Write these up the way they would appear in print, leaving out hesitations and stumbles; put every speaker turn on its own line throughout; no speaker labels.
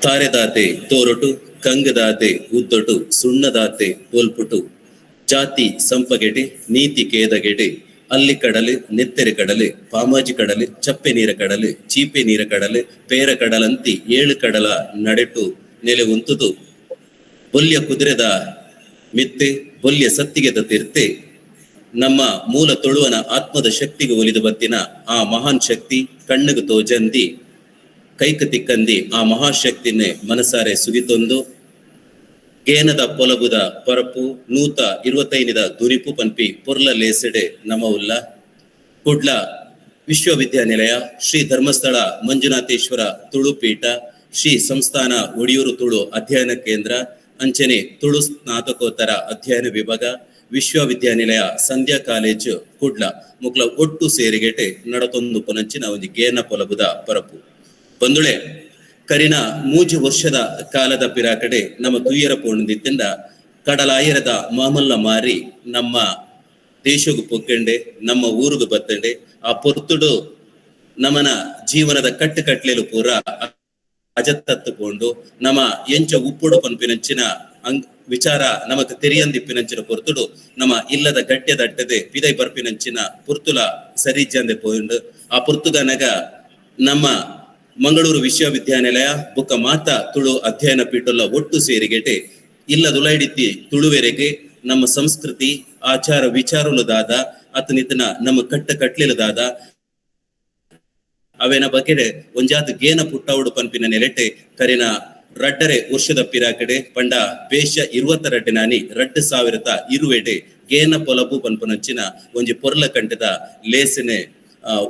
ತಾರೆದಾತೆ ತೋರೊಟು, ಕಂಗದಾತೆ ಉದ್ದೊಟು, ಸುಣ್ಣದಾತೆ ಪೋಲ್ಪುಟು, ಜಾತಿ ಸಂಪಗೆಟೆ, ನೀತಿ ಕೇದಗೆಟೆ, ಅಲ್ಲಿ ಕಡಲು, ನೆತ್ತೆರೆ ಕಡಲು, ಪಾಮಾಜಿ ಕಡಲು, ಚಪ್ಪೆ ನೀರ ಕಡಲು, ಚೀಪೆ ನೀರ ಕಡಲು, ಪೇರ ಕಡಲಂತಿ ಏಳು ಕಡಲ ನಡೆಟು ನೆಲೆ ಉಂತುದು, ಬೊಲ್ಯ ಕುದುರೆದ ಮಿತ್ತೆ, ಬೊಲ್ಯ ಸತ್ತಿಗೆದ ತೀರ್ತೆ, ನಮ್ಮ ಮೂಲ ತುಳುವನ ಆತ್ಮದ ಶಕ್ತಿಗೆ ಒಲಿದು ಬತ್ತಿನ ಆ ಮಹಾನ್ ಶಕ್ತಿ ಕಣ್ಣಿಗೆ ತೋಜಂದಿ ಕೈಕ ತಿಕ್ಕಂದಿ ಆ ಮಹಾಶಕ್ತಿನೇ ಮನಸಾರೆ ಸುಗಿತೊಂದು ಗೇನದ ಪೊಲಬುದ ಪರಪು 125ದ ದುನಿಪು ಪನ್ಪಿ ಪೊರ್ಲ ಲೇಸೆಡೆ ನಮವುಲ್ಲ ಕುಡ್ಲ ವಿಶ್ವವಿದ್ಯಾನಿಲಯ ಶ್ರೀ ಧರ್ಮಸ್ಥಳ ಮಂಜುನಾಥೇಶ್ವರ ತುಳುಪೀಠ ಶ್ರೀ ಸಂಸ್ಥಾನ ಒಡಿಯೂರು ತುಳು ಅಧ್ಯಯನ ಕೇಂದ್ರ ಅಂಚನೆ ತುಳು ಸ್ನಾತಕೋತ್ತರ ಅಧ್ಯಯನ ವಿಭಾಗ ವಿಶ್ವವಿದ್ಯಾನಿಲಯ ಸಂಧ್ಯಾ ಕಾಲೇಜು ಕುಡ್ಲ ಮುಕ್ಲ ಒಟ್ಟು ಸೇರಿಗೆಟೆ ನಡತೊಂದು ಪುನಂಚಿನ ಒಂದು ಗೇನ ಪೊಲಬುದ ಪರಪು. ಬಂದುಳೆ ಕರಿನ 3 ವರ್ಷದ ಕಾಲದ ಪಿರಾಕಡೆ ನಮ್ಮ ತುಯ್ಯರ ಪೋಣದಿತ್ತಿಂದ ಕಡಲಾಯರದ ಮಾಮಲ್ಲ ಮಾರಿ ನಮ್ಮ ದೇಶಗೂ ಪೊಗ್ಗಂಡೆ ನಮ್ಮ ಊರುಗು ಬತ್ತಂಡೆ. ಆ ಪೊರ್ತುಡು ನಮನ ಜೀವನದ ಕಟ್ಟು ಕಟ್ಲೆಲು ಪೂರ ಅಜತ್ತತ್ತು ಪೋಂಡು ನಮ್ಮ ಎಂಚ ಉಪ್ಪುಡು ಪನ್ಪಿನಂಚಿನ ಅಂಗ್ ವಿಚಾರ ನಮಕ್ ತೆರಿಯಂದಿಪ್ಪಿನಂಚಿನ ಪೊರ್ತುಡು ನಮ್ಮ ಇಲ್ಲದ ಗಟ್ಟೆ ದಟ್ಟದೆ ಪಿದೈ ಬರ್ಪಿನಂಚಿನ ಪುರ್ತುಲ ಸರಿಜಂದೆ ಪೋಂಡು. ಆ ಪೊರ್ತುಗನಗ ನಮ್ಮ ಮಂಗಳೂರು ವಿಶ್ವವಿದ್ಯಾನಿಲಯ ಬುಕ್ಕ ಮಾತಾ ತುಳು ಅಧ್ಯಯನ ಪೀಠಲ್ಲ ಒಟ್ಟು ಸೇರಿಗೆಟೆ ಇಲ್ಲದುಲೈಡಿತ್ತಿ ತುಳುವೆರೆಗೆ ನಮ್ಮ ಸಂಸ್ಕೃತಿ ಆಚಾರ ವಿಚಾರಲು ದಾದ ಅತನಿತನ ನಮ್ಮ ಕಟ್ಟ ಕಟ್ಲಿಲದಾದ ಅವೇನ ಬಗೆಡೆ ಒಂಜಾತ್ ಗೇನ ಪುಟ್ಟವುಡು ಪನ್ಪಿನ ನೆಲೆಟೆ ಕರಿನ 2.5 ವರ್ಷದ ಪಿರಾಕಡೆ ಪಂಡ ಬೇಶ 22 ನಾನಿ 2020 ಗೇನ ಪೊಲಬು ಪನ್ಪುನಂಚಿನ ಒಂಜಿ ಪೊರ್ಲ ಕಂಠದ ಲೇಸನೆ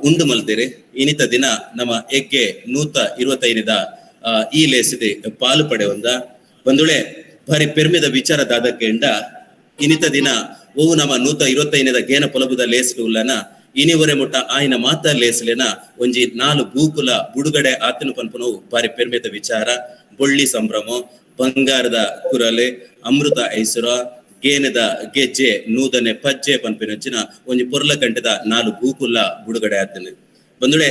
ಉಂಡು ಮಲ್ತೆರೆ. ಇನಿತ ದಿನ ನಮ್ಮ ಎಗ್ಗೆ 125ದ ಈ ಲೇಸಿದೆ ಪಾಲು ಪಡೆವಂದ ಬಂದುಳೆ ಭಾರಿ ಪೆರ್ಮೆದ ವಿಚಾರ ದಾದಕ್ಕೆಂಡ ಇನಿತ ದಿನ ಓವು ನಮ್ಮ 125ದ ಗೇನ ಪೊಲಬುದ ಲೇಸ್ಡು ಉಲ್ಲನ ಇನಿವರೆ ಮುಟ್ಟ ಆಯ್ನ ಮಾತಾ ಲೇಸ್ಲೆನ ಒಂಜಿ 4 ಬೂಕುಲ ಬುಡುಗಡೆ ಆತನು ಪನ್ಪುನವು ಭಾರಿ ಪೆರ್ಮೆದ ವಿಚಾರ. ಬೊಳ್ಳಿ ಸಂಭ್ರಮ, ಬಂಗಾರದ ಕುರಲೆ, ಅಮೃತ ಐಸುರ, ಗೇನದ ಗೆಜ್ಜೆ, ನೂದನೆ ಪಜ್ಜೆ ಪನ್ಪಿನಂಚಿನ ಒಂಜಿ ಪೊರ್ಲ ಕಂಠದ 4 ಬೂಕುಲ ಬುಡುಗಡೆ ಆತನು. ಬಂದುಳೆ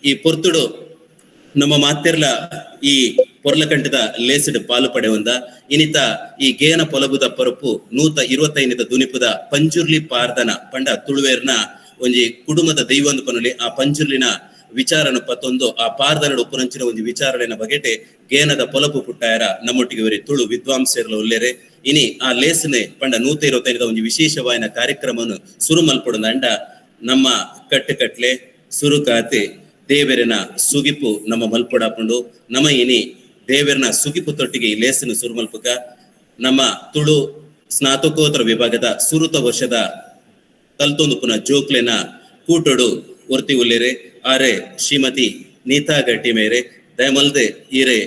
ಈ ಪೊರ್ತುಡು ನಮ್ಮ ಮಾತೆರ್ಲ ಈ ಪೊರ್ಲಕಂಠದ ಲೇಸಿಡ್ ಪಾಲು ಪಡೆವಂದ ಇನಿತ ಈ ಗೇನ ಪೊಲಬುದ ಪರಪು 125ದ ದುನಿಪುದ ಪಂಜುರ್ಲಿ ಪಾರ್ದನ ಪಂಡ ತುಳುವೇರ್ನ ಒಂಜಿ ಕುಟುಂಬದ ದೈವೊಂದು ಪನುಲಿ ಆ ಪಂಜುರ್ಲಿನ ವಿಚಾರನ ಪತ್ತೊಂದು ಆ ಪಾರ್ದನಡು ಉಪ್ಪುನಂಚಿನ ಒಂಜಿ ವಿಚಾರಣೆನ ಬಗೆಟೆ ಗೇನದ ಪೊಲಬು ಪುಟ್ಟಾಯರ ನಮ್ಮೊಟ್ಟಿಗೆ ವರಿ ತುಳು ವಿದ್ವಾಂಸರ್ಲ ಉಲ್ಲೇರೆ. ಇನಿ ಆ ಲೇಸನೆ ಪಂಡ 125ದ ಒಂಜಿ ವಿಶೇಷವಾಯಿನ ಕಾರ್ಯಕ್ರಮವನ್ನು ಸುರು ಮಲ್ಪೊಡು. ನಮ್ಮ ಕಟ್ಟುಕಟ್ಲೆ ಸುರುಕಾತೆ ದೇವರನ ಸುಗಿಪು ನಮ್ಮ ಮಲ್ಪೊಡಾಪುಂಡು. ನಮ್ಮ ಇನಿ ದೇವರನ ಸುಗಿಪು ತೊಟ್ಟಿಗೆ ಈ ಲೇಸನ ಸುರುಮಲ್ಪಕ ನಮ್ಮ ತುಳು ಸ್ನಾತಕೋತ್ತರ ವಿಭಾಗದ ಸುರುತ ವರ್ಷದ ಕಲ್ತೊಂದು ಪುನಃ ಜೋಕ್ಲೆನ ಕೂಟೊಡು ಒರ್ತಿ ಉಲ್ಲೇರೆ ಆರೆ ಶ್ರೀಮತಿ ನೀತಾ ಗಟ್ಟಿ ಮೇರೆ ದಯಮಲ್ದೆ ಈರೆ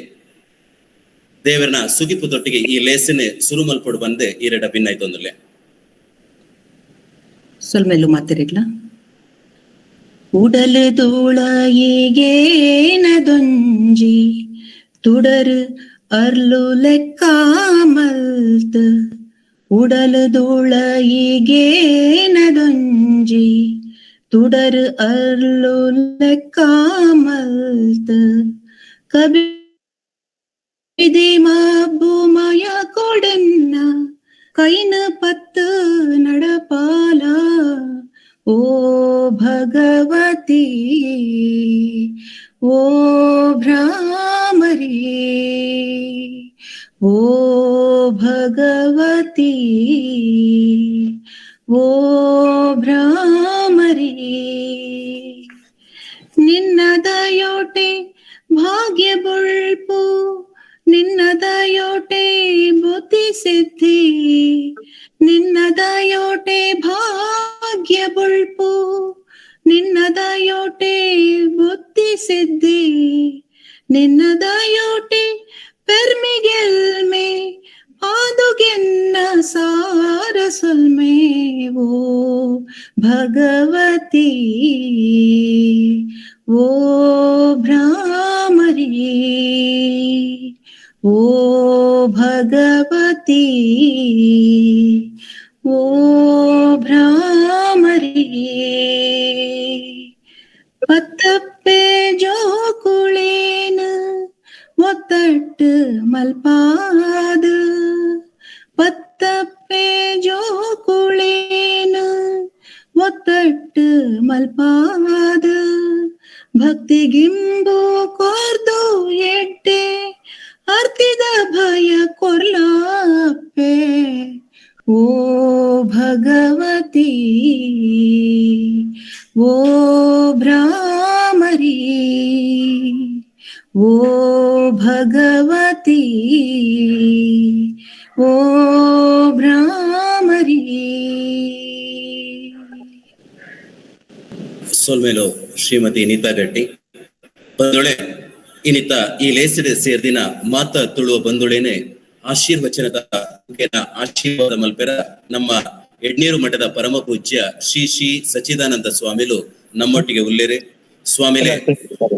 ದೇವರನ ಸುಗಿಪು ತೊಟ್ಟಿಗೆ ಈ ಲೇಸನೆ ಸುರುಮಲ್ಪೊಡು ಬಂದೆ ಈರೆಡ ಭಿನ್ನಾಯ್ತೊಂದುಲ್ಲೆ.
ಸೊಲ್ಮೆಲ್ಲು ಮಾತಿರಿಗ್ಲ ಉಡಲು ದೂಳಯಿಗೇನದೊಂಜಿ ತುಡರು ಅರ್ಲು ಲೆಕ್ಕ ಮಲ್ತ್ ಉಡಲು ದೂಳಯಿಗೇನದೊಂಜಿ ತುಡರು ಅರ್ಲು ಲೆಕ್ಕ ಮಲ್ತ್ ಕಬಿದಿ ಮಬ್ಬುಮಯ ಕೊಡೆನ್ನ ಕೈನ ಪತ್ತು ನಡಪಾಲ ಓ ಭಗವತಿ ಓ ಭ್ರಾಮರಿ ಓ ಭಗವತಿ ಓ ಭ್ರಾಮರಿ. ನಿನ್ನ ದಯೋಟೆ ಭಾಗ್ಯ ಬೊಳ್ಪು ನಿನ್ನ ದಯೋಟೆ ಬುದ್ಧಿ ಸಿದ್ಧಿ ನಿನ್ನ ದಯೋಟೆ ಭಾಗ್ಯ ಬೊಳ್ಪು ನಿನ್ನ ದಯೋಟೆ ಬುದ್ಧಿ ಸಿದ್ಧಿ ನಿನ್ನ ದಯೋಟೆ ಪೆರ್ಮಿಗೆಲ್ಮೆ ಪಾದುಗೆನ್ನ ಸಾರ ಸೊಲ್ಮೆ ಓ ಭಗವತಿ ಓ ಭ್ರಾಮರಿ ಓ ಭಗವತಿ ಓ ಭ್ರಾಮರಿ. ಪತ್ತಪ್ಪೆ ಜೋಕುಳೇನ ಒತ್ತಟ್ಟು ಮಲ್ಪಾದು ಪತ್ತಪ್ಪೆ ಜೋಕುಳೇನು ಒತ್ತಟ್ಟು ಮಲ್ಪಾದು ಭಕ್ತಿಗಿಂಬು ಕೋರ್ದು ಎಡ್ಡೆ ಅರ್ತಿದ ಭಯ ಕೊರ್ಲಾಪೆ ಓ ಭಗವತಿ ಓ ಭ್ರಾಮರಿ ಓ ಭಗವತಿ ಓ ಭ್ರಾಮರಿ.
ಸೊಲ್ಮೇಲು ಶ್ರೀಮತಿ ನೀತಾ ಗಟ್ಟಿ ಬಂದುಳೆ ಇನಿತ ಈ ಲೇಸಿಡ ಸೇರ್ದಿನ ಮಾತ ತುಳುವ ಬಂದುಳೇನೆ ಆಶೀರ್ವಚನದ ಆಶೀರ್ವಾದ ಮಲ್ಪೆರ ನಮ್ಮ ಎಡ್ನೀರು ಮಠದ ಪರಮ ಪೂಜ್ಯ ಶ್ರೀ ಶ್ರೀ ಸಚ್ಚಿದಾನಂದ ಸ್ವಾಮಿಲು ನಮ್ಮೊಟ್ಟಿಗೆ ಉಲ್ಲೇರೆ. ಸ್ವಾಮಿಲೆ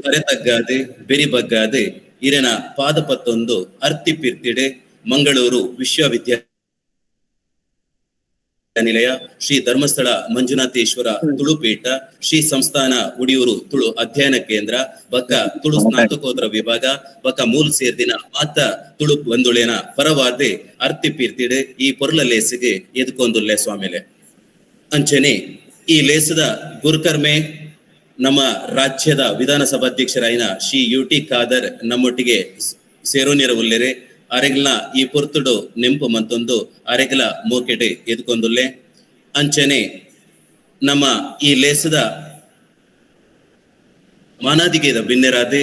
ತರೆ ತಗ್ಗಾದೆ ಬೆರಿ ಬಗ್ಗಾದೆ ಇರೆನ ಪಾದಪತ್ತೊಂದು ಅರ್ತಿ ಪಿರ್ತಿಡೆ ಮಂಗಳೂರು ವಿಶ್ವವಿದ್ಯಾನಿಲಯ ಶ್ರೀ ಧರ್ಮಸ್ಥಳ ಮಂಜುನಾಥೇಶ್ವರ ತುಳುಪೀಠ ಶ್ರೀ ಸಂಸ್ಥಾನ ಉಡಿಯೂರು ತುಳು ಅಧ್ಯಯನ ಕೇಂದ್ರ ಬಕ್ಕ ತುಳು ಸ್ನಾತಕೋತ್ತರ ವಿಭಾಗ ಬಕ್ಕ ಮೂಲ್ ಸೇರ್ದಿನ ಮಾತ ತುಳು ಬಂದುಳೇನ ಪರವಾದೆ ಅರ್ತಿ ಪೀರ್ತಿಡೆ ಈ ಪೊರ್ಲ ಲೇಸಿಗೆ ಎದ್ಕೊಂದುಲ್ಲೆ ಸ್ವಾಮಿಲೆ. ಅಂಚನೆ ಈ ಲೇಸದ ಗುರುಕರ್ಮೆ ನಮ್ಮ ರಾಜ್ಯದ ವಿಧಾನಸಭಾಧ್ಯಕ್ಷರಾಯಿನ ಶ್ರೀ ಯು ಟಿ ಖಾದರ್ ನಮ್ಮೊಟ್ಟಿಗೆ ಸೇರೋನಿರ ಉಲ್ಲೇರೆ. ಅರೆಗ್ಲ ಈ ಪೊರ್ತುಡು ನೆಂಪು ಮಂತೊಂದು ಅರೆಗ್ಲ ಮೋಕೆಟೆ ಎದ್ಕೊಂದುಲ್ಲೆ. ಅಂಚನೆ ನಮ್ಮ ಈ ಲೇಸದ ಮಾನಾದಿಗೆದ ಬಿನ್ನೆರಾದೆ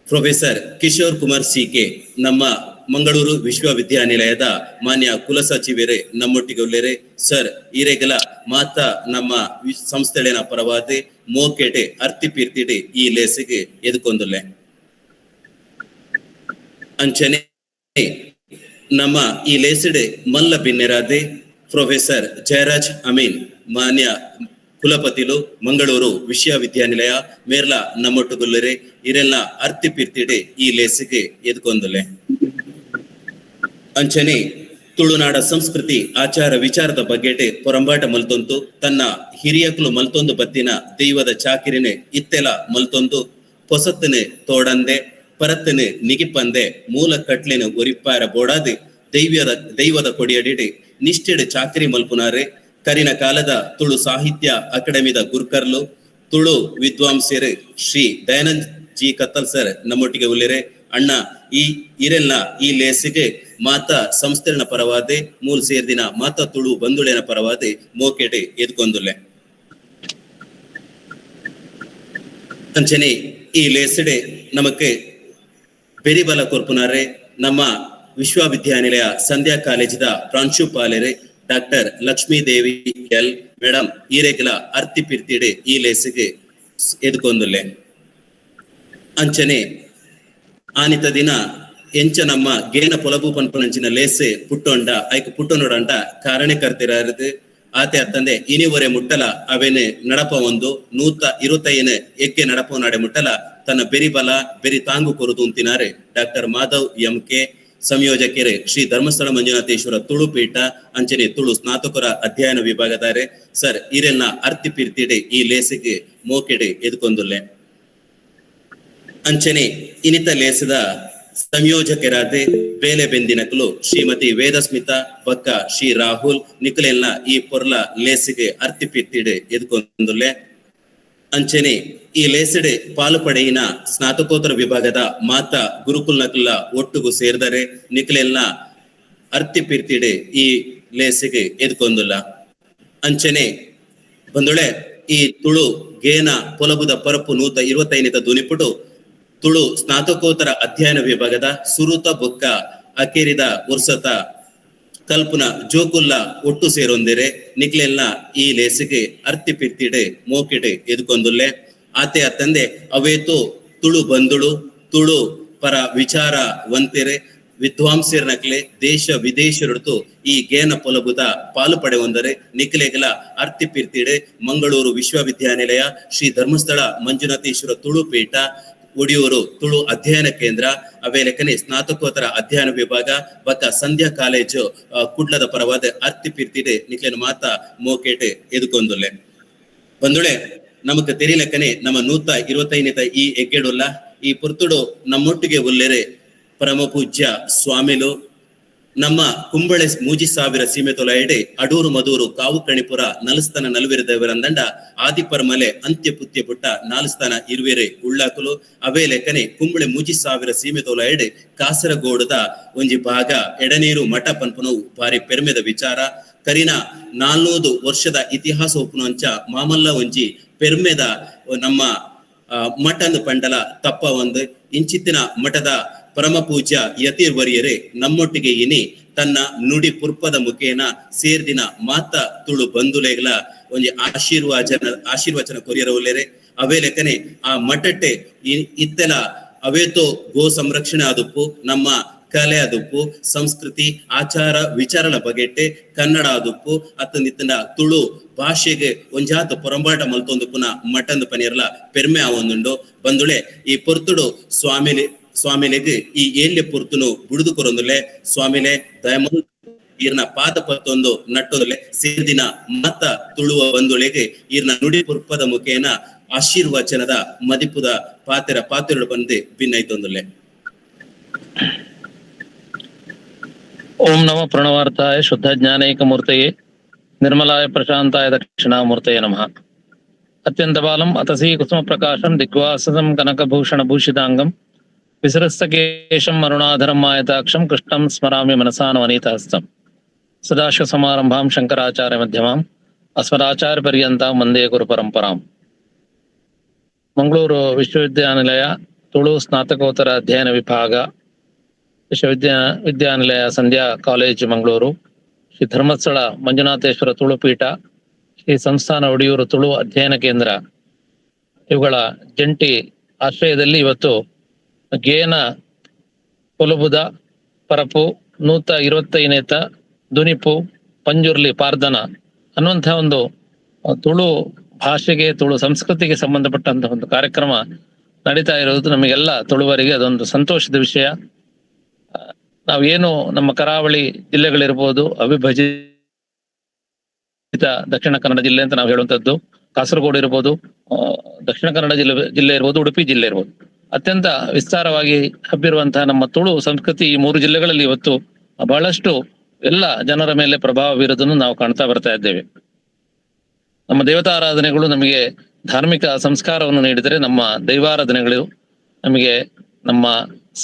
professor Kishore Kumar C K ನಮ್ಮ ಮಂಗಳೂರು ವಿಶ್ವವಿದ್ಯಾನಿಲಯದ ಮಾನ್ಯ ಕುಲಸಚಿವರೇ ನಮ್ಮೊಟ್ಟಿಗೆ ಉಲ್ಲೇರೆ. ಸರ್ ಈರೆಗಲ ಮಾತಾ ನಮ್ಮ ಸಂಸ್ಥೆಳೆನ ಪರವಾದೆ ಮೋಕೆಟೆ ಅರ್ತಿ ಪೀರ್ತಿಡೆ ಈ ಲೇಸಿಗೆ ಎದ್ಕೊಂದುಲ್ಲೆ. ಅಂಚನೆ ನಮ್ಮ ಈ ಲೇಸಿಡೆ ಮಲ್ಲ ಬಿನ್ನೆರಾದೆ ಪ್ರೊಫೆಸರ್ ಜಯರಾಜ್ ಅಮೀನ್ ಮಾನ್ಯ ಕುಲಪತಿಲು ಮಂಗಳೂರು ವಿಶ್ವವಿದ್ಯಾನಿಲಯ ಮೇರ್ಲ ನಮ್ಮೊಟ್ಟುಗುಲ್ಲರೆ ಇರೆಲ್ಲ ಅರ್ತಿ ಪಿರ್ತಿಡೆ ಈ ಲೇಸಿಗೆ ಎದ್ಕೊಂದುಲೆ. ಅಂಚನೆ ತುಳುನಾಡ ಸಂಸ್ಕೃತಿ ಆಚಾರ ವಿಚಾರದ ಬಗ್ಗೆಟೆ ಪೊರಂಬಾಟ ಮಲ್ತೊಂತು ತನ್ನ ಹಿರಿಯಕ್ಲು ಮಲ್ತೊಂದು ಬತ್ತಿನ ದೈವದ ಚಾಕಿರಿನೆ ಇತ್ತೆಲ ಮಲ್ತೊಂದು ಪೊಸತ್ತನೆ ತೋಡಂದೆ ಪರತ್ತನೆ ನಿಗಿಪ್ಪಂದೆ ಮೂಲ ಕಟ್ಲೆನ ಒರಿಪ್ಪಾರ ಬೋಡಾದೆ ದೈವದ ಕೊಡಿಯಡಿಡೆ ನಿಷ್ಠೆಡೆ ಚಾಕರಿ ಮಲ್ಪುನಾರೆ ಕರಿನ ಕಾಲದ ತುಳು ಸಾಹಿತ್ಯ ಅಕಾಡೆಮಿದ ಗುರ್ಕರ್ಲು ತುಳು ವಿದ್ವಾಂಸರು ಶ್ರೀ ದಯಾನಂದ್ ಜಿ ಕತ್ತಲ್ ಸರ್ ನಮ್ಮೊಟ್ಟಿಗೆ ಉಲ್ಲೇರೆ. ಅಣ್ಣ ಈ ಇರೆಲ್ಲ ಈ ಲೇಸಿಗೆ ಮಾತಾ ಸಂಸ್ಥೆನ ಪರವಾದೆ ಮೂಲ್ ಸೇರ್ದಿನ ಮಾತಾ ತುಳು ಬಂದುಳೆನ ಪರವಾದೆ ಮೋಕೆಟೆ ಎದ್ಕೊಂದುಲ್ಲೆ. ಅಂಚನೆ ಈ ಲೇಸಿಡೆ ನಮಕ್ಕೆ ಬೆರಿಬಲ ಕೊರ್ಪುನಾರೆ ನಮ್ಮ ವಿಶ್ವವಿದ್ಯಾನಿಲಯ ಸಂಧ್ಯಾ ಕಾಲೇಜಿದ ಪ್ರಾಂಶುಪಾಲರೆ ಡಾಕ್ಟರ್ ಲಕ್ಷ್ಮೀದೇವಿ ಎಲ್ ಮೇಡಮ್ ಈರೆಗಲ ಅರ್ತಿ ಪಿರ್ತಿಡೆ ಈ ಲೇಸಿಗೆ ಎದ್ಕೊಂದುಲ್ಲೆ. ಅಂಚನೆ ಆನಿತ ದಿನ ಎಂಚ ನಮ್ಮ ಗೇನ ಪೊಲಬು ಪನ್ಪನಂಚಿನ ಲೇಸೆ ಪುಟ್ಟೊಂಡ ಐಕ್ ಪುಟ್ಟೊಂಡ ಕಾರಣಕರ್ತಿರದು ಆತೆ ಅತ್ತಂದೆ ಇನಿವರೆ ಮುಟ್ಟಲ ಅವೇನೆ ನಡಪ ಒಂದು 125 ಎಕ್ಕೆ ನಡಪ ನಡೆ ಮುಟ್ಟಲ ತನ್ನ ಬೆರಿಬಲ ಬೆರಿ ತಾಂಗು ಕೊರುದು ಅಂತಿನಾರೆ ಡಾಕ್ಟರ್ ಮಾಧವ್ ಎಂ ಕೆ ಸಂಯೋಜಕರೇ ಶ್ರೀ ಧರ್ಮಸ್ಥಳ ಮಂಜುನಾಥೇಶ್ವರ ತುಳುಪೀಠ ಅಂಚನೆ ತುಳು ಸ್ನಾತಕರ ಅಧ್ಯಯನ ವಿಭಾಗದಾರೆ. ಸರ್ ಇರೆಲ್ಲ ಅರ್ತಿ ಪಿರ್ತಿಡೆ ಈ ಲೇಸಿಗೆ ಮೋಕೆಡೆ ಎದ್ಕೊಂದುಲ್ಲೆ. ಅಂಚನೆ ಇನಿತ ಲೇಸದ ಸಂಯೋಜಕರಾದೆ ಬೇಲೆ ಬೆಂದಿನಕಲು ಶ್ರೀಮತಿ ವೇದಸ್ಮಿತಾ ಬಕ್ಕ ಶ್ರೀ ರಾಹುಲ್ ನಿಕಲೆಲ್ಲ ಈ ಪೊರ್ಲ ಲೇಸಿಗೆ ಅರ್ತಿ ಪಿರ್ತಿಡೆ ಎದ್ಕೊಂದುಲ್ಲೆ. ಅಂಚನೆ ಈ ಲೇಸಡೆ ಪಾಲು ಪಡೆಯಿನ ಸ್ನಾತಕೋತ್ತರ ವಿಭಾಗದ ಮಾತಾ ಗುರುಕುಲ್ ನಕಲ ಒಟ್ಟುಗು ಸೇರಿದರೆ ನಿಕಲೆಲ್ಲ ಅರ್ತಿ ಪಿರ್ತಿಡೆ ಈ ಲೇಸಿಗೆ ಎದ್ಕೊಂದುಲ್ಲ. ಅಂಚನೆ ಬಂದುಳೆ ಈ ತುಳು ಗೇನ ಪೊಲಬುದ ಪರಪು 125 ದುನಿಪುಟು ತುಳು ಸ್ನಾತಕೋತ್ತರ ಅಧ್ಯಯನ ವಿಭಾಗದ ಸುರುತ ಬೊಕ್ಕ ಅಕೇರಿದ ವರ್ಷತ ಕಲ್ಪನ ಜೋಕುಲ್ಲ ಒಟ್ಟು ಸೇರೊಂದಿರೆ ನಿಕ್ಲೆಲ್ಲ ಈ ಲೇಸಿಗೆ ಅರ್ತಿ ಪಿರ್ತಿಡೆ ಮೋಕಿಡೆ ಎದ್ಕೊಂದುಲ್ಲೆ. ಆತೆ ಅತ್ತಂದೆ ಅವೇತು ತುಳು ಬಂದುಳು ತುಳು ಪರ ವಿಚಾರ ವಂತಿರೆ ವಿದ್ವಾಂಸರನಕ್ಲೆ ದೇಶ ವಿದೇಶರಡ್ತು ಈ ಗೇನ ಪೊಲಬುದ ಪಾಲು ಪಡೆವಂದರೆ ನಿಕ್ಲೆಗಲ ಅರ್ತಿ ಪಿರ್ತಿಡೆ ಮಂಗಳೂರು ವಿಶ್ವವಿದ್ಯಾನಿಲಯ ಶ್ರೀ ಧರ್ಮಸ್ಥಳ ಮಂಜುನಾಥೇಶ್ವರ ತುಳುಪೀಠ ಒಡಿಯೂರು ತುಳು ಅಧ್ಯಯನ ಕೇಂದ್ರ ಅವೇಲೆಕನೆ ಸ್ನಾತಕೋತ್ತರ ಅಧ್ಯಯನ ವಿಭಾಗ ಬಕ್ಕ ಸಂಧ್ಯಾ ಕಾಲೇಜು ಕುಡ್ಲದ ಪರವಾದ ಅರ್ತಿ ಪಿರ್ತಿಡೆ ನಿಕ್ಲೆನ ಮಾತಾ ಮೋಕೇಟೆ ಎದುಕೊಂದುಲ್ಲೆ. ಬಂದುಳೆ ನಮಕ್ ತೆರಿಲಕ್ಕನೆ ನಮ್ಮ 125 ಈ ಎಗ್ಗೆಡುಲ್ಲ ಈ ಪುರ್ತುಡು ನಮ್ಮೊಟ್ಟಿಗೆ ಉಲ್ಲೆರೆ ಪರಮ ಪೂಜ್ಯ ಸ್ವಾಮಿಲು ನಮ್ಮ ಕುಂಬಳೆ 3000 ಸೀಮೆ ತೊಲೈಡೆ ಅಡೂರು ಮದೂರು ಕಾವು ಕಣಿಪುರ ನಲಸ್ಥಾನ ನಲುವೆರೆ ದೇವರಂದಂಡ ಆದಿಪರಮಲೆ ಅಂತ್ಯ ಪುತ್ಯ ಪುಟ್ಟ ನಾಲ್ಸ್ಥಾನ ಇರುವೆರೆ ಉಳ್ಳಾಕುಲು ಅವೇ ಲೆಕ್ಕನೆ ಕುಂಬಳೆ 3000 ಸೀಮೆ ತೊಲೈಡೆ ಕಾಸರಗೋಡದ ಒಂಜಿ ಭಾಗ ಎಡನೀರು ಮಠ ಪನ್ಪುನವು ಭಾರಿ ಪೆರ್ಮೆದ ವಿಚಾರ. ಕರಿನ 400 ವರ್ಷದ ಇತಿಹಾಸ ಒಪ್ಪುನಂಚ ಮಾಮಲ್ಲ ಒಂಜಿ ಪೆರ್ಮೆದ ನಮ್ಮ ಮಠಂದು ಪಂಡಲ ತಪ್ಪ ಒಂದು ಇಂಚಿತ್ತಿನ ಮಠದ ಪರಮ ಪೂಜ್ಯ ಯತಿರ್ವರಿಯರೇ ನಮ್ಮೊಟ್ಟಿಗೆ ಇನಿ ತನ್ನ ನುಡಿ ಪುರ್ಪದ ಮುಖೇನ ಸೇರ್ದಿನ ಮಾತ ತುಳು ಬಂಧುಲೆಗಳ ಒಂಜಿ ಆಶೀರ್ವಚನ ಕೊರಿಯರ ಉಲ್ಲೇರೆ. ಅವೇ ಲೆಕ್ಕನೆ ಆ ಮಠಟ್ಟೆ ಇತ್ತೆಲ ಅವೇತೋ ಗೋ ಸಂರಕ್ಷಣೆ ಆದುಪ್ಪು, ನಮ್ಮ ಕಲೆ ಆದುಪ್ಪು, ಸಂಸ್ಕೃತಿ ಆಚಾರ ವಿಚಾರಗಳ ಬಗೆಟ್ಟೆ ಕನ್ನಡ ಆದುಪ್ಪು ಅತ್ತಂದಿತ್ತನ ತುಳು ಭಾಷೆಗೆ ಒಂಜಾತ ಪೊರಂಬಾಟ ಮಲ್ತೊಂದು ಪುನಃ ಮಠಂದು ಪನಿಯರ್ಲ ಪೆರ್ಮೆ ಆವೊಂದುಂಡು. ಬಂದುಳೆ ಈ ಪೊರ್ತುಡು ಸ್ವಾಮಿಲೆಗ್ ಈ ಏಲ್ಯ ಪೊರ್ತುನು ಬುಡುದು ಕೊರೊಂದುಲೆ ಸ್ವಾಮಿಲೆ ದಯಮಲ್ ಈರ್ನ ಪಾದ ಪತ್ತೊಂದು ನಟ್ಟೊಂದುಲೆ ಸೇರ್ದಿನ ಮತ ತುಳುವ ಬಂದುಳೆಗೆ ಈರ್ನ ನುಡಿ ಪುರ್ಪದ ಮುಖೇನ ಆಶೀರ್ವಚನದ ಮದಿಪುದ ಪಾತೆರ ಪಾತೆರಡು ಬಂದೆ ಭಿನ್ನೈತೊಂದುಲೆ.
ಓಂ ನಮ ಪ್ರಣವಾರ್ಥಾಯ ಶುದ್ಧ ಜ್ಞಾನೈಕ ಮೂರ್ತಯೇ ನಿರ್ಮಲಾಯ ಪ್ರಶಾಂತಾಯ ದಕ್ಷಿಣಾಮೂರ್ತಯೇ ನಮಃ. ಅತ್ಯಂತ ಬಾಲಂ ಅತಸೀ ಕುಸುಮ ಪ್ರಕಾಶಂ ದಿಗ್ವಾಸಸಂ ಕನಕಭೂಷಣ ಭೂಷಿತಾಂಗಂ ವಿಸರಸ್ತಕೇಶಂ ಅರುಣಾಧರಂ ಮಾಯತಾಕ್ಷಂ ಕೃಷ್ಣಂ ಸ್ಮರಾಮಿ ಮನಸಾನವನೀತಹಸ್ತಂ. ಸದಾಶಿವ ಸಮಾರಂಭಾಂ ಶಂಕರಾಚಾರ್ಯ ಮಧ್ಯಮಾಂ ಅಸ್ಮದಾಚಾರ್ಯ ಪರ್ಯಂತಾಂ ವಂದೇ ಗುರು ಪರಂಪರಾಂ. ಮಂಗಳೂರು ವಿಶ್ವವಿದ್ಯಾನಿಲಯ ತುಳು ಸ್ನಾತಕೋತ್ತರ ಅಧ್ಯಯನ ವಿಭಾಗ, ವಿಶ್ವವಿದ್ಯಾನಿಲಯ ಸಂಧ್ಯಾ ಕಾಲೇಜ್ ಮಂಗಳೂರು, ಶ್ರೀ ಧರ್ಮಸ್ಥಳ ಮಂಜುನಾಥೇಶ್ವರ ತುಳು ಪೀಠ, ಶ್ರೀ ಸಂಸ್ಥಾನ ಒಡಿಯೂರು ತುಳು ಅಧ್ಯಯನ ಕೇಂದ್ರ ಇವುಗಳ ಜಂಟಿ ಆಶ್ರಯದಲ್ಲಿ ಇವತ್ತು ಗೇನ ಕೊಲುಬುದ ಪರಪು 125ನೇತ ದುನಿಪು ಪಂಜುರ್ಲಿ ಪಾರ್ದನ ಅನ್ನುವಂತಹ ಒಂದು ತುಳು ಭಾಷೆಗೆ ತುಳು ಸಂಸ್ಕೃತಿಗೆ ಸಂಬಂಧಪಟ್ಟಂತಹ ಒಂದು ಕಾರ್ಯಕ್ರಮ ನಡೀತಾ ಇರೋದು ನಮಗೆಲ್ಲ ತುಳುವರಿಗೆ ಅದೊಂದು ಸಂತೋಷದ ವಿಷಯ. ನಾವೇನು ನಮ್ಮ ಕರಾವಳಿ ಜಿಲ್ಲೆಗಳಿರ್ಬೋದು, ಅವಿಭಜಿತ ದಕ್ಷಿಣ ಕನ್ನಡ ಜಿಲ್ಲೆ ಅಂತ ನಾವು ಹೇಳುವಂತದ್ದು, ಕಾಸರಗೋಡು ಇರ್ಬೋದು, ದಕ್ಷಿಣ ಕನ್ನಡ ಜಿಲ್ಲೆ ಇರ್ಬೋದು, ಉಡುಪಿ ಜಿಲ್ಲೆ ಇರ್ಬೋದು, ಅತ್ಯಂತ ವಿಸ್ತಾರವಾಗಿ ಹಬ್ಬಿರುವಂತಹ ನಮ್ಮ ತುಳು ಸಂಸ್ಕೃತಿ ಈ 3 ಜಿಲ್ಲೆಗಳಲ್ಲಿ ಇವತ್ತು ಬಹಳಷ್ಟು ಎಲ್ಲ ಜನರ ಮೇಲೆ ಪ್ರಭಾವ ಬೀರೋದನ್ನು ನಾವು ಕಾಣ್ತಾ ಬರ್ತಾ ಇದ್ದೇವೆ. ನಮ್ಮ ದೇವತಾರಾಧನೆಗಳು ನಮಗೆ ಧಾರ್ಮಿಕ ಸಂಸ್ಕಾರವನ್ನು ನೀಡಿದರೆ, ನಮ್ಮ ದೈವಾರಾಧನೆಗಳು ನಮಗೆ ನಮ್ಮ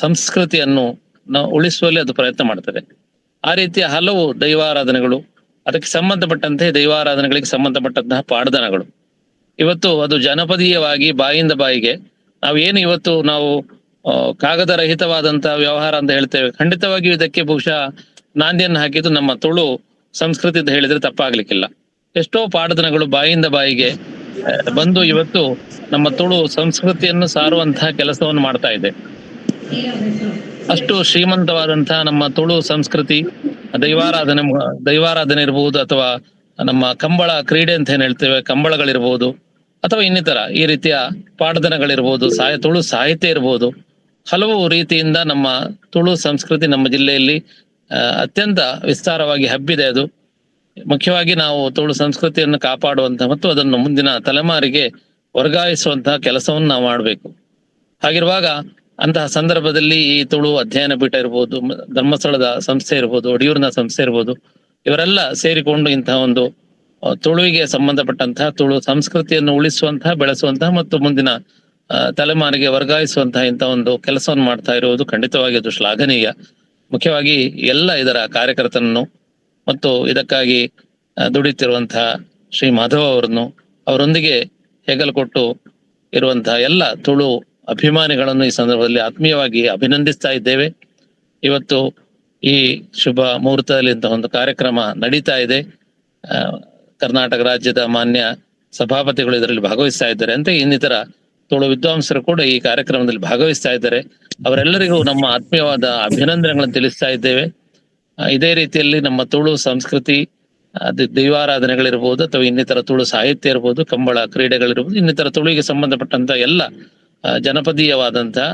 ಸಂಸ್ಕೃತಿಯನ್ನು ನಾವು ಉಳಿಸುವಲ್ಲಿ ಅದು ಪ್ರಯತ್ನ ಮಾಡ್ತದೆ. ಆ ರೀತಿಯ ಹಲವು ದೈವಾರಾಧನೆಗಳು, ಅದಕ್ಕೆ ಸಂಬಂಧಪಟ್ಟಂತೆ ದೈವಾರಾಧನೆಗಳಿಗೆ ಸಂಬಂಧಪಟ್ಟಂತಹ ಪಾಡ್ದನಗಳು ಇವತ್ತು ಅದು ಜನಪದೀಯವಾಗಿ ಬಾಯಿಂದ ಬಾಯಿಗೆ ನಾವೇನು ಇವತ್ತು ನಾವು ಕಾಗದ ರಹಿತವಾದಂತಹ ವ್ಯವಹಾರ ಅಂತ ಹೇಳ್ತೇವೆ, ಖಂಡಿತವಾಗಿಯೂ ಇದಕ್ಕೆ ಬಹುಶಃ ನಾಂದಿಯನ್ನು ಹಾಕಿದ್ದು ನಮ್ಮ ತುಳು ಸಂಸ್ಕೃತಿ ಅಂತ ಹೇಳಿದ್ರೆ ತಪ್ಪಾಗ್ಲಿಕ್ಕಿಲ್ಲ. ಎಷ್ಟೋ ಪಾಡ್ದನಗಳು ಬಾಯಿಂದ ಬಾಯಿಗೆ ಬಂದು ಇವತ್ತು ನಮ್ಮ ತುಳು ಸಂಸ್ಕೃತಿಯನ್ನು ಸಾರುವಂತಹ ಕೆಲಸವನ್ನು ಮಾಡ್ತಾ ಇದೆ. ಅಷ್ಟು ಶ್ರೀಮಂತವಾದಂತಹ ನಮ್ಮ ತುಳು ಸಂಸ್ಕೃತಿ, ದೈವಾರಾಧನೆ ಇರಬಹುದು, ಅಥವಾ ನಮ್ಮ ಕಂಬಳ ಕ್ರೀಡೆ ಅಂತ ಏನ್ ಹೇಳ್ತೇವೆ, ಕಂಬಳಗಳಿರ್ಬೋದು, ಅಥವಾ ಇನ್ನಿತರ ಈ ರೀತಿಯ ಪಾಡ್ದನಗಳಿರ್ಬೋದು, ತುಳು ಸಾಹಿತ್ಯ ಇರ್ಬೋದು, ಹಲವು ರೀತಿಯಿಂದ ನಮ್ಮ ತುಳು ಸಂಸ್ಕೃತಿ ನಮ್ಮ ಜಿಲ್ಲೆಯಲ್ಲಿ ಅತ್ಯಂತ ವಿಸ್ತಾರವಾಗಿ ಹಬ್ಬಿದೆ. ಅದು ಮುಖ್ಯವಾಗಿ ನಾವು ತುಳು ಸಂಸ್ಕೃತಿಯನ್ನು ಕಾಪಾಡುವಂತಹ ಮತ್ತು ಅದನ್ನು ಮುಂದಿನ ತಲೆಮಾರಿಗೆ ವರ್ಗಾಯಿಸುವಂತಹ ಕೆಲಸವನ್ನು ನಾವು ಮಾಡಬೇಕು. ಹಾಗಿರುವಾಗ ಅಂತಹ ಸಂದರ್ಭದಲ್ಲಿ ಈ ತುಳು ಅಧ್ಯಯನ ಪೀಠ ಇರ್ಬೋದು, ಧರ್ಮಸ್ಥಳದ ಸಂಸ್ಥೆ ಇರ್ಬೋದು, ಒಡಿಯೂರಿನ ಸಂಸ್ಥೆ ಇರ್ಬೋದು, ಇವರೆಲ್ಲ ಸೇರಿಕೊಂಡು ಇಂತಹ ಒಂದು ತುಳುವಿಗೆ ಸಂಬಂಧಪಟ್ಟಂತಹ ತುಳು ಸಂಸ್ಕೃತಿಯನ್ನು ಉಳಿಸುವಂತಹ, ಬೆಳೆಸುವಂತಹ ಮತ್ತು ಮುಂದಿನ ತಲೆಮಾರಿಗೆ ವರ್ಗಾಯಿಸುವಂತಹ ಇಂತಹ ಒಂದು ಕೆಲಸವನ್ನು ಮಾಡ್ತಾ ಇರುವುದು ಖಂಡಿತವಾಗಿ ಅದು ಶ್ಲಾಘನೀಯ. ಮುಖ್ಯವಾಗಿ ಎಲ್ಲ ಇದರ ಕಾರ್ಯಕರ್ತನನ್ನು ಮತ್ತು ಇದಕ್ಕಾಗಿ ದುಡಿತಿರುವಂತಹ ಶ್ರೀ ಮಾಧವ ಅವರನ್ನು, ಅವರೊಂದಿಗೆ ಹೆಗಲು ಕೊಟ್ಟು ಇರುವಂತಹ ಎಲ್ಲ ತುಳು ಅಭಿಮಾನಿಗಳನ್ನು ಈ ಸಂದರ್ಭದಲ್ಲಿ ಆತ್ಮೀಯವಾಗಿ ಅಭಿನಂದಿಸ್ತಾ ಇದ್ದೇವೆ. ಇವತ್ತು ಈ ಶುಭ ಮುಹೂರ್ತದಲ್ಲಿ ಇಂತಹ ಒಂದು ಕಾರ್ಯಕ್ರಮ ನಡೀತಾ ಇದೆ. ಕರ್ನಾಟಕ ರಾಜ್ಯದ ಮಾನ್ಯ ಸಭಾಪತಿಗಳು ಇದರಲ್ಲಿ ಭಾಗವಹಿಸ್ತಾ ಇದ್ದಾರೆ, ಅಂತ ಇನ್ನಿತರ ತುಳು ವಿದ್ವಾಂಸರು ಕೂಡ ಈ ಕಾರ್ಯಕ್ರಮದಲ್ಲಿ ಭಾಗವಹಿಸ್ತಾ ಇದ್ದಾರೆ. ಅವರೆಲ್ಲರಿಗೂ ನಮ್ಮ ಆತ್ಮೀಯವಾದ ಅಭಿನಂದನೆಗಳನ್ನು ತಿಳಿಸ್ತಾ ಇದ್ದೇವೆ. ಇದೇ ರೀತಿಯಲ್ಲಿ ನಮ್ಮ ತುಳು ಸಂಸ್ಕೃತಿ, ಅದು ದೈವಾರಾಧನೆಗಳಿರ್ಬೋದು ಅಥವಾ ಇನ್ನಿತರ ತುಳು ಸಾಹಿತ್ಯ ಇರ್ಬೋದು, ಕಂಬಳ ಕ್ರೀಡೆಗಳಿರ್ಬೋದು, ಇನ್ನಿತರ ತುಳುವಿಗೆ ಸಂಬಂಧಪಟ್ಟಂತ ಎಲ್ಲ ಜನಪದೀಯವಾದಂತಹ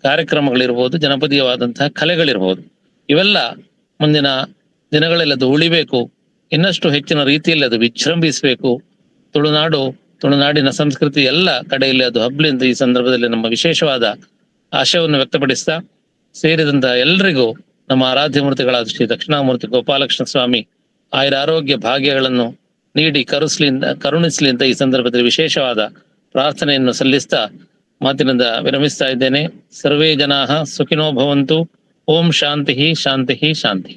ಕಾರ್ಯಕ್ರಮಗಳಿರ್ಬೋದು, ಜನಪದೀಯವಾದಂತಹ ಕಲೆಗಳಿರ್ಬೋದು, ಇವೆಲ್ಲ ಮುಂದಿನ ದಿನಗಳಲ್ಲಿ ಅದು ಉಳಿಬೇಕು, ಇನ್ನಷ್ಟು ಹೆಚ್ಚಿನ ರೀತಿಯಲ್ಲಿ ಅದು ವಿಜೃಂಭಿಸಬೇಕು. ತುಳುನಾಡು ತುಳುನಾಡಿನ ಸಂಸ್ಕೃತಿ ಎಲ್ಲ ಕಡೆಯಲ್ಲಿ ಅದು ಹಬ್ಲಿ ಅಂತ ಈ ಸಂದರ್ಭದಲ್ಲಿ ನಮ್ಮ ವಿಶೇಷವಾದ ಆಶಯವನ್ನು ವ್ಯಕ್ತಪಡಿಸ್ತಾ, ಸೇರಿದಂತಹ ಎಲ್ಲರಿಗೂ ನಮ್ಮ ಆರಾಧ್ಯ ಮೂರ್ತಿಗಳಾದ ಶ್ರೀ ದಕ್ಷಿಣಾಮೂರ್ತಿ ಗೋಪಾಲಕೃಷ್ಣ ಸ್ವಾಮಿ ಆಯುರ ಆರೋಗ್ಯ ಭಾಗ್ಯಗಳನ್ನು ನೀಡಿ ಕರುಣಿಸ್ಲಿ ಅಂತ ಈ ಸಂದರ್ಭದಲ್ಲಿ ವಿಶೇಷವಾದ ಪ್ರಾರ್ಥನೆಯನ್ನು ಸಲ್ಲಿಸ್ತಾ ಮಾತಿನಿಂದ ವಿರಮಿಸ್ತಾ ಇದ್ದೇನೆ. ಸರ್ವೇ ಜನಾಃ ಸುಖಿನೋ ಭವಂತು. ಓಂ ಶಾಂತಿ ಶಾಂತಿ ಶಾಂತಿ.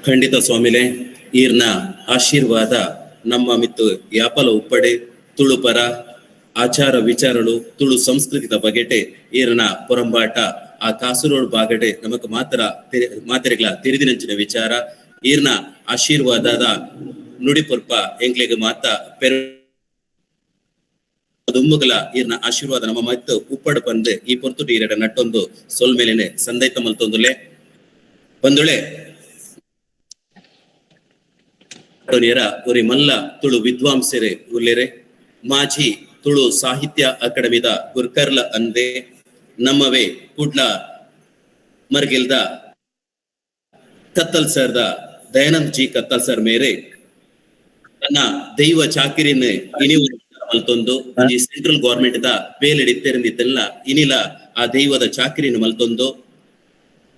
ಖಂಡಿತ ಸ್ವಾಮಿಲೆ, ಈರ್ನ ಆಶೀರ್ವಾದ ನಮ್ಮ ಮಿತ್ತು ಯಾಪಲ ಉಪ್ಪಡೆ ತುಳುಪರ ಆಚಾರ ವಿಚಾರಳು ತುಳು ಸಂಸ್ಕೃತಿದ ಬಗೆಟೆ ಈರ್ನ ಪೊರಂಬಾಟ ಆ ಕಾಸರಗೋಡು ಬಾಗಡೆ ನಮಕ್ ಮಾತ್ರ ಮಾತೆರೆಗ್ಲ ತಿರಿದಿನಂಚಿನ ವಿಚಾರ. ಈರ್ನ ಆಶೀರ್ವಾದದ ನುಡಿಪೊರ್ಪ ಎಂಕ್ಲೆಗ್ ಮಾತ ಪೆರ್ ದುಮ್ಮುಗಲ ಈರ್ನ ಆಶೀರ್ವಾದ ನಮ್ಮ ಮತ್ತು ಉಪ್ಪಡು ಪಂದ್ ಈ ಪೊರ್ತುಟು ಈರಡ ನಟ್ಟೊಂದು ಸೊಲ್ಮೇಲೆನೆ ಸಂದೈತ ಮಲ್ತೊಂದುಲೆ ಬಂದುಳೆ ನೇರ ಒರಿ ಮಲ್ಲ ತುಳು ವಿದ್ವಾಂಸರೆ ಉಲ್ಲೆರೆ ಮಾಜಿ ತುಳು ಸಾಹಿತ್ಯ ಅಕಾಡೆಮಿದ ಗುರ್ಕರ್ಲ ಅಂದೆ ನಮ್ಮವೇ ಕುಡ್ಲ ಮರ್ಗಿಲ್ದ ಕತ್ತಲ್ ಸರ್ದ ದಯಾನಂದ್ ಜಿ ಕತ್ತಲ್ ಸರ್ ಮೇರೆ ತನ್ನ ದೈವ ಚಾಕಿರಿನ ಇನಿ ಮಲ್ತೊಂದು ಈ ಸೆಂಟ್ರಲ್ ಗವರ್ಮೆಂಟ್ the ಬೇಲೆಡಿತ್ತೆರಂದಿತ್ತೆಲ್ಲ ಇನಿಲ ಆ ದೈವದ ಚಾಕಿರಿನ ಮಲ್ತೊಂದು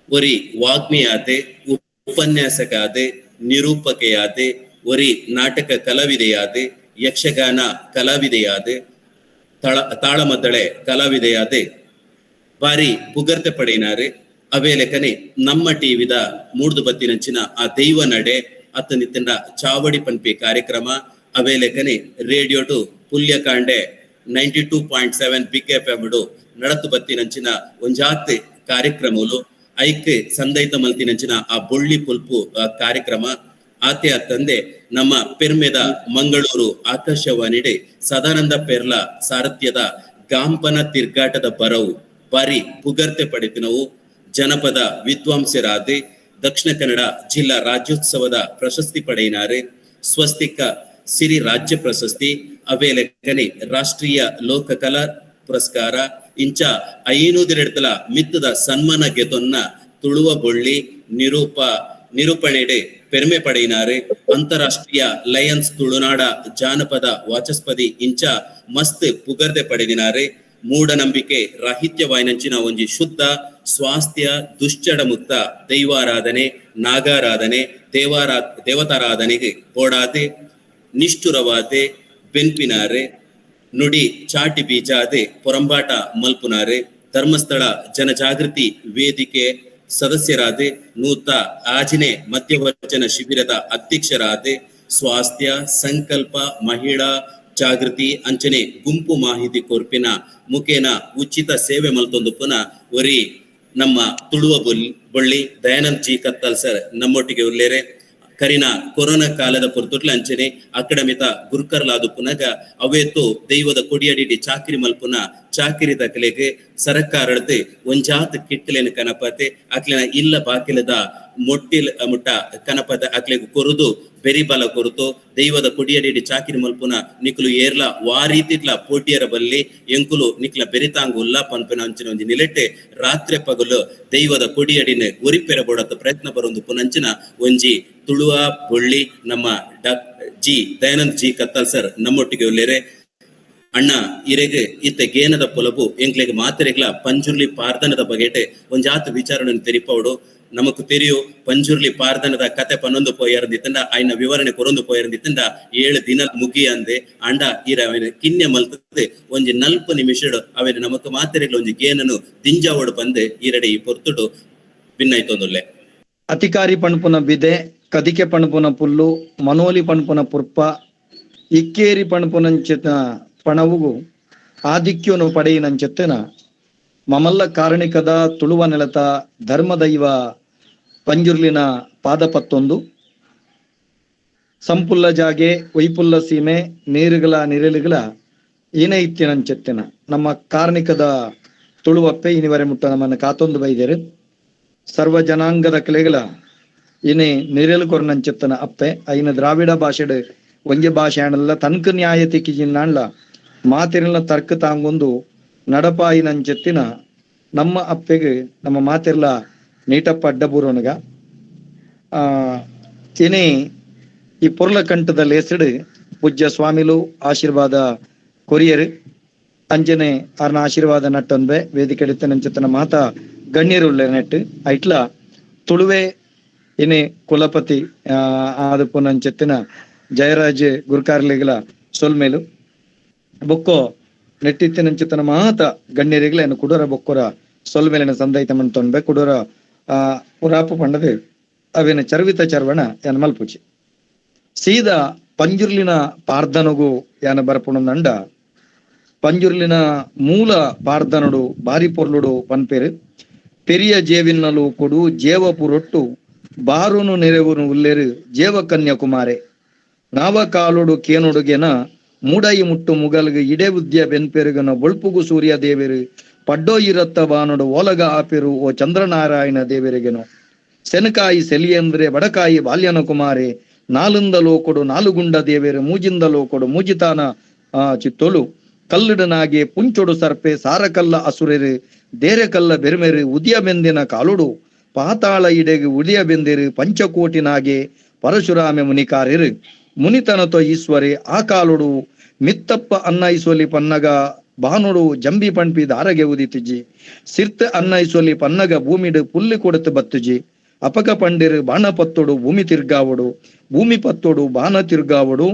ಒರಿ ವಾಗ್ಮಿಯಾತೆ, ಉಪನ್ಯಾಸಕಾದೆ, ನಿರೂಪಕೆಯಾದೆ, ಒರಿ ನಾಟಕ ಕಲಾವಿದೆಯಾದೆ, ಯಕ್ಷಗಾನ ಕಲಾವಿದೆಯಾದೆ, ತಾಳಮದ್ದಳೆ ಕಲಾವಿದೆಯಾದೆ ಬಾರಿ ಪುಗರ್ತೆ ಪಡೆಯಿನಾರೆ. ಅವೇಲೆಕನೆ ನಮ್ಮ ಟಿವಿದ ಮೂಡ್ದು ಬತ್ತಿನಂಚಿನ ಆ ದೈವ ನಡೆ ಅತ್ತನಿತ್ತಂಡ ಚಾವಡಿ ಪನ್ಪಿ ಕಾರ್ಯಕ್ರಮ, ಅವೇಲೆಕನೆ ರೇಡಿಯೋ ಟು ಪುಲ್ಯಕಾಂಡೆ 92.7 ಬಿಗ್ ಎಫ್ ಎಂ ನಡತು ಬತ್ತಿನಂಚಿನ ಒಂಜಾತ್ ಕಾರ್ಯಕ್ರಮಲು ಐಕ್ ಸಂದೈತ ಮಲ್ತಿನಂಚಿನ ಆ ಬೊಳ್ಳಿ ಪುಲ್ಪು ಕಾರ್ಯಕ್ರಮ ಆತೆ ತಂದೆ ನಮ್ಮ ಪೆರ್ಮೆದ ಮಂಗಳೂರು ಆಕಾಶವಾಣಿಡೆ ಸದಾನಂದ ಪೆರ್ಲ ಸಾರಥ್ಯದ ಗಾಂಪನ ತಿರ್ಗಾಟದ ಬರವು ಬಾರಿ ಪುಗರ್ತೆ ಪಡೆತಿನವು. ಜನಪದ ವಿದ್ವಾಂಸರಾದೆ ದಕ್ಷಿಣ ಕನ್ನಡ ಜಿಲ್ಲಾ ರಾಜ್ಯೋತ್ಸವದ ಪ್ರಶಸ್ತಿ ಪಡೆಯಿನಾರೆ, ಸ್ವಸ್ತಿಕ ಸಿರಿ ರಾಜ್ಯ ಪ್ರಶಸ್ತಿ, ಅವೇಲೆಕನೆ ರಾಷ್ಟ್ರೀಯ ಲೋಕಕಲಾ ಪುರಸ್ಕಾರ ಇಂಚ 502 ಮಿತ್ತದ ಸನ್ಮಾನ ಗೆತೊನ್ನ ತುಳುವ ಬೊಳ್ಳಿ ನಿರೂಪಣೆಡೆ ಪೆರ್ಮೆ ಪಡೆಯಿನಾರೆ. ಅಂತಾರಾಷ್ಟ್ರೀಯ ಲಯನ್ಸ್ ತುಳುನಾಡ ಜಾನಪದ ವಾಚಸ್ಪತಿ ಇಂಚ ಮಸ್ತ್ ಪುಗರ್ದೆ ಪಡೆದಿನಾರೆ. ಮೂಢನಂಬಿಕೆ ರಾಹಿತ್ಯವಾಯಿನಂಚಿನ ಒಂಜಿ ಶುದ್ಧ ಸ್ವಾಸ್ಥ್ಯ ದುಶ್ಚಡ ಮುಕ್ತ ದೈವಾರಾಧನೆ, ನಾಗಾರಾಧನೆ, ದೇವತಾರಾಧನೆಗೆ ಬೋಡಾದೆ ನಿಷ್ಠುರವಾದೆ ಬೆನ್ಪಿನಾರೆ, ನುಡಿ ಚಾಟಿ ಬೀಜಾದೆ ಪೊರಂಬಾಟ ಮಲ್ಪುನಾರೆ, ಧರ್ಮಸ್ಥಳ ಜನಜಾಗೃತಿ ವೇದಿಕೆ ಸದಸ್ಯರಾದೆ, ನೂತ ಆಜಿನೆ ಮಧ್ಯವಚನ ಶಿಬಿರದ ಅಧ್ಯಕ್ಷರಾದೆ, ಸ್ವಾಸ್ಥ್ಯ ಸಂಕಲ್ಪ ಮಹಿಳಾ ಜಾಗೃತಿ ಅಂಚನೆ ಗುಂಪು ಮಾಹಿತಿ ಕೊರ್ಪಿನ ಮುಖೇನ ಉಚಿತ ಸೇವೆ ಮಲ್ತೊಂದು ಪುನಃ ಒರಿ ನಮ್ಮ ತುಳುವ ಬೊಳ್ಳಿ ದಯಾನಂದ್ ಜಿ ಕತ್ತಲ್ ಸರ್ ನಮ್ಮೊಟ್ಟಿಗೆ ಉಲ್ಲೇರೆ. ಕರಿನ ಕೊರೋನಾ ಕಾಲದ ಪೊರ್ತುಟ್ಲ ಅಂಚನೆ ಅಕಾಡೆಮಿತ ಗುರುಕರ್ಲಾದು ಪುನಗ ಅವೇತು ದೈವದ ಕೊಡಿಯಡಿಡಿ ಚಾಕಿರಿ ಮಲ್ಪುನ ಚಾಕಿರಿ ದಕಲೆಗೆ ಸರಕಾರಡ್ದು ಒಂಜಾತ್ ಕಿಟ್ಟಲೇನು ಕನಪತೆ ಅಕ್ಲೆನ ಇಲ್ಲ ಬಾಕಿಲದ ಮೊಟ್ಟಿಲ್ ಮುಟ್ಟ ಕನಪದ ಅಕ್ಲೆಗ್ ಕೊರುದು ಬೆರಿಬಲ ಕೊರುತು ದೈವದ ಕೊಡಿಯಡಿಡಿ ಚಾಕಿರಿ ಮಲ್ಪುನ ನಿಕುಲು ಏರ್ಲ ವಾರೀತಿಟ್ಲ ಪೋಟಿಯರ ಬಲ್ಲಿ ಎಂಕುಲು ನಿಕ್ಲ ಬೆರಿತಾಂಗುಲ್ಲ ಪನ್ಪಿನ ಅಂಚಿನ ಒಂಜಿ ನಿಲೆಟ್ಟೆ ರಾತ್ರಿ ಪಗಲು ದೈವದ ಕೊಡಿಯಡಿನ ಒರಿಪೆರ ಬೋಡತ್ತ ಪ್ರಯತ್ನ ಬರೊಂದು ಪುನಂಚಿನ ಒಂಜಿ ತುಳುವ ಬೊಳ್ಳಿ ನಮ್ಮ ಜಿ ದಯಾನಂದ್ ಜಿ ಕತ್ತಲ್ ಸರ್ ನಮ್ಮೊಟ್ಟಿಗೆ ಉಲ್ಲೇರೆ. ಅಣ್ಣ ಇರೆಗ್ ಇತ್ತ ಗೇನದ ಪೊಲಬು ಎಂಕ್ಲೆಗ್ ಮಾತೆರೆಗ್ಲ ಪಂಜುರ್ಲಿ ಪಾರ್ದನದ ಬಗೆಟೆ ಒಂಜಾತ್ ವಿಚಾರಣೆ ತೆರಿಪೌಡು. ನಮಕ್ ತೆರಿಯು ಪಂಜುರ್ಲಿ ಪಾರ್ದನದ ಕತೆ ಪನ್ನೊಂದು ಪೋಯರ್ದಿತ್ತಂಡ ಆಯ್ನ ವಿವರಣೆ ಕೊರೊಂದು ಪೋಯರ್ದಿತ್ತಂಡ 7 ದಿನ ಮುಗಿ ಅಂದೆ ಅಂಡ ಇರ ಅವೆನ ಕಿನ್ಯ ಮಲ್ತದೆ ಒಂಜಿ 40 ನಿಮಿಷಡು ಅವೆನ ನಮಕ್ ಮಾತೆರೆಗ್ಲ ಒಂಜಿ ಗೇನನು ದಿಂಜಾವಡು ಪಂದೆ ಈರಡೆ ಈ ಪೊರ್ತುಡು ಭಿನ್ನಾಯ್ತೊಂದುಲ್ಲೆ.
ಅತಿಕಾರಿ ಪಣ್ಪುನ ಬಿದೆ, ಕದಿಕೆ ಪಣ್ಪುನ ಪುಲ್ಲು, ಮನೋಲಿ ಪಣ್ಪುನ ಪುರ್ಪ, ಇಕ್ಕೇರಿ ಪಣ್ಪುನಂಚಿತ ಪಣವುಗು ಆಧಿಕ್ಯನು ಪಡೆಯಿನಂచెತ್ತನ ಮಮಲ್ಲ ಕಾರಣಿಕದ ತುಳುವ ನೆಲತ ಧರ್ಮದೈವ ಪಂಜುರ್ಲಿನ ಪಾದಪತ್ತೊಂದು ಸಂಪುಲ್ಲ ಜಾಗೆ ವೈಪುಲ್ಲ ಸೀಮೆ ನೀರುಗಳ ನಿರೆಲುಗಳ ಏನೇ ಇತ್ತಿನಂచెತ್ತಿನ ನಮ್ಮ ಕಾರ್ಣಿಕದ ತುಳುವಪ್ಪೆ ಇನಿವರೆ ಮುಟ್ಟ ನಮ್ಮನ್ನು ಕಾತೊಂದು ಬೈದೇರು. ಸರ್ವ ಜನಾಂಗದ ಕಲೆಗಳ ಏನೇ ನಿರೆಲು ಕೊರನಂచెತ್ತನ ಅಪ್ಪೆ ಐನ ದ್ರಾವಿಡ ಭಾಷೆಡು ಒಂಜೆ ಭಾಷೆ ಆಣಲ್ಲ ತನ್ಕ ನ್ಯಾಯ ತಿಕ್ಕಿಜಿನ್ನಾಣ್ಲ ಮಾತಿರಲ್ಲ ತರ್ಕ ತಾಂಗೊಂದು ನಡಪಾಯಿನಂచెತ್ತಿನ ನಮ್ಮ ಅಪ್ಪೆಗೆ ನಮ್ಮ ಮಾತಿರ್ಲ ನೀಟಪ್ಪ ಅಡ್ಡಬೂರೋನಗ ಏನೇ ಈ ಪೊರ್ಲ ಕಂಠದ ಲೇಸಡು ಪೂಜ್ಯ ಸ್ವಾಮಿಲು ಆಶೀರ್ವಾದ ಕೊರಿಯರು ಅಂಜನೆ ಆರ್ನ ಆಶೀರ್ವಾದ ನಟ್ಟೊಂದೆ ವೇದಿಕೆ ನಂಚತನ ಮಾತಾ ಗಣ್ಯರು ನೆಟ್ಟು ಐಟ್ಲ ತುಳುವೆ ಇನಿ ಕುಲಪತಿ ಆದ ಪುನಂಚೆತ್ತಿನ ಜಯರಾಜ್ ಗುರುಕಾರ್ಲಿಗಳ ಸೊಲ್ಮೇಲು ಬೊಕ್ಕೋ ನೆಟ್ಟಿತ್ತಿನಂಚಿತನ ಮಾತ ಗಣ್ಯರಿಗಳ ಏನು ಕುಡೋರ ಬೊಕ್ಕೊರ ಸೊಲ್ಮೇಲಿನ ಸಂದೈತ ಮಣ್ತೊಂಬೆ ಕುಡೋರ ಪುರಾಪು ಪಂಡದು ಅವೇನ ಚರ್ವಿತ ಚರ್ವಣ ಯಾನ ಮಲ್ಪುಚಿ ಸೀದಾ ಪಂಜುರ್ಲಿನ ಪಾರ್ದನಗು ಯಾನ ಬರಪುಣಂದಂಡ ಪಂಜುರ್ಲಿನ ಮೂಲ ಪಾರ್ದನಡು ಬಾರಿ ಪೊರ್ಲುಡು ಪನ್ಪೇರು ಪೆರಿಯ ಜೇವಿನ್ನಲು ಕೊಡು ಜೇವಪುರೊಟ್ಟು ಬಾರುನು ನೆರೆವುನು ಉಲ್ಲೇರು ಜೇವ ಕನ್ಯಾಕುಮಾರೆ ನಾವ ಕಾಲುಡು ಕೇನುಡುಗೆನ ಮೂಡೈ ಮುಟ್ಟು ಮುಗಲ್ಗು ಇಡೆ ಉದ್ಯ ಬೆನ್ಪೆರುಗನ ಬೊಳ್ಪುಗು ಸೂರ್ಯ ದೇವರು ಪಡ್ಡೋ ಇರತ್ತ ಬಾನುಡು ಓಲಗ ಆಪೆರು ಓ ಚಂದ್ರನಾರಾಯಣ ದೇವರಿಗೆನು ಸೆನಕಾಯಿ ಸೆಲಿಯಂದ್ರೆ ಬಡಕಾಯಿ ಬಾಲ್ಯನ ಕುಮಾರಿ ನಾಲಿಂದ ಲೋಕೊಡು ನಾಲುಗುಂಡ ದೇವೇರು ಮೂಜಿಂದ ಲೋಕೊಡು ಮೂಜಿತಾನ ಚಿತ್ತೋಲು ಕಲ್ಲಿಡನಾಗೆ ಪುಂಚೊಡು ಸರ್ಪೆ ಸಾರಕಲ್ಲ ಅಸುರೆರು ದೇರೆಕಲ್ಲ ಬೆರ್ಮೆರು ಉದಿಯ ಬೆಂದಿನ ಕಾಲುಡು ಪಾತಾಳ ಇಡೆಗೆ ಉದಿಯ ಬೆಂದಿರು ಪಂಚಕೋಟಿನಾಗೆ ಪರಶುರಾಮೆ ಮುನಿಕಾರಿರು ಮುನಿತನತೊ ಈಶ್ವರಿ ಆ ಕಾಲುಡು ಮಿತ್ತಪ್ಪ ಅನ್ನ ಇಸೋಲಿ ಪನ್ನಗ ಬಾನುಡು ಜಂಬಿ ಪಣ್ಪಿ ದಾರಗೆ ಉದಿತಿಜಿ ಸಿರ್ತ ಅನ್ನ ಇಸೋಲಿ ಪನ್ನಗ ಭೂಮಿಡು ಪುಲ್ಲಿ ಕೊಡುತ್ತು ಬತ್ತುಜಿ ಅಪಕ ಪಂಡಿರು ಬಾಣ ಪತ್ತೊಡು ಭೂಮಿ ತಿರ್ಗಾವಡು ಭೂಮಿ ಪತ್ತೊಡು ಬಾಣ ತಿರ್ಗಾವಡು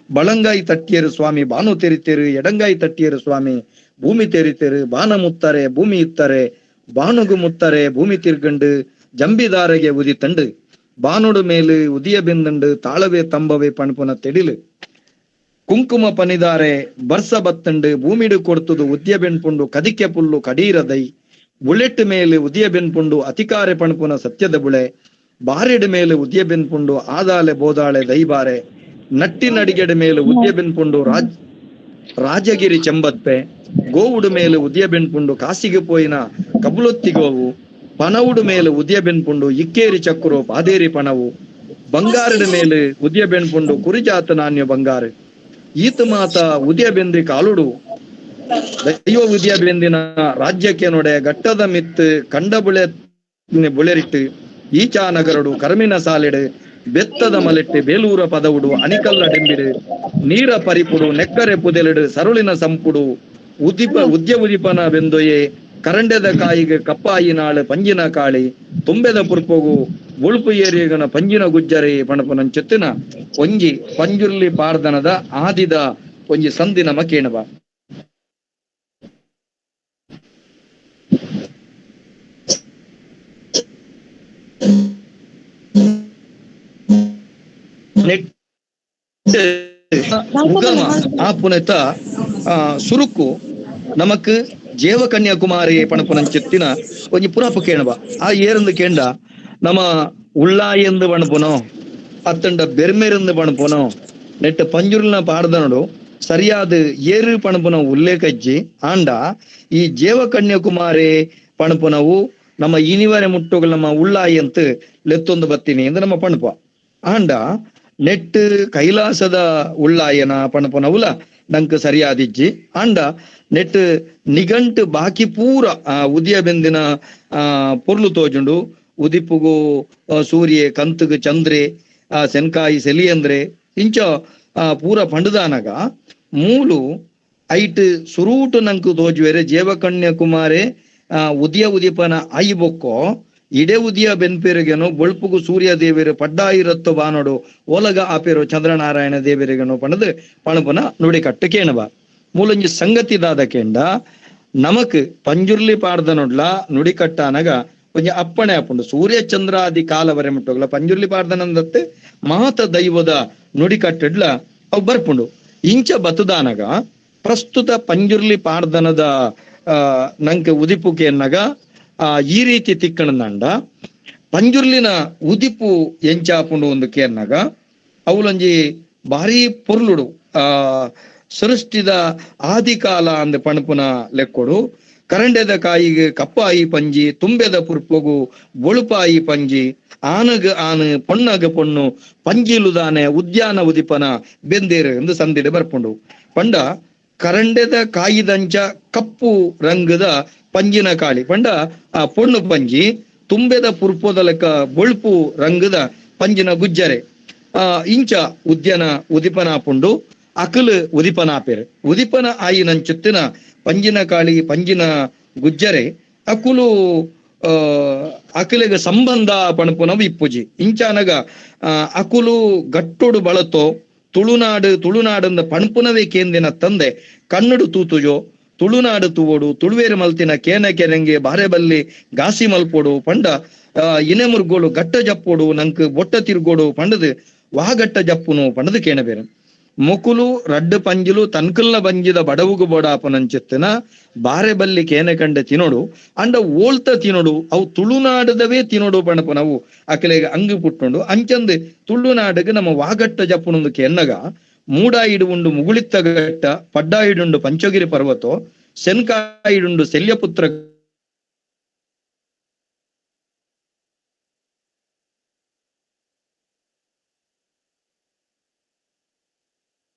ಬಳಂಗಾಯಿ ತಟ್ಟಿಯರು ಸ್ವಾಮಿ ಬಾನು ತೆರಿತೇರು ಎಡಂಗಾಯಿ ತಟ್ಟಿಯರು ಸ್ವಾಮಿ ಭೂಮಿ ತೆರಿತೇರು ಬಾಣ ಮುತ್ತಾರೆ ಭೂಮಿ ಇತ್ತರೆ ಬಾನುಗು ಮುತ್ತಾರೆ ಭೂಮಿ ತಿರ್ಗಂಡು ಜಂಬಿದಾರಗೆ ಉದಿತಂಡು ಬಾನುಡು ಮೇಲು ಉದಿಯ ಬೆಂದಂಡು ತಾಳವೇ ತಂಬವೇ ಪಣಪುನ ತೆಡಿಲು ಕುಂಕುಮ ಪನಿದಾರೆ ಬರ್ಸ ಬತ್ತಂಡು ಭೂಮಿಡು ಕೊಡ್ತುದು ಉದ್ಯ ಬೆನ್ಪುಂಡು ಕದಿಕೆ ಪುಲ್ಲು ಕಡೀರದೈ ಬುಲೆಟ್ ಮೇಲೆ ಉದಿಯ ಬೆನ್ಪುಂಡು ಅತಿಕಾರೆ ಪಣಪುನ ಸತ್ಯದ ಬುಳೆ ಬಾರೆಡ್ ಮೇಲೆ ಉದ್ಯ ಬೆನ್ಪುಂಡು ಆದಾಲೆ ಬೋದಾಳೆ ದೈಬಾರೆ ನಟ್ಟಿನಡಿಗೆಡ ಮೇಲೆ ಉದ್ಯ ಬೆನ್ಪುಂಡು ರಾಜಗಿರಿ ಚೆಂಬತ್ಪೆ ಗೋವುಡು ಮೇಲೆ ಉದ್ಯ ಬೆನ್ಪುಂಡು ಕಾಸಿಗೆ ಪೋಯಿನ ಕಬುಲೊತ್ತಿಗೋವು ಪನವುಡು ಮೇಲೆ ಉದ್ಯ ಬೆನ್ಪುಂಡು ಇಕ್ಕೇರಿ ಚಕ್ಕುರು ಪಾದೇರಿ ಪಣವು ಬಂಗಾರದ ಮೇಲೆ ಉದ್ಯ ಬೆನ್ಪುಂಡು ಕುರಿಜಾತ ನಾಣ್ಯ ಬಂಗಾರು ಈತ ಮಾತ ಉದಯ ಬೆಂದಿ ಕಾಲುಡು ದೈವ ಉದಯ ಬೆಂದಿನ ರಾಜ್ಯಕ್ಕೆ ನೊಡೆ ಘಟ್ಟದ ಮಿತ್ತು ಕಂಡ ಬುಳೆ ಬುಳೆರಿಟ್ಟು ಈಚಾ ನಗರಡು ಕರ್ಮಿನ ಸಾಲೆಡು ಬೆತ್ತದ ಮಲೆಟ್ಟು ಬೇಲೂರ ಪದವುಡು ಅಣಿಕಲ್ಲ ಡೆಂಬಿಡು ನೀರ ಪರಿಪುಡು ನೆಕ್ಕರೆ ಪುದೆಲೆಡು ಸರುಳಿನ ಸಂಪುಡು ಉದಿಪ ಉದ್ಯ ಉದಿಪನ ಬೆಂದೊಯೆ ಕರಂಡೆದ ಕಾಯಿಗೆ ಕಪ್ಪಾಯಿ ನಾಳು ಪಂಜಿನ ಕಾಳಿ ತುಂಬೆದ ಪುರ್ಪೊಗು ಬುಳುಪು ಏರಿಯಗನ ಪಂಜಿನ ಗುಜ್ಜರೆ ಪಣಪನಂಚೆತ್ತಿನ ಒಂಜಿ ಪಂಜುರ್ಲಿ ಪಾರ್ದನದ ಆದಿದ ಒಂಜಿ ಸಂದಿನ ಮಕೇಣವ ಆ ಪುನತ ಸುರುಕು ನಮಕ್ ಜೇವ ಕನ್ಯಾಕುಮಾರಿ ಪಣಪುನಂಚೆತ್ತಿನ ಒಂಜಿ ಪುರಾಪು ಕೇಣವ ಆ ಏರಂದು ಕೇಂಡ ನಮ್ಮ ಉಳ್ಳಾಯೆಂದು ಪಣಪುನೋ ಅತ್ತಂಡ ಬೆರ್ಮೆರೆಂದು ಪಣಪುನೋ ನೆಟ್ಟ ಪಂಜುರ್ಲಿನ ಪಾಡ್ದನಡು ಸರಿಯಾದ ಏರು ಪಣಪುನ ಉಲ್ಲೇಖಜ್ಜಿ ಆಂಡ ಈ ಜೇವ ಕನ್ಯಾಕುಮಾರಿ ಪಣಪುನವು ನಮ್ಮ ಇನಿವರೆ ಮುಟ್ಟುಗಳು ನಮ್ಮ ಉಳ್ಳಾಯಿ ಅಂತ ಲೆತ್ತೊಂದು ಬತ್ತೀನಿ ಎಂದು ನಮ್ಮ ಪಣಪ ಆಂಡ ನೆಟ್ ಕೈಲಾಸದ ಉಳ್ಳಾಯನ ಪಣಪುನವುಲ ನಂಗೆ ಸರಿಯಾದಿಜ್ಜಿ ಆಂಡ ನೆಟ್ ನಿಘಂಟು ಬಾಕಿ ಪೂರ ಉದಿಯ ಬೆಂದಿನ ಪೊರ್ಲು ತೋಜುಂಡು ಉದಿಪುಗು ಸೂರ್ಯ ಕಂತುಗು ಚಂದ್ರೆ ಸೆನ್ಕಾಯಿ ಸೆಲಿಯಂದ್ರೆ ಇಂಚ ಪೂರ ಪಂಡುದಾನಗ ಮೂಲು ಐಟ್ ಸುರೂಟು ನಂಕು ತೋಜುವೆರೆ ಜೇವಕನ್ಯಾಕುಮಾರೆ ಉದಿಯ ಉದಿಪನ I ಬೊಕ್ಕೋ ಇಡೆ ಉದಿಯ ಬೆನ್ಪೆರುಗೆನು ಬೊಳ್ಪುಗು ಸೂರ್ಯ ದೇವರು ಪಡ್ಡಾಯಿರತ್ತು ಬಾನೋಡು ಓಲಗ ಆಪೇರು ಚಂದ್ರನಾರಾಯಣ ದೇವರಿಗೆನು ಪಣದು ಪಣಪನ ನುಡಿ ಕಟ್ಟು ಕೇಣವ ಮೂಲಂಜಿ ಸಂಗತಿ ದಾದ ಕೇಂಡ ನಮಕ್ ಪಂಜುರ್ಲಿ ಪಾಡ್ದನೊಡ್ಲ ನುಡಿ ಕಟ್ಟಾನಗ ಒಂಜಿ ಅಪ್ಪಣೆ ಆಪುಂಡು ಸೂರ್ಯ ಚಂದ್ರಾದಿ ಕಾಲವರೆ ಮುಟ್ಟೋಗ್ಲ ಪಂಜುರ್ಲಿ ಪಾಡ್ದನಂದತ್ತೆ ಮಹತ ದೈವದ ನುಡಿ ಕಟ್ಟಿಡ್ಲ ಅವು ಬರ್ಪುಂಡು ಇಂಚ ಬತುದಾನಗ ಪ್ರಸ್ತುತ ಪಂಜುರ್ಲಿ ಪಾಡ್ದನದ ನಂಗೆ ಉದಿಪುಕೆ ಎನ್ನಗ ಈ ರೀತಿ ತಿಕ್ಕಣದಂಡ ಪಂಜುರ್ಲಿನ ಉದಿಪು ಎಂಚಾಪುಂಡು ಒಂದು ಕೇರ್ನಗ ಅವಲೊಂಜಿ ಭಾರಿ ಪೊರ್ಲುಡು ಸೃಷ್ಟಿದ ಆದಿಕಾಲ ಅಂದ ಪಣಪುನ ಲೆಕ್ಕೊಡು ಕರಂಡೆದ ಕಾಯಿಗೆ ಕಪ್ಪಾಯಿ ಪಂಜಿ ತುಂಬೆದ ಪುರ್ಪೊಗು ಬೊಳುಪಾಯಿ ಪಂಜಿ ಆನಗ ಆನು ಪೊಣ್ಣಗ ಪೊಣ್ಣು ಪಂಜಿಲುದಾನೆ ಉದ್ಯಾನ ಉದಿಪನ ಬೆಂದೇರು ಎಂದು ಸಂದಿಡೆ ಬರ್ಪುಂಡು ಪಂಡ ಕರಂಡೆದ ಕಾಯಿದಂಚ ಕಪ್ಪು ರಂಗದ ಪಂಜಿನ ಕಾಳಿ ಪಂಡ ಆ ಪೊಣ್ಣು ಪಂಜಿ ತುಂಬೆದ ಪುರ್ಪೊದ ಲೆಕ್ಕ ಬೊಳ್ಪು ರಂಗದ ಪಂಜಿನ ಗುಜ್ಜರೆ ಇಂಚ ಉದ್ಯಾನ ಉದಿಪನ ಪುಂಡು. ಅಕಲ್ ಉದಿಪನ ಆಪೇರು. ಉದಿಪನ ಆಯಿನಂಚಿತ್ತಿನ ಪಂಜಿನ ಕಾಳಿ ಪಂಜಿನ ಗುಜ್ಜರೆ ಅಕುಲು ಅಕಲೆಗ ಸಂಬಂಧ ಪಣಪುನವು ಇಪ್ಪುಜಿ. ಇಂಚಾನಗ ಅಕುಲು ಗಟ್ಟೋಡು ಬಳತೋ ತುಳುನಾಡು ತುಳುನಾಡಂದ ಪಣಪುನವೇ ಕೇಂದಿನ ತಂದೆ ಕನ್ನಡು ತೂತುಜೋ ತುಳುನಾಡು ತೂವೋಡು ತುಳುವೇರು ಮಲ್ತಿನ ಕೇನ ಕೆರೆಂಗೆ ಬಾರೆ ಬಲ್ಲಿ ಗಾಸಿ ಮಲ್ಪೋಡು ಪಂಡ ಇನೆ ಮುರ್ಗೋಳು ಗಟ್ಟ ಜಪ್ಪೋಡು ನಂಕ್ ಬೊಟ್ಟ ತಿರ್ಗೋಡು ಪಂಡದು ವಾಗಟ್ಟ ಜಪ್ಪುನು ಪಂಡದು ಕೇಣಬೇರು. ಮೊಕುಲು ರಡ್ಡು ಪಂಜಿಲು ತನ್ಕಲ್ನ ಬಂಜಿದ ಬಡವುಗು ಬೋಡಾಪನಂಚಿತ್ತಿನ ಬಾರೆ ಬಲ್ಲಿ ಕೇನೆ ಕಂಡೆ ತಿನೋಡು ಅಂಡ ಓಳ್ತ ತಿನೋಡು ಅವು ತುಳುನಾಡದವೇ ತಿನೋಡು ಪಣಪನವು ಅಕಲೆಗೆ ಅಂಗು ಪುಟ್ಟುಂಡು. ಅಂಚಂದು ತುಳುನಾಡಿಗೆ ನಮ್ಮ ವಾಗಟ್ಟ ಜಪ್ಪುನೊಂದು ಕೆನ್ನಗ ಮೂಡಾಯಿಡು ಮುಗುಳಿತ್ತ ಘಟ್ಟ, ಪಡ್ಡಾಯಿಡುಂಡು ಪಂಚಗಿರಿ ಪರ್ವತೋ, ಸೆನ್ಕಾಯಿಡುಂಡು ಶಲ್ಯಪುತ್ರ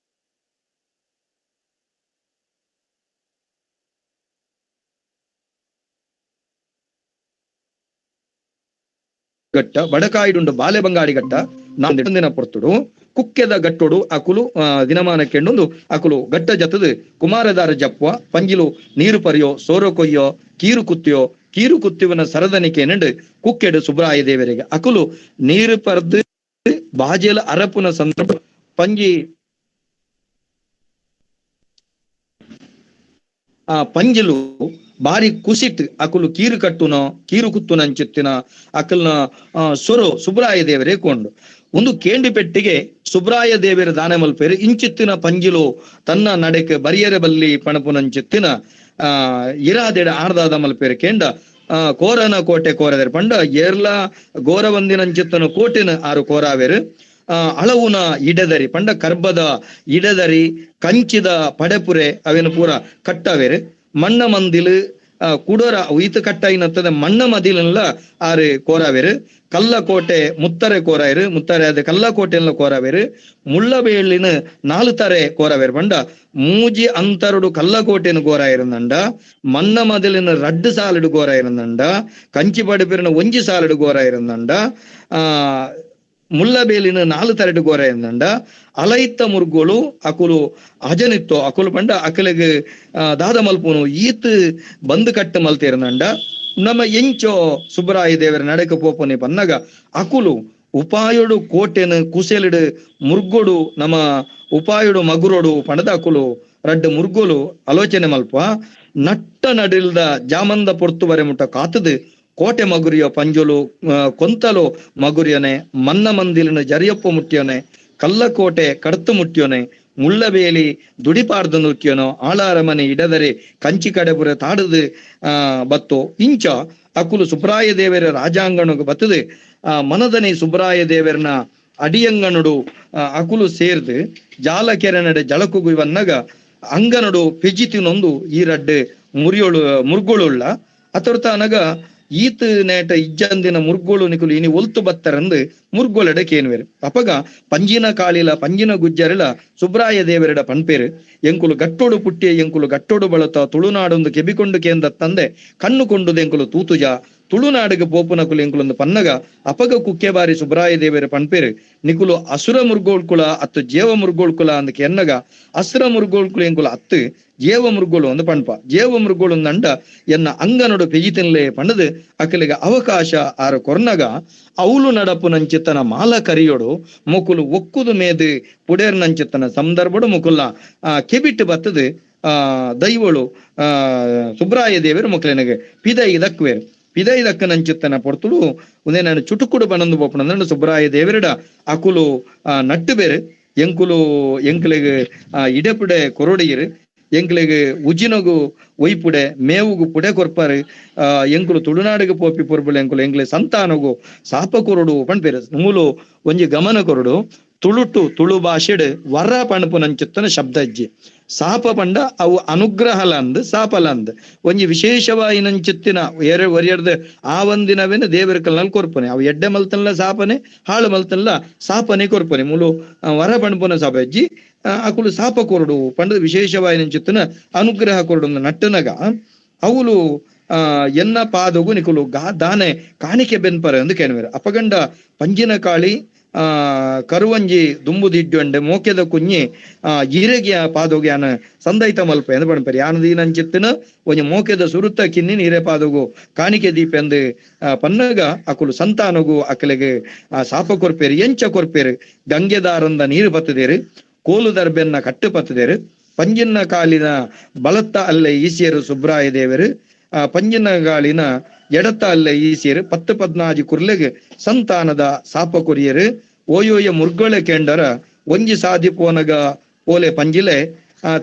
ಘಟ್ಟ, ಬಡಕಾಯಿಡುಂಡು ಬಾಲೆ ಬಂಗಾಡಿ ಘಟ್ಟ, ನಾನ್ ಪೊರ್ತುಡು ಕುಕ್ಕೆದ ಗಟ್ಟೋಡು ಅಕುಲು ದಿನಮಾನ ಕೆಂಡೊಂದು ಅಕುಲು ಗಟ್ಟ ಜತದು ಕುಮಾರದಾರ ಜಪ್ವ ಪಂಜಿಲು ನೀರು ಪರಿಯೋ ಸೋರೋ ಕೊಯ್ಯೋ ಕೀರು ಕುತ್ತಿಯೋ ಕೀರು ಕುತ್ತಿವನ ಸರದನಿಕೆ ನೆಂಡು ಕುಕ್ಕೆಡು ಸುಬ್ರಾಯ ದೇವರಿಗೆ ಅಕುಲು ನೀರು ಪರ್ದು ಬಾಜೆಲ ಅರಪುನ ಸಂದರ್ಭ ಪಂಜಿ ಆ ಪಂಜಿಲು ಬಾರಿ ಕುಸಿಟ್ ಅಕುಲು ಕೀರು ಕಟ್ಟುನೋ ಕೀರು ಕುತ್ತುನಂಚಿತ್ತಿನ ಅಕಲ್ನ ಸೊರು ಸುಬ್ರಾಯ ದೇವರೇ ಕೊಂಡು ಒಂದು ಕೇಂಡಿ ಪೆಟ್ಟಿಗೆ ಸುಬ್ರಾಯ ದೇವರ ದಾನ ಮಲ್ಪೇರು ಇಂಚಿತ್ತಿನ ಪಂಜಿಲು ತನ್ನ ನಡೆಕ್ ಬರಿಯರೆ ಬಲ್ಲಿ ಪಣಪುನಂಚಿತ್ತಿನ ಆ ಇರಾದೆಡ ಆರ್ದಾದ ಮಲ್ಪೇರು ಕೇಂಡ ಕೋರನ ಕೋಟೆ ಕೋರದೇರು ಪಂಡ ಏರ್ಲ ಗೋರವಂದಿನಂಚಿತ್ತನ ಕೋಟೆನ ಆರು ಕೋರಾವೇರು. ಅಳವುನ ಇಡದರಿ ಪಂಡ ಕರ್ಬದ ಇಡದರಿ ಕಂಚಿದ ಪಡೆಪುರೆ ಅವೇನು ಪೂರ ಕಟ್ಟವೇರು. ಮಣ್ಣ ಮಂದಿಲು ಕುಡೋರ ಈತ ಕಟ್ಟಾಯಿನತ್ತದ ಮಣ್ಣ ಮದಿಲೆಲ್ಲ ಆರು ಕೋರಾವೇರು. ಕಲ್ಲಕೋಟೆ ಮುತ್ತರೆ ಕೋರಾಯರು ಮುತ್ತರೆ ಅದ ಕಲ್ಲಕೋಟೆಲ್ಲ ಕೋರಾವೇರು. ಮುಳ್ಳಬೇಳಿನ ನಾಲು ತಾರೆ ಕೋರಾವೇರು ಪಂಡ ಮೂಜಿ ಅಂತರುಡು ಕಲ್ಲಕೋಟೆನ ಕೋರಾயிருந்தಂಡ, ಮಣ್ಣ ಮದಿಲಿನ ರಡ್ಡು ಸಾಲುಡು ಕೋರಾயிருந்தಂಡ, ಕಂಚಿ ಪಡೆಪಿರನ ಒಂಜಿ ಸಾಲುಡು ಕೋರಾயிருந்தಂಡ, ಆ ಮುಳ್ಳಬೇಲಿನ ನಾಲು ತರಡು ಗೋರ ಅಲೈತ್ತ ಮುರ್ಗೋಳು ಅಕುಲು ಅಜನಿತ್ತೋ ಅಕುಲು ಪಂಡ ಅಕಲಿಗೆ ದಾದ ಮಲ್ಪುನು ಈತ್ ಬಂದು ಕಟ್ಟು ಮಲ್ತೇರ್ನಂಡ. ನಮ್ಮ ಎಂಚೋ ಸುಬ್ರಾಯ ದೇವರ ನಡೆಕ ಪೋಪನೆ ಪನ್ನಗ ಅಕುಲು ಉಪಾಯುಡು ಕೋಟೆನು ಕುಸೆಲಿಡು ಮುರ್ಗೋಡು ನಮ್ಮ ಉಪಾಯುಡು ಮಗುರೋಡು ಪಂಡದ ಅಕುಲು ರಡ್ಡು ಮುರ್ಗೋಲು ಆಲೋಚನೆ ಮಲ್ಪ ನಟ್ಟ ನಡಿಲ್ದ ಜಾಮಂದ ಪೊರ್ತು ಬರೆ ಮುಟ್ಟ ಕಾತದು ಕೋಟೆ ಮಗುರಿಯೋ ಪಂಜುಲು ಕೊಂತಲು ಮಗುರಿಯನೆ ಮನ್ನ ಮಂದಿಲಿನ ಜರಿಯಪ್ಪ ಮುಟ್ಟಿಯೋನೆ ಕಲ್ಲಕೋಟೆ ಕಡತು ಮುಟ್ಟಿಯೋನೆ ಮುಳ್ಳಬೇಲಿ ದುಡಿಪಾರ್ದು ನುಕ್ಕಿಯೋನೋ ಆಳಾರ ಮನೆ ಇಡದರೆ ಕಂಚಿ ಕಡೆಪುರ ತಾಡದು ಬತ್ತು ಇಂಚ ಅಕುಲು ಸುಬ್ರಾಯ ದೇವರ ರಾಜಾಂಗಣకు ಬತ್ತದು. ಆ ಮನದನೆ ಸುಬ್ರಾಯ ದೇವರನ ಅಡಿಯಂಗನುಡು ಅಕುಲು ಸೇರ್ದು ಜಾಲಕೆರೆ ನಡೆ ಜಳಕುಗು ಇವನ್ನಗ ಅಂಗನಡು ಪೆಜಿತಿನೊಂದು ಈ ರಡ್ಡು ಮುರಿಯೋಳು ಮುರ್ಗೋಳುಳ್ಳ ಅತರ್ತ ಅನಗ ಈತ್ ನೇಟ ಇಜ್ಜಂದಿನ ಮುರ್ಗೋಳು ನಿಕುಲು ಇನಿ ಒಲ್ತು ಬತ್ತರಂದು ಮುರ್ಗೋಳೆಡ ಕೇನ್ವೇರು. ಅಪಗ ಪಂಜಿನ ಕಾಳಿಲ ಪಂಜಿನ ಗುಜ್ಜರಿಲ ಸುಬ್ರಾಯ ದೇವರೆಡ ಪನ್ಪೇರು ಎಂಕುಲು ಗಟ್ಟೋಡು ಪುಟ್ಟಿಯ ಎಂಕುಲು ಗಟ್ಟೋಡು ಬಳತ ತುಳುನಾಡೊಂದು ಕೆಬಿಕೊಂಡು ಕೇಂದ ತಂದೆ ಕಣ್ಣು ಕೊಂಡುದು ಎಂಕುಲು ತೂತುಜ ತುಳುನಾಡಿಗೆ ಪೋಪುನಕುಲು ಎಂಕುಲೊಂದು ಪನ್ನಗ ಅಪಗ ಕುಕ್ಕೆ ಬಾರಿ ಸುಬ್ರಾಯ ದೇವರ ಪನ್ಪೇರು ನಿಕುಲು ಅಸುರ ಮುರ್ಗೋಳ್ಕುಲ ಅತ್ತು ಜೇವ ಮುರ್ಗೋಳ್ಕುಲ ಅಂದ ಕೆನ್ನಗ ಅಸುರ ಮುರ್ಗೋಳ್ಕುಲು ಎಂಕುಲು ಅತ್ತು ಜೇವ ಮುರ್ಗೋಳು ಒಂದು ಪಣ್ಪ ಜೇವ ಮುರ್ಗೋಳು ನಂಡ ಎನ್ನ ಅಂಗನೊಡು ಪೆಜಿತಿನ್ಲೆ ಪಣ್ಣದು ಅಕಲಿಗೆ ಅವಕಾಶ ಆರ ಕೊರ್ನಗ ಅವಲು ನಡಪು ನಂಚಿತನ ಮಾಲ ಕರಿಯೋಡು ಮುಕುಲು ಒಕ್ಕುದು ಮೇದು ಪುಡೇರ್ ನಂಚಿತನ ಸಂದರ್ಭಡು ಮುಕುಲ್ಲ ಆ ಕೆಬಿಟ್ಟು ಬತ್ತದು ಆ ದೈವಳು ಆ ಸುಬ್ರಾಯ ದೇವರು ಮುಕ್ಲೆನಗೆ ಪಿದೈ ದಕ್ವೇರು ಪಿದೈ ದಕ್ಕನಂಚಿತ್ತನ ಪೊರ್ತುಡು ಒಂದೇ ನಾನು ಚುಟುಕುಡು ಬನಂದು ಬೋಪಣ ಸುಬ್ರಾಯ ದೇವರಡ ಅಕುಲು ನಟ್ಟು ಬೇರೆ ಎಂಕುಲು ಎಂಕುಲೆಗ್ ಇಡಪುಡೆ ಕೊರೊಡಿಯರು ಎಂಕ್ಲೆಗ್ ಉಜ್ಜಿನಗು ಒಯ್ಪುಡೆ ಮೇವುಗು ಪುಡೆ ಕೊರ್ಪಾರು ಎಂಕುಲು ತುಳುನಾಡಿಗೆ ಪೋಪಿ ಪೊರ್ಬುಲು ಎಂಕುಲು ಎಂಕ್ಲೆ ಸಂತಾನಗು ಸಾಪ ಕೊರಡು ಪಣ್ಪೇರು. ಮೂಲು ಒಂಜಿ ಗಮನ ಕೊರಡು ತುಳುಟು ತುಳು ಭಾಷೆಡ್ ವರ ಪಣಪುನಂಚಿತ್ತನ ಶಬ್ದ ಅಜ್ಜಿ ಸಾಪ ಪಂಡ ಅವು ಅನುಗ್ರಹಲಂದ್ ಸಾಪಲಂದ್ ಒಂಜಿ ವಿಶೇಷವಾಯಿನಂಚಿತ್ತಿನ ಒರಿಯರ್ದ ಆ ಒಂದಿನವೇನ ದೇವರ ಕಲ್ನಲ್ಲಿ ಕೊರ್ಪನೆ ಅವು ಎಡ್ಡೆ ಮಲ್ತನ್ಲ ಸಾಪನೆ ಹಾಳು ಮಲ್ತನ್ಲ ಸಾಪನೆ ಕೊರ್ಪನೆ ಮೂಲು ವರ ಪಣಪುನ ಸಾಪ ಅಜ್ಜಿ ಅಕುಲು ಸಾಪ ಕೊರಡು ಪಂಡದ ವಿಶೇಷವಾಯಿನಂಚಿತ್ತಿನ ಅನುಗ್ರಹ ಕೊರಡು ನಟ್ಟನಗ ಅವುಲು ಎನ್ನ ಪಾದಗು ನಿಕುಲು ದಾನೆ ಕಾಣಿಕೆ ಬೆನ್ಪರ ಎಂದು ಕೇಳುವರು. ಅಪಗಂಡ ಪಂಜಿನ ಕಾಳಿ ಕರುವಂಜಿ ದುಂಬುದಿಡ್ಡೊಂಡೆ ಮೋಕೆದ ಕುഞ്ഞಿ ಈರೆಗೆ ಪಾದೋಗೆ ಯಾನ ಸಂದೈತ ಮಲ್ಪೆ ಎಂದು ಪಣ್ಪೇರು. ಯಾನ ದೀನಂಚಿತ್ತಿನ ಒಂಜಿ ಮೋಕೆದ ಸುರುತ್ತ ಕಿನ್ನಿ ನೀರೆ ಪಾದೋಗು ಕಾಣಿಕೆ ದೀಪ ಎಂದು ಪನ್ನಗ ಅಕುಲು ಸಂತಾನಗು ಅಕಲೆಗೆ ಸಾಪ ಕೊರ್ಪೇರು. ಎಂಚ ಕೊರ್ಪೇರು? ಗಂಗೆದಾರಂದ ನೀರು ಬತ್ತದೇರು, ಕೋಲು ದರ್ಬೆನ್ನ ಕಟ್ಟು ಪತ್ತದೇರು, ಪಂಜಿನ ಕಾಲಿನ ಬಲತ್ತ ಅಲ್ಲೇ ಈಸಿಯರು ಸುಬ್ರಾಯ ದೇವರು, ಪಂಜಿನ ಗಾಳಿನ ಎಡತ್ತ ಅಲ್ಲೇ ಈಸಿಯರು 10 14 ಕುರ್ಲೆಗೆ ಸಂತಾನದ ಸಾಪ ಕೊರಿಯರು. ಓಯೋಯ ಮುರ್ಗೊಳೆ ಕೇಂಡರ ಒಂಜಿ ಸಾದಿ ಪೋನಗ ಪೋಲೆ ಪಂಜಿಲೆ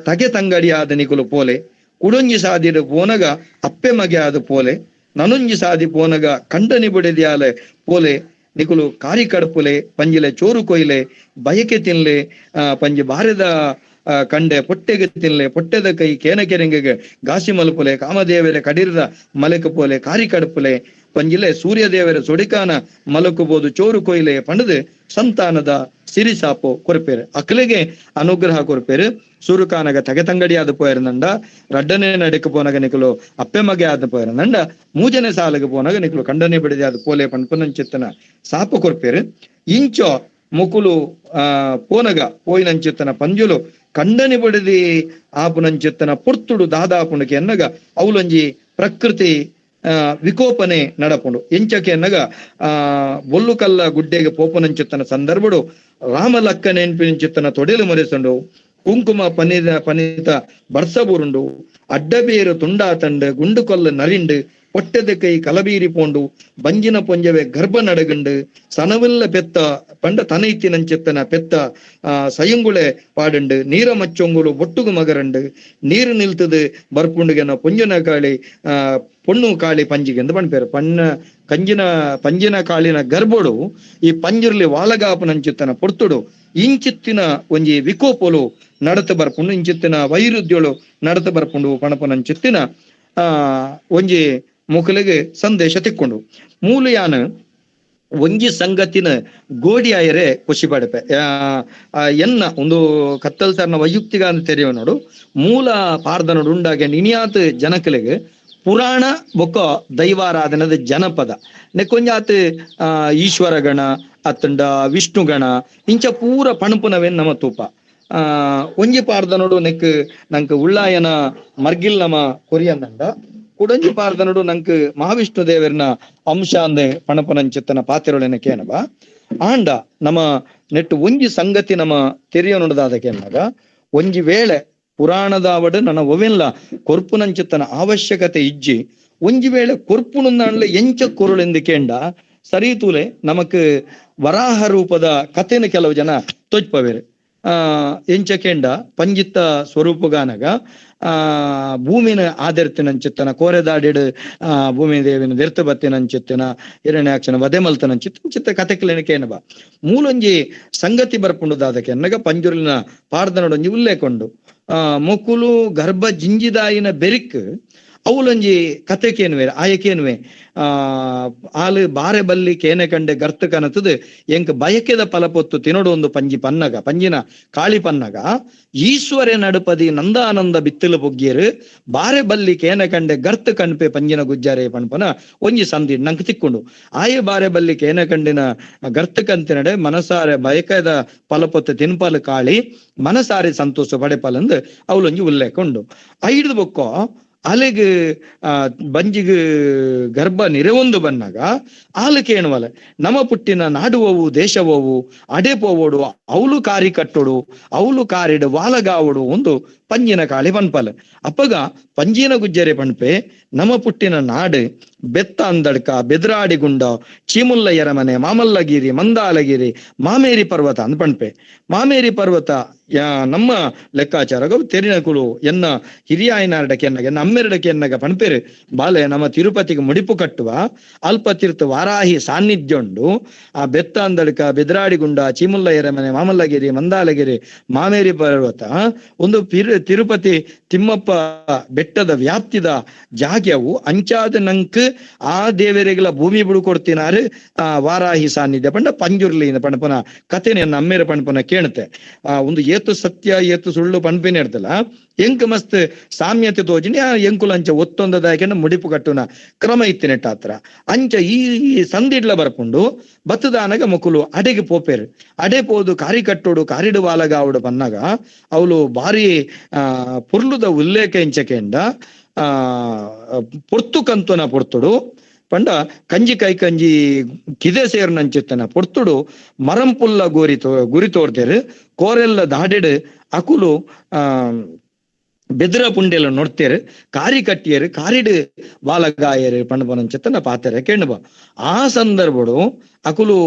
ತಗೆ ತಂಗಡಿಯಾದ ನಿಕುಲು ಪೋಲೆ, ಕುಡೊಂಜಿ ಸಾದಿಡು ಪೋನಗ ಅಪ್ಪೆ ಮಗೆ ಆದ ಪೋಲೆ, ನನೊಂಜಿ ಸಾದಿ ಪೋನಗ ಕಂಡನಿ ಬುಡೆದಿಯಾಲೆ ಪೋಲೆ, ನಿಕುಲು ಕಾರಿ ಕಡ್ಪುಲೆ ಪಂಜಿಲೆ ಚೋರು ಕೊಯ್ಲೆ ಬಯಕೆ ತಿನ್ಲೆ, ಪಂಜಿ ಬಾರೆದ ಕಂಡೆ ಪೊಟ್ಟೆಗೆ ತಿನ್ಲೆ, ಪೊಟ್ಟೆದ ಕೈ ಕೇನ ಕೆರೆಂಗೆಗೆ ಗಾಸಿ ಮಲ್ಪುಲೆ, ಕಾಮದೇವರ ಕಡಿರದ ಮಲಕ ಪೋಲೆ ಕಾರಿ ಕಡ್ಪುಲೆ, ಪಂಜಿಲೆ ಸೂರ್ಯದೇವರ ಸೊಡಿಕಾನ ಮಲಕುಬೋದು ಚೋರು ಕೊಯ್ಲೆ ಪಂಡದು ಸಂತಾನದ ಸಿರಿಸಾಪು ಕೊರ್ಪೇರು. ಅಕ್ಲೆಗೆ ಅನುಗ್ರಹ ಕೊರ್ಪೇರು. ಸೂರುಕಾನಗ ತಗೆ ತಂಗಡಿಯಾದ ಪೋಯರ್ನಂಡ, ರಡ್ಡನೆ ನಡಕ ಪೋನಗ ನಿಕುಲು ಅಪ್ಪೆ ಮಗೆ ಆದ ಪೋಯರ್ನಂಡ, ಮೂಜನೆ ಸಾಲಗ ಪೋನಗ ನಿಕುಲು ಕಂಡನೆ ಬಿಡದೆ ಆದ ಪೋಲೆ ಪನ್ಪನಂಚಿತ್ತನ ಸಾಪ ಕೊರ್ಪೇರು. ಇಂಚೋ ಮುಕುಲು ಪೋನಗ ಪೋಯಿನಂಚಿತ್ತನ ಪಂಜುಲು ಕಂಡನಿ ಬಡಿದಿ ಆಪುನಂಚಿತ್ತನ ಪೊರ್ತುಡು ದಾದಾಪುಣಕ್ಕೆ ಎನ್ನಗ ಅವಲೊಂಜಿ ಪ್ರಕೃತಿ ವಿಕೋಪನೆ ನಡಪುಂಡು. ಎಂಚಕ್ಕೆ ಎನ್ನಗ ಬೊಲ್ಲುಕಲ್ಲ ಗುಡ್ಡೆಗೆ ಪೋಪನಂಚಿತ್ತನ ಸಂದರ್ಭಡು ರಾಮ ಲಕ್ಕ ನೆನ್ಪಿನಂಚಿತ್ತನ ತೊಡೆಲು ಮರೆಸಂಡು, ಕುಂಕುಮ ಪನಿದ ಪನಿತ ಬರ್ಸಬೂರುಂಡು, ಅಡ್ಡಬೇರು ತುಂಡಾತಂಡು, ಗುಂಡು ಕೊಲ್ಲ ನರಿಂಡು, పొట్టెద ಕೈ ಕಲಬೀರಿ ಪೋಂಡು, ಬಂಜಿನ ಪೊಂಜವೆ ಗರ್ಭ ನಡಗಂಡು, ಸನವಿಲ್ಲ ಪೆತ್ತ ಪಂಡ ತನೈತಿನಂచెತ್ತನ ಪೆತ್ತ ಸಯಂಗುಳೆ ಪಾಡುಂಡು, ನೀರ ಮಚ್ಚೊಂಗುಲು ಬೊಟ್ಟುಗು ಮಗರಂಡು, ನೀರು ನಿಲ್ತದು ಬರ್ಪುಂಡುಗೆನ ಪೊಂಜನ ಕಾಳಿ ಪೊಣ್ಣು ಕಾಳಿ ಪಂಜಿಗೆ ಎಂದು ಪಣ್ಪೇರು. ಪಣ್ಣ ಕಂಜಿನ ಪಂಜಿನ ಕಾಳಿನ ಗರ್ಭಡು ಈ ಪಂಜಿರ್ಲಿ ವಾಲಗಾಪನಂಚಿತ್ತನ ಪೊರ್ತುಡು ಇಂಚಿತ್ತಿನ ಒಂಜಿ ವಿಕೋಪಲು ನಡತ ಬರ್ಪುಂಡು, ಇಂಚಿತ್ತಿನ ವೈರುದ್ಯಳು ನಡತ ಬರ್ಪುಂಡು ಪಣಪನಂಚಿತ್ತಿನ ಒಂಜಿ ಮುಖಲಿಗೆ ಸಂದೇಶ ತಿಕ್ಕೊಂಡು. ಮೂಲಯಾನ ಒಂಜಿ ಸಂಗತಿನ ಗೋಡಿಯಾಯರೆ ಖುಷಿ ಪಡಪೆ ಎನ್ನ ಒಂದು ಕತ್ತಲ್ ಸರ್ನ ವೈಯಕ್ತಿಕ ಅಂತ ತೆರೆಯುವ ನೋಡು ಮೂಲ ಪಾರ್ದನೋಡು ಉಂಡಾಗ ಇನಿಯಾತ್ ಜನಕಲಿಗೆ ಪುರಾಣ ಬೊಕ್ಕ ದೈವಾರಾಧನದ ಜನಪದ ನೆಕ್ಕೊಂಜಾತ್ ಈಶ್ವರಗಣ ಅತ್ತಂಡ ವಿಷ್ಣುಗಣ ಇಂಚ ಪೂರ ಪಣಪುನವೇನ್ ನಮ್ಮ ತೂಪ. ಒಂಜಿ ಪಾರ್ದನೋಡು ನೆಕ್ ನಂಕ್ ಉಳ್ಳಾಯನ ಮರ್ಗಿಲ್ ನಮ ಕೊರಿಯಂದಂಡ, ಕುಡಂಜಿ ಪಾರ್ದನೋಡು ನಂಕ್ ಮಹಾವಿಷ್ಣು ದೇವರನ ಅಂಶ ಅಂದೆ ಪಣಪನಂಚಿತ್ತನ ಪಾತಿರೊಳೆನ ಕೇನಬ. ಆಂಡ ನಮ್ಮ ನೆಟ್ಟು ಒಂಜಿ ಸಂಗತಿ ನಮ್ಮ ತೆರಿಯ ನೋಡದಾದಕ್ಕೆ ಒಂಜಿ ವೇಳೆ ಪುರಾಣದಾವಡು ನನ್ನ ಒವೆಲ್ಲ ಕೊರ್ಪುನಂಚಿತ್ತನ ಅವಶ್ಯಕತೆ ಇಜ್ಜಿ, ಒಂಜಿ ವೇಳೆ ಕೊರ್ಪುನಂದಾಂಡ್ಲೆ ಎಂಚ ಕೊರುಳೆಂದು ಕೇಂಡ ಸರಿ ತೂಲೆ ನಮಕ್ ವರಾಹ ರೂಪದ ಕಥೆನ ಕೆಲವು ಜನ ತೊಜ್ಪವೇರು. ಎಂಚ ಕೇಂಡ ಪಂಜಿತ್ತ ಸ್ವರೂಪಗಾನಗ ಭೂಮಿನ ಆದರ್ತಿನಂಚಿತ್ತನ ಕೋರೆದಾಡಿಡು ಭೂಮಿ ದೇವಿನ ದೆರ್ತ ಬತ್ತಿನಂಚಿತ್ತನ ಹಿರಣ್ಯಾಕ್ಷನ ವಧೆ ಮಲ್ತನಂಚಿತ್ತ ಚಿತ್ತ ಕಥೆಕ್ಲೇನ ಕೇನಬ. ಮೂಲೊಂಜಿ ಸಂಗತಿ ಬರ್ಪುಂಡುದಾದಕ್ಕೆ ಅನ್ನಗ ಪಂಜುರ್ಲಿನ ಪಾರ್ದನೊಡೊಂಜಿ ಉಲ್ಲೇಖೊಂಡು ಮೊಕುಲು ಗರ್ಭ ಜಿಂಜಿದಾಯಿನ ಬೆರಿಕ್ ಅವಲೊಂಜಿ ಕತೆ ಕೇನುವೆ ಆಯಕೇನುವೆ ಆಲು ಬಾರೆ ಬಲ್ಲಿ ಕೇನೆ ಕಂಡೆ ಗರ್ತ ಕನತದು ಎಂಕ್ ಬಯಕೆದ ಫಲಪೊತ್ತು ತಿನೋಡು ಒಂದು ಪಂಜಿ ಪನ್ನಗ ಪಂಜಿನ ಕಾಳಿ ಪನ್ನಗ ಈಶ್ವರ ನಡುಪದಿ ನಂದಾನಂದ ಬಿತ್ತಲು ಬೊಗ್ಗಿಯರು ಬಾರೆ ಬಲ್ಲಿ ಕೇನೆ ಕಂಡೆ ಗರ್ತ ಕಣ್ಪೆ ಪಂಜಿನ ಗುಜ್ಜಾರೆ ಪಣ್ಪನ ಒಂಜಿ ಸಂಧಿ ನಂಕ್ ತಿಕ್ಕೊಂಡು ಆಯೆ ಬಾರೆ ಬಲ್ಲಿ ಕೇನೆ ಕಂಡಿನ ಗರ್ತ ಕಂತಿನಡೆ ಮನಸಾರೆ ಬಯಕೆದ ಫಲಪೊತ್ತು ತಿನ್ಪಲು ಕಾಳಿ ಮನಸಾರೆ ಸಂತೋಷ ಪಡೆಪಲಂದು ಅವಲೊಂಜಿ ಉಲ್ಲೇಖ ಉಂಡು. ಐದು ಬೊಕ್ಕೋ ಅಲೆಗ್ ಬಂಜಿಗ್ ಗರ್ಭ ನಿರೆವೊಂದು ಬನ್ನಾಗ ಆಲು ಕೇಣುವಲೆ ನಮ ಪುಟ್ಟಿನ ನಾಡುವವು ದೇಶವವು ಅಡೆ ಪೋವೋಡು ಅವಲು ಕಾರಿ ಕಟ್ಟೋಡು ಅವಲು ಕಾರಿಡು ವಾಲಗಾವಡು ಒಂದು ಪಂಜಿನ ಕಾಳಿ ಪನ್ಪಲ್. ಅಪ್ಪಗ ಪಂಜಿನ ಗುಜ್ಜರೆ ಪಣ್ಪೆ ನಮ ಪುಟ್ಟಿನ ನಾಡು ಬೆತ್ತ ಅಂದಡ್ಕ ಬೆದ್ರಾಡಿಗುಂಡ ಚೀಮುಲ್ಲ ಎರಮನೆ ಮಾಮಲ್ಲಗಿರಿ ಮಂದಾಲಗಿರಿ ಮಾಮೇರಿ ಪರ್ವತ ಅಂದ್ ಪಣ್ಪೆ. ಮಾಮೇರಿ ಪರ್ವತ ನಮ್ಮ ಲೆಕ್ಕಾಚಾರ ತೆರಿನಕುಲು ಎನ್ನ ಹಿರಿಯಾಯನಾರಡಕ್ಕೆ ಎನ್ನಗ ಎನ್ನ ಅಮ್ಮೆರಡಕ್ಕೆ ಎನ್ನಗ ಪಣ್ಪೇರು ಬಾಲೆ ನಮ್ಮ ತಿರುಪತಿಗೆ ಮುಡಿಪು ಕಟ್ಟುವ ಅಲ್ಪ ತೀರ್ಥ ವಾರಾಹಿ ಸಾನ್ನಿಧ್ಯ ಉಂಡು ಆ ಬೆತ್ತ ಅಂದಡ್ಕ ಬೆದ್ರಾಡಿಗುಂಡ ಚೀಮುಲ್ಲ ಎರಮನೆ ಮಾಮಲ್ಲಗಿರಿ ಮಂದಾಲಗಿರಿ ಮಾಮೇರಿ ಪರ್ವತ ಒಂದು Tirupati Thimmappa ಬೆಟ್ಟದ ವ್ಯಾಪ್ತಿದ ಜಾಗ್ಯವು ಅಂಚಾದ ನಂಕ್ ಆ ದೇವರಿಗೆಲ್ಲ ಭೂಮಿ ಬಿಡು ಕೊಡ್ತಿನಾರು ಆ ವಾರಾಹಿ ಸಾನ್ನಿಧ್ಯ ಪಂಡ ಪಂಜುರ್ಲಿ ಪಣಪನ ಕಥೆನೆ ನಮ್ಮೇರ ಪಣಪನ ಕೇಳುತ್ತೆ. ಆ ಒಂದು ಏತು ಸತ್ಯ ಏತು ಸುಳ್ಳು ಪಣಪಿನ ಇರ್ತಲ್ಲ ಎಂಕ್ ಮಸ್ತ್ ಸಾಮ್ಯತೆ ತೋಜಿನಿ ಆ ಎಂಕುಲ ಅಂಚ ಒತ್ತೊಂದದಾಯಕನ ಮುಡಿಪು ಕಟ್ಟುನ ಕ್ರಮ ಇತ್ತಿನೆಟ್ಟ ಆತ್ರ ಅಂಚ ಈ ಸಂದಿಡ್ಲ ಬರ್ಪುಂಡು ಬತ್ತದಾನಗ ಮುಕುಲು ಅಡೆಗೆ ಪೋಪೇರು ಅಡೆ ಪೋದು ಕಾರಿ ಕಟ್ಟೋಡು ಕಾರಿಡು ವಾಲಗಾವಡು ಪನ್ನಾಗ ಅವಳು ಭಾರಿ ಆ ಪುರ್ಲುದ ಉಲ್ಲೇಖ ಎಂಚಕೆಂಡ ಆ ಪೊರ್ತು ಕಂತುನ ಪೊರ್ತುಡು ಪಂಡ ಕಂಜಿ ಕೈ ಕಂಜಿ ಕಿದೆ ಸೇರ್ನಂಚಿತ್ತನ ಪೊರ್ತುಡು ಮರಂಪುಲ್ಲ ಗೋರಿ ಗುರಿ ತೋರ್ದೇರು ಕೋರೆಲ್ಲ ದಾಡೆಡು ಅಕುಲು ಆ ಬೆದ್ರ ಪುಂಡೆಲ ನೋಡ್ತೇರು ಕಾರಿ ಕಟ್ಟಿಯರು ಕಾರಿಡು ಬಾಲಗಾಯರು ಪಂಡ ಪಾತೆರೆ ಕೇಣಬ. ಆ ಸಂದರ್ಭಡು ಅಕುಲು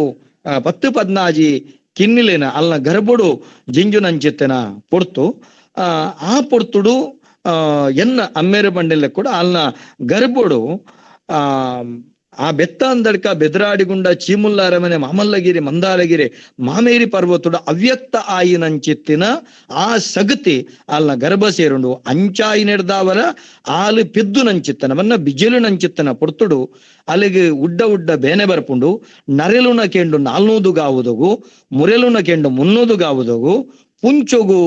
10 ಪದ್ನಾಜಿ ಕಿನ್ನಿಲೇನ ಅಲ್ನ ಗರ್ಭಡು ಜಿಂಜುನಂಚಿತ್ತನ ಪೊರ್ತು ಆ ಪೊರ್ತುಡು ಎನ್ನ ಅಮ್ಮೇರ ಬಂಡೆಲ್ಲ ಕೂಡ ಅಲ್ನ ಗರ್ಭಡು ಆ ಆ ಬೆತ್ತ ಅಂದಡ್ಕ ಬೆದರಾಡಿಗುಂಡ ಚೀಮುಲ್ಲಾರಮನೆ ಮಾಮಲ್ಲಗಿರಿ ಮಂದಾರಗಿರಿ ಮಾಮೇರಿ ಪರ್ವತುಡ ಅವ್ಯಕ್ತ ಆಯಿನಂಚಿತ್ತಿನ ಆ ಸಗತಿ ಅಲ್ನ ಗರ್ಭ ಸೇರುಂಡು ಅಂಚಾಯಿ ನೆಡ್ದಾವರ ಆಲು ಪಿದ್ದು ನಂಚಿತ್ತನ ಬನ್ನ ಬಿಜಿಲು ನಂಚಿತ್ತನ ಪೊರ್ತುಡು ಅಲ್ಲಿಗೆ ಉಡ್ಡ ಉಡ್ಡ ಬೇನೆ ಬರ್ಪುಂಡು ನರೆಲುನ ಕೆಂಡು 400 ಗಾವುದಗು ಮುರೆಲುನ ಕೆಂಡು 300 ಗಾವುದಗು ಪುಂಚೊಗು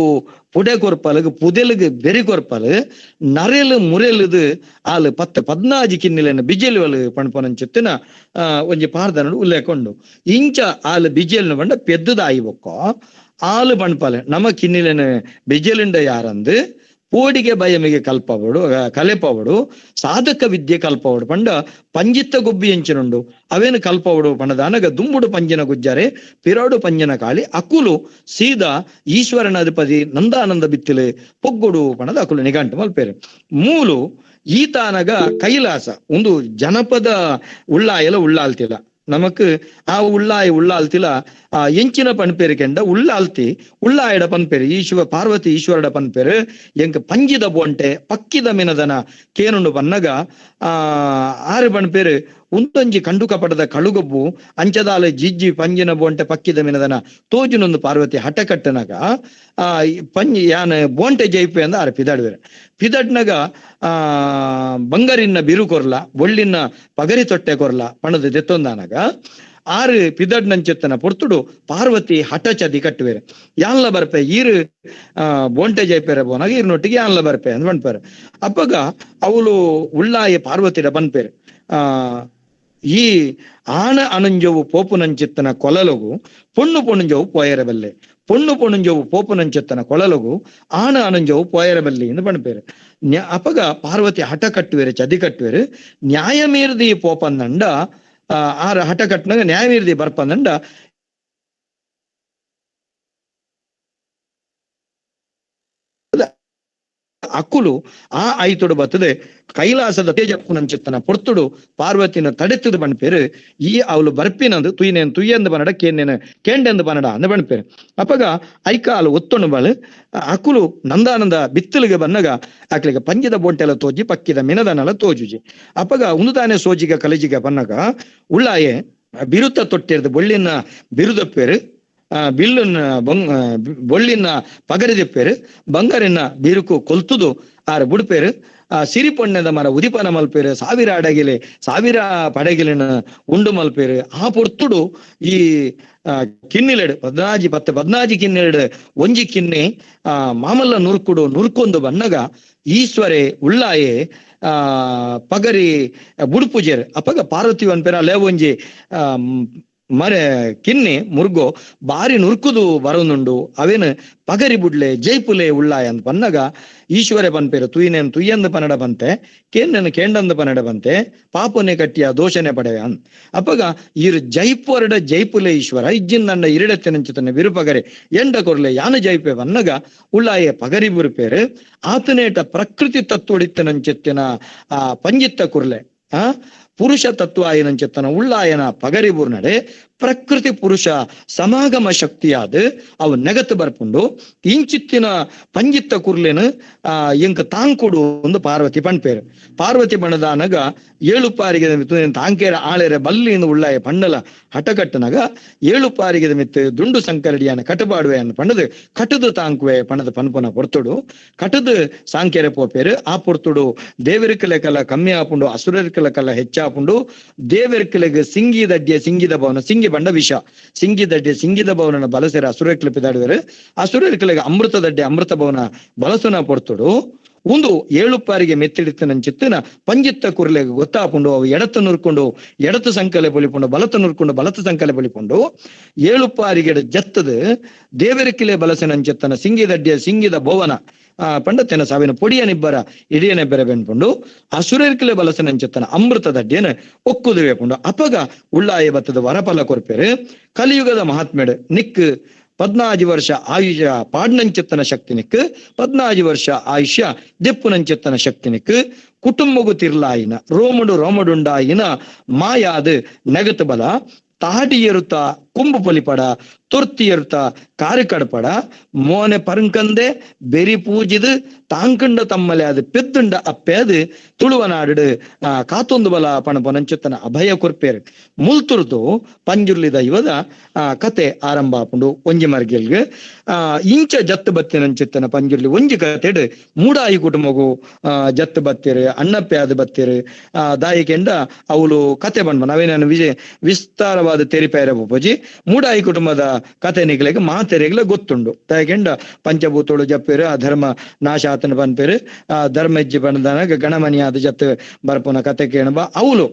ಪುಡೆ ಕೊರ್ಪಲಗು ಪುದೆಲುಗು ಬೆರಿ ಕೊರ್ಪಲು ನರೆಲು ಮುರೆಲುದು ಆಲು 10 14 ಕಿನ್ನಿಲೆನ ಬಿಜೆಲು ಪಣಪನಂಚಿತ್ತಿನ ಒಂಜಿ ಪಾರ್ದನಡು ಉಲ್ಲೇಖ ಇಂಚ ಆಲು ಬಿಜೆಲ್ನ ಬಂಡ ಪೆದ್ದುದಾಯಿ ಬೊಕ್ಕೋ ಆಲು ಪಣ್ಪಲೆ ನಮ್ಮ ಕಿನ್ನಿಲೆನ ಬಿಜೆಲುಂಡ ಯಾರಂದು ಪೋಡಿಗೆ ಬಯಮಿಗೆ ಕಲ್ಪವಡು ಕಲೆಪವಡು ಸಾಧಕ ವಿದ್ಯೆ ಕಲ್ಪವಡು ಪಂಡ ಪಂಜಿತ್ತ ಗೊಬ್ಬಿ ಎಂಚಿನುಂಡು ಅವೇನು ಕಲ್ಪವಡು ಪಂಡದ ಅನಗ ದುಂಬುಡು ಪಂಜಿನ ಗುಜ್ಜಾರೆ ಪಿರಾಡು ಪಂಜಿನ ಕಾಳಿ ಅಕುಲು ಸೀದಾ ಈಶ್ವರನ ಅಧಿಪತಿ ನಂದಾನಂದ ಬಿತ್ತಿಲೆ ಪೊಗ್ಗುಡು ಪಣದ ಅಕುಲು ನಿಘಂಟು ಮಲ್ಪೇರು. ಮೂಲು ಈತಾನಗ ಕೈಲಾಸ ಒಂದು ಜನಪದ ಉಳ್ಳಾಯಲ ಉಳ್ಳಾಲ್ತಿಲ್ಲ ನಮಕ್ ಆ ಉಳ್ಳಾಯ ಉಳ್ಳಾಲ್ತಿಲ ಆ ಎಂಚಿನ ಪನ್ಪೇರು ಕೆಂಡ ಉಳ್ಳಾಲ್ತಿ ಉಳ್ಳಾಯಡ ಪನ್ಪೇರು ಈಶ್ವ ಪಾರ್ವತಿ ಈಶ್ವರಡ ಪನ್ಪೇರು ಎಂಕ್ ಪಂಜಿದ ಬೋಂಟೆ ಪಕ್ಕಿದ ಮಿನದನ ಕೇನುಂಡು ಪನ್ನಗ ಆ ಆರು ಪನ್ಪೇರು ಉಂದೊಂಜಿ ಕಂಡು ಕಪಟದ ಕಳುಗೊಬ್ಬು ಅಂಚದಾಲ ಜಿಜ್ಜಿ ಪಂಜಿನ ಬೋಂಟೆ ಪಕ್ಕಿದ ಮಿನದನ ತೋಜುನೊಂದು ಪಾರ್ವತಿ ಹಠ ಕಟ್ಟನಾಗ ಆ ಪಂಜಿ ಯಾನ ಬೋಂಟೆ ಜೈಪೆ ಅಂದ ಆರು ಪಿದಾಡ್ವೇರು. ಪಿದಡ್ನಗ ಆ ಬಂಗಾರಿನ ಬಿರು ಕೊರ್ಲ ಒಳ್ಳಿನ ಪಗರಿ ತೊಟ್ಟೆ ಕೊರ್ಲ ಪಣದ ದೆತ್ತೊಂದಾನಗ ಆರು ಪಿದಡ್ನಂಚೆತ್ತನ ಪೊರ್ತುಡು ಪಾರ್ವತಿ ಹಠ ಚದಿ ಕಟ್ಟುವೇರು. ಯಾನ್ಲ ಬರ್ಪೆ ಈರು ಆ ಬೋಂಟೆ ಜೈಪೇರ ಬೋನಾಗ ಈರ್ನೊಟ್ಟಿಗೆ ಯಾನ್ಲ ಬರ್ಪೆ ಅಂದ್ ಪನ್ಪೇರು. ಅಪ್ಪಗ ಅವಳು ಉಳ್ಳಾಯ ಪಾರ್ವತಿಡ ಪನ್ಪೇರು ಆ ಈ ಆಣ ಅನಂಜವು ಪೋಪುನಂಚಿತ್ತನ ಕೊಲಲಗು ಪೊಣ್ಣು ಪೊಣ್ಣುಂಜವು ಪೋಯರಬಲ್ಲೆ ಪೊಣ್ಣು ಪೊಣ್ಣುಂಜವು ಪೋಪುನಂಚಿತ್ತನ ಕೊಳಲಗು ಆಣ ಅನಂಜವು ಪೋಯರಬಲ್ಲಿ ಎಂದು ಪಣಪೇರು. ಅಪಗ ಪಾರ್ವತಿ ಹಠ ಕಟ್ಟುವೇರು ಚದಿ ಕಟ್ಟುವೇರು ನ್ಯಾಯ ಮೀರ್ದಿ ಪೋಪಂದಂಡ ಆರ ಹಠ ಕಟ್ಟನಾಗ ನ್ಯಾಯ ಮೀರ್ದಿ ಬರ್ಪಂದಂಡ ಅಕ್ಕುಲು ಆ ಐತುಡು ಬತ್ತದೆ ಕೈಲಾಸದ ತೇಜಪ್ಪುನಂಚಿತ್ತನ ಪೊರ್ತುಡು ಪಾರ್ವತಿನ ತಡೆತದು ಬಣ್ಪೇರು ಈ ಅವಳು ಬರ್ಪಿನಂದು ತುಯ್ನೇನು ತುಯ್ಯಂದು ಬನ್ನಡ ಕೇನೇನು ಕೇಂಡೆಂದು ಬನ್ನಡ ಅಂದ ಬಣ್ಪೇರು. ಅಪ್ಪಗ ಐಕಾಲು ಒತ್ತೊಣ್ಣು ಬಾಳು ಅಕುಲು ನಂದಾನಂದ ಬಿತ್ತಲಿಗೆ ಬನ್ನಗ ಅಕ್ಲಿಗೆ ಪಂಜದ ಬೋಂಟೆಲ ತೋಜಿ ಪಕ್ಕಿದ ಮಿನದನಲ ತೋಜುಜಿ. ಅಪ್ಪಗ ಉಂದುದಾನೆ ಸೋಜಿಗ ಕಲಿಜಿಗ ಬನ್ನಗ ಉಳ್ಳಾಯೆ ಬಿರುತ್ತ ತೊಟ್ಟಿರ್ದು ಬೊಳ್ಳಿನ ಬಿರುದಪ್ಪೇರು ಬಿಲ್ಲುನ ಬೊಳ್ಳಿನ ಪಗರಿದೆಪ್ಪೇರು ಬಂಗಾರಿನ ಬಿರುಕು ಕೊಲ್ತುದು ಆರ ಬುಡ್ಪೇರು ಆ ಸಿರಿ ಪೊಣ್ಣದ ಮರ ಉದಿಪನ ಮಲ್ಪೇರು ಸಾವಿರ ಅಡಗಿಲೆ ಸಾವಿರ ಪಡಗಿಲಿನ ಉಂಡು ಮಲ್ಪೇರು. ಆ ಪೊರ್ತುಡು ಈ ಕಿನ್ನಿಲೆಡು ಪದ್ನಾಜಿ ಪತ್ತೆ ಪದ್ನಾಜಿ ಕಿನ್ನೆಲೆಡು ಒಂಜಿ ಕಿನ್ನೆ ಆ ಮಾಮಲ್ಲ ನುರ್ಕುಡು ನುರ್ಕೊಂದು ಬನ್ನಗ ಈಶ್ವರೆ ಉಳ್ಳಾಯೆ ಆ ಪಗರಿ ಬುಡ್ಪುಜೇರು. ಅಪ್ಪಗ ಪಾರ್ವತಿ ಪೇರ ಅಲ್ಲೇ ಒಂಜಿ ಆ ಮರೆ ಕಿನ್ನಿ ಮುರ್ಗೋ ಬಾರಿ ನುರ್ಕುದು ಬರೋನುಂಡು ಅವೇನು ಪಗರಿ ಬುಡ್ಲೆ ಜೈಪುಲೆ ಉಳ್ಳಾಯ ಅಂತ ಪನ್ನಗ ಈಶ್ವರೆ ಪನ್ಪೇರು ತುಯ್ನೇನು ತುಯ್ಯಂದು ಪನ್ನಡ ಬಂತೆ ಕೇಂದನು ಕೇಂಡಂದು ಪನ್ನಡ ಬಂತೆ ಪಾಪನೆ ಕಟ್ಟಿಯ ದೋಷನೆ ಪಡೆವೆ ಅನ್. ಅಪ್ಪಗ ಈರು ಜೈಪುರಡ ಜೈಪುಲೆ ಈಶ್ವರ ಇಜ್ಜಿಂದಂಡ ಇರಿಡತ್ತೆನಂಚಿತನೆ ಬಿರುಪಗರಿ ಎಂಡ ಕೊರ್ಲೆ ಯಾನ ಜೈಪೆ ಬನ್ನಗ ಉಳ್ಳಾಯ ಪಗರಿ ಬುರುಪೇರು ಆತನೇಟ ಪ್ರಕೃತಿ ತತ್ವಡಿತ್ತನಂಚಿತ್ತಿನ ಆ ಪಂಜಿತ್ತ ಕುರ್ಲೆ ಆ ಪುರುಷ ತತ್ವ ಆಯನಂಚಿತ್ತನ ಉಳ್ಳಾಯನ ಪಗರಿ ಬುರ್ನಡೆ ಪ್ರಕೃತಿ ಪುರುಷ ಸಮಾಗಮ ಶಕ್ತಿಯಾದ ಅವು ನೆಗತ್ತು ಬರ್ಪುಂಡು. ಇಂಚಿತ್ತಿನ ಪಂಜಿತ್ತ ಕುರ್ಲೇನು ಎಂಕ ತಾಂಕುಡು ಒಂದು ಪಾರ್ವತಿ ಪಣ್ಪೇರು. ಪಾರ್ವತಿ ಬಣ್ಣದಾನಗ ಏಳು ಪಾರಿಗೆ ತಾಂಕೇರ ಆಳೆರೆ ಬಲ್ಲಿಂದ ಉಳ್ಳಾಯ ಪಣ್ಣಲ ಹಠಕಟ್ಟನಾಗ ಏಳು ಪಾರಿಗೆ ಮಿತ್ತು ದುಂಡು ಸಂಕರಡಿಯಾನ ಕಟುಪಾಡುವೆ ಅನ್ನ ಪಣ್ಣದು ಕಟುದು ತಾಂಕುವೆ ಪಣದ ಪನ್ಪುನ ಪೊರ್ತುಡು ಕಟುದು ಸಾಂಕೇರೆ ಪೋಪೇರು. ಆ ಪೊರ್ತುಡು ದೇವರಿಕಲೆಕಲ ಕಮ್ಮಿ ಆಪುಂಡು, ಅಸುರರಿಕಲಕಲ ಹೆಚ್ಚಾಪುಂಡು. ದೇವರಿಕಲೆಗ್ ಸಿಂಗಿ ದಡ್ಡಿಯ ಸಿಂಗಿದ ಭವನ ಸಿಂಗಿ ಬಂಡ ವಿಷ ಸಿಂಗಿ ದಡ್ಡಿಯ ಸಿಂಗಿದ ಭವನ ಬಲಸೆರ ಅಸುರಕ್ಲೆ ಪಿದಾಡುವೆರು. ಅಸುರರಿಕಲೆಗ್ ಅಮೃತ ದಡ್ಡೆ ಅಮೃತ ಭವನ ಬಲಸುನ ಪೊರ್ತುಡು ಒಂದು ಏಳು ಪಾರಿಗೆ ಮೆತ್ತಿಡಿತನಂಚಿತ್ತಿನ ಪಂಜಿತ್ತ ಕುರ್ಲೆಗ್ ಗೊತ್ತಾಪುಂಡು. ಅವು ಎಡತ್ತು ನುರ್ಕೊಂಡು ಎಡತ್ತು ಸಂಕಲೆ ಬೊಲಿಪುಂಡು, ಬಲತ್ತು ನುರ್ಕೊಂಡು ಬಲತ್ತು ಸಂಕಲೆ ಬೊಲಿಪುಂಡು. ಏಳು ಪಾರಿಗೆ ಜತ್ತದ ದೇವರಿಕಿಲೆ ಬಲಸೆನಂಚಿತ್ತನ ಸಿಂಗಿದಡ್ಡಿಯ ಸಿಂಗಿದ ಭವನ ಪಂಡತೆನ ಸಾವಿನ ಪೊಡಿಯ ನಿಬ್ಬರ ಇಡಿಯ ನೆಬ್ಬರ ಬೆನ್ಪುಂಡು. ಅಸುರರ್ಕಿಲೆ ಬಲಸೆನಂಚಿತ್ತನ ಅಮೃತ ದಡ್ಡಿಯನ ಒಕ್ಕುದುವೆ ಪುಂಡು. ಅಪಗ ಉಳ್ಳಾಯ ಬತ್ತದ ವರಫಲ ಕೊರ್ಪೆರು. ಕಲಿಯುಗದ ಮಹಾತ್ಮೆಡು ನಿಕ್ 14 ವರ್ಷ ಆಯುಷ್ಯ ಪಾಡ್ನಂಚಿತ್ತನ ಶಕ್ತಿನಿಕ್, 14 ವರ್ಷ ಆಯುಷ್ಯ ದೆಪ್ಪುನಂಚಿತ್ತನ ಶಕ್ತಿನಿಕ್, ಕುಟುಂಬಗು ತಿರ್ಲಾಯಿನ ರೋಮಡು ರೋಮಡುಂಡಾಯಿನ ಮಾಯಾದ ನೆಗತು ಬಲ ತಾಡಿ ಎರುತ ಕೊಂಬು ಪೊಲಿಪಡ ತೊರ್ತಿ ಎರುತ ಕಾರಿಕಡಪಡ ಮೋನೆ ಪರಂಕಂದೆ ಬೆರಿ ಪೂಜಿದು ತಾಂಕಂಡ ತಮ್ಮಲೆ ಅದು ಪೆದ್ದುಂಡ ಅಪ್ಪೆ ಅದು ತುಳುವನಾಡು ಕಾತೊಂದು ಬಲ ಪಣಪನಂಚುತ್ತನ ಅಭಯ ಕೊರ್ಪೇರು. ಮುಲ್ತುರ್ದು ಪಂಜುರ್ಲಿ ದೈವದ ಕತೆ ಆರಂಭ ಆಪುಂಡು ಒಂಜಿ ಮರ್ಗಿಲ್ಗ್. ಇಂಚ ಜತ್ತು ಬತ್ತಿನಂಚಿತ್ತನ ಪಂಜುರ್ಲಿ ಒಂಜಿ ಕತೆಡು ಮೂಡಾಯಿ ಕುಟುಂಬಗು ಜತ್ತು ಬತ್ತೀರು, ಅಣ್ಣಪ್ಪೆ ಅದು ಬತ್ತೀರು. ದಾಯಿಕೆಂಡ ಅವಳು ಕತೆ ಬಂಡ್ಮ ನಾವೇನು ವಿಜಯ ವಿಸ್ತಾರವಾದ ತೆರಿಪೇರ ಪೂಜಿ ಮೂಡಾಯಿ ಕುಟುಂಬದ ಕತೆ ನಿಗಲಿಗೆ ಮಾತೆರೆಗ್ಲ ಗೊತ್ತುಂಡು. ದಾಯಿಕೆಂಡ ಪಂಚಭೂತೋಳು ಜಪ್ಪೇರು, ಆ ಧರ್ಮ ನಾಶ ಆತನ ಪನ್ಪೇರು, ಆ ಧರ್ಮಜ್ಜಿ ಬಣ್ಣದನಾಗ ಗಣಮನಿಯಾದ ಜತ್ತು ಬರ್ಪುನ ಕತೆ ಕೇಣಬ. ಅವಳು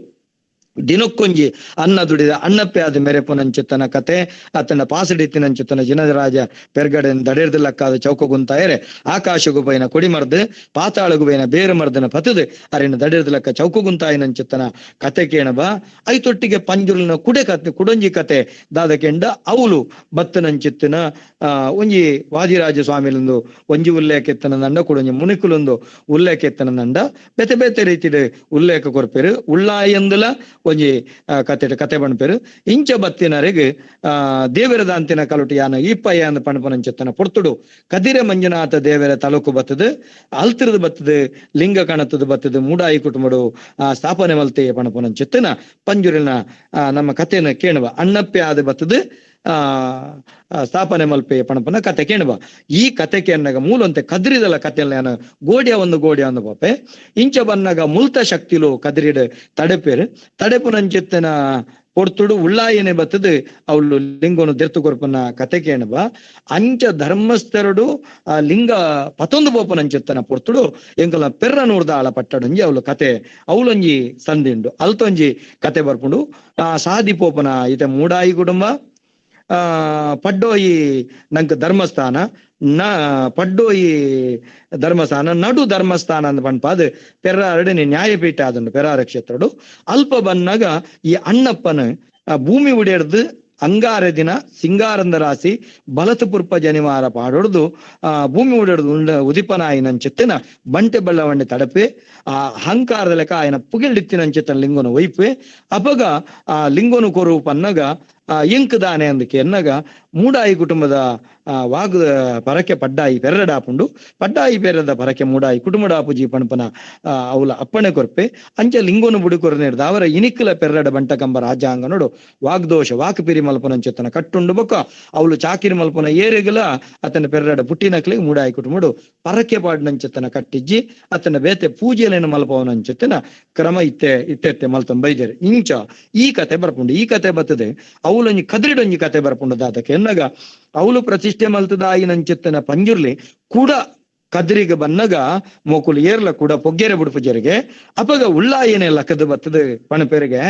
ದಿನಕ್ಕೊಂಜಿ ಅನ್ನ ದುಡಿದ ಅಣ್ಣಪ್ಪೆ ಆದ ಮೆರೆಪುನಂಚಿತ್ತನ ಕತೆ, ಆತನ ಪಾಸಡಿತ್ತಿನಂಚಿತ್ತನ ಜಿನರಾಜ ಪೆರ್ಗಡೆ ದಡಿರ್ದಲಕ್ಕಾದ ಚೌಕಗುಂತಾಯರೆ ಆಕಾಶಗು ಬೈನ ಕೊಡಿಮರ್ದು ಪಾತಾಳಗು ಬೈನ ಬೇರು ಮರ್ದನ ಪತದು ಅರಿನ ದಡಿರ್ದಲಕ್ಕ ಚೌಕಗುಂತಾಯಿನಂಚಿತ್ತನ ಕತೆ ಕೇಣಬ. ಐತೊಟ್ಟಿಗೆ ಪಂಜುರ್ಲಿನ ಕುಡೆ ಕತೆ ಕುಡೊಂಜಿ ಕತೆ ದಾದಕೆಂಡ ಅವಳು ಬತ್ತನಂಚಿತ್ತನ ಒಂಜಿ ವಾದಿರಾಜ ಸ್ವಾಮಿಲೊಂದು ಒಂಜಿ ಉಲ್ಲೇಖ ಎತ್ತನ ನಂಡ, ಕುಡೊಂಜಿ ಮುನಿಕುಲೊಂದು ಉಲ್ಲೇಖ ಎತ್ತನ ನಂಡ, ಬೇತೆ ಬೇತೆ ರೀತಿಡ್ ಉಲ್ಲೇಖ ಕೊರ್ಪೇರು. ಉಳ್ಳಾಯಂದುಲ ಒಂಜಿ ಕತೆ ಕತೆ ಪಣ್ಪೇರು. ಇಂಚ ಬತ್ತಿನರೆಗ್ ದೇವರ ದಾಂತಿನ ಕಲುಟಿ ಯಾನ ಈಪಯ್ಯ ಅಂದ್ ಪಣಪನಂಚೆತ್ತನ ಪೊರ್ತುಡು ಕದಿರೆ ಮಂಜುನಾಥ ದೇವರ ತಾಲೂಕು ಬತ್ತದು ಅಲ್ತಿರದ ಬತ್ತದು ಲಿಂಗ ಕಣತದ ಬತ್ತದು ಮೂಡಾಯಿ ಕುಟುಂಬಡು ಸ್ಥಾಪನೆ ಮಲ್ತೆ ಪಣಪನಂಚೆತ್ತನ ಪಂಜುರಿನ ನಮ್ಮ ಕಥೆಯನ್ನು ಕೇಳುವ. ಅಣ್ಣಪ್ಪೆ ಆದ ಬತ್ತದು ಸ್ಥಾಪನೆ ಮಲ್ಪೆ ಪಣಪನ ಕತೆ ಕೇಳುವ. ಈ ಕತೆ ಕೇಳನಾಗ ಮೂಲಂತೆ ಕದ್ರಿದಲ ಕಥೆಲ್ಲ ಗೋಡಿಯ ಒಂದು ಗೋಡಿಯ ಒಂದು ಪಾಪೆ ಇಂಚ ಬನ್ನಾಗ ಮುಲ್ತ ಶಕ್ತಿಲು ಕದ್ರಿಡ್ ತಡೆಪೇರು. ತಡೆಪುನಂಚಿತ್ತನ ಪೊರ್ತುಡು ಉಳ್ಳಾಯನೆ ಬತ್ತದು ಅವಳು ಲಿಂಗನು ದೆರ್ತು ಕೊರ್ಪನ ಕತೆ ಕೇಣಬ. ಅಂಚ ಧರ್ಮಸ್ಥರುಡು ಆ ಲಿಂಗ ಪತೊಂದು ಬೋಪನಂಚಿತ್ತನ ಪೊರ್ತುಡು ಎಂಕಲ ಪೆರ್ರ ನೂರ್ದ ಆಳ ಪಟ್ಟಡೊಂಜಿ ಅವಳು ಕತೆ ಅವಳೊಂಜಿ ಸಂದಿಂಡು ಅಲ್ತೊಂಜಿ ಕತೆ ಬರ್ಪುಂಡು. ಆ ಸಾದಿ ಪೋಪನ ಈತ ಮೂಡಾಯಿ ಕುಟುಂಬ ಪಡ್ಡೋಯಿ ನಂಗೆ ಧರ್ಮಸ್ಥಾನ ನ ಪಡ್ಡೋಯಿ ಧರ್ಮಸ್ಥಾನ ನಡು ಧರ್ಮಸ್ಥಾನ ಅಂದ್ ಪನ್ಪಾದ್ ಪೆರ್ರಾರಡು ನ್ಯಾಯಪೀಠ ಆದುಂಡು ಪೆರಾರ ಕ್ಷೇತ್ರಡು. ಅಲ್ಪ ಬನ್ನಾಗ ಈ ಅಣ್ಣಪ್ಪನ ಭೂಮಿ ಉಡೆರ್ದು ಅಂಗಾರ ದಿನ ಸಿಂಗಾರಂದ ರಾಶಿ ಬಲತ ಪುರ್ಪ ಜನಿವಾರ ಪಾಡೊಡ್ದು ಭೂಮಿ ಉಡೆರ್ದು ಉಂಡ ಉದಿಪನಾಯಿನಂಚಿತ್ತಿನ ಬಂಟೆ ಬಳ್ಳವಂಡೆ ತಡಪೆ ಆ ಅಹಂಕಾರದ ಲೆಕ್ಕ ಆಯನ ಪುಗೆಲ್ಡಿತ್ತಿನಂಚಿತ್ತನ ಲಿಂಗನು ವೈಪೆ. ಅಪಗ ಆ ಲಿಂಗನು ಕೊರು ಪನ್ನಗ ಎಂಕ್ ದಾನೆ ಅಂದಕ್ಕೆ ಎನ್ನಗ ಮೂಡಾಯಿ ಕುಟುಂಬದ ವಾಗ ಪರಕೆ ಪಡ್ಡಾಯಿ ಪೆರ್ರಡಾಪುಂಡು. ಪಡ್ಡಾಯಿ ಪೆರ್ರದ ಪರಕೆ ಮೂಡಾಯಿ ಕುಟುಂಬಡಾಪುಜಿ ಪಣಪನ ಅವಲ ಅಪ್ಪಣೆ ಕೊರ್ಪೆ. ಅಂಚ ಲಿಂಗೋನು ಬುಡಿ ಕೊರನೇರ್ದ ಅವರ ಇನಿಕ್ಲ ಪೆರ್ರಡ ಬಂಟಕಂಬ ರಾಜಾಂಗ ನೋಡು ವಾಗ್ದೋಷ ವಾಕ್ ಪಿರಿ ಮಲ್ಪನಂಚೆತ್ತನ ಕಟ್ಟುಂಡು ಬೊಕ್ಕ ಅವಳು ಚಾಕಿರಿ ಮಲ್ಪನ ಏರಿಗಲ ಅತನ ಪೆರ್ರಡ ಪುಟ್ಟಿನಕ್ಲಿಗೆ ಮೂಡಾಯಿ ಕುಟುಂಬಡು ಪರಕೆ ಪಾಡ್ನಂಚೆತ್ತನ ಕಟ್ಟಿಜ್ಜಿ ಅತನ ಬೇತೆ ಪೂಜೆಲೇನು ಮಲ್ಪವನಂಚೆತ್ತನ ಕ್ರಮ ಇತ್ತೆ ಇತ್ತೆತ್ತೆ ಮಲ್ತಂ ಬೈಜರು. ಇಂಚ ಈ ಕತೆ ಬರ್ಪುಂಡು. ಈ ಕತೆ ಬರ್ತದೆ ಅವಲೊಂಜಿ ಕದ್ರಿಡೊಂಜಿ ಕತೆ ಬರ್ಪುಂಡು ದಾತಕ್ಕೆ ಎನ್ನಗ ಅವಳು ಪ್ರತಿಷ್ಠೆ ಮಲ್ತದಾಯಿನಂಚಿತ್ತನ ಪಂಜುರ್ಲಿ ಕೂಡ ಕದ್ರಿಗೆ ಬನ್ನಗ ಮೋಕುಲು ಏರ್ಲ ಕೂಡ ಪೊಗ್ಗೆರೆ ಬುಡುಪುಜರಿಗೆ ಅಪಗ ಉಳ್ಳಾಯನೆ ಲಕ್ಕದ ಬತ್ತದ ಪಣಪೆರಿಗೆ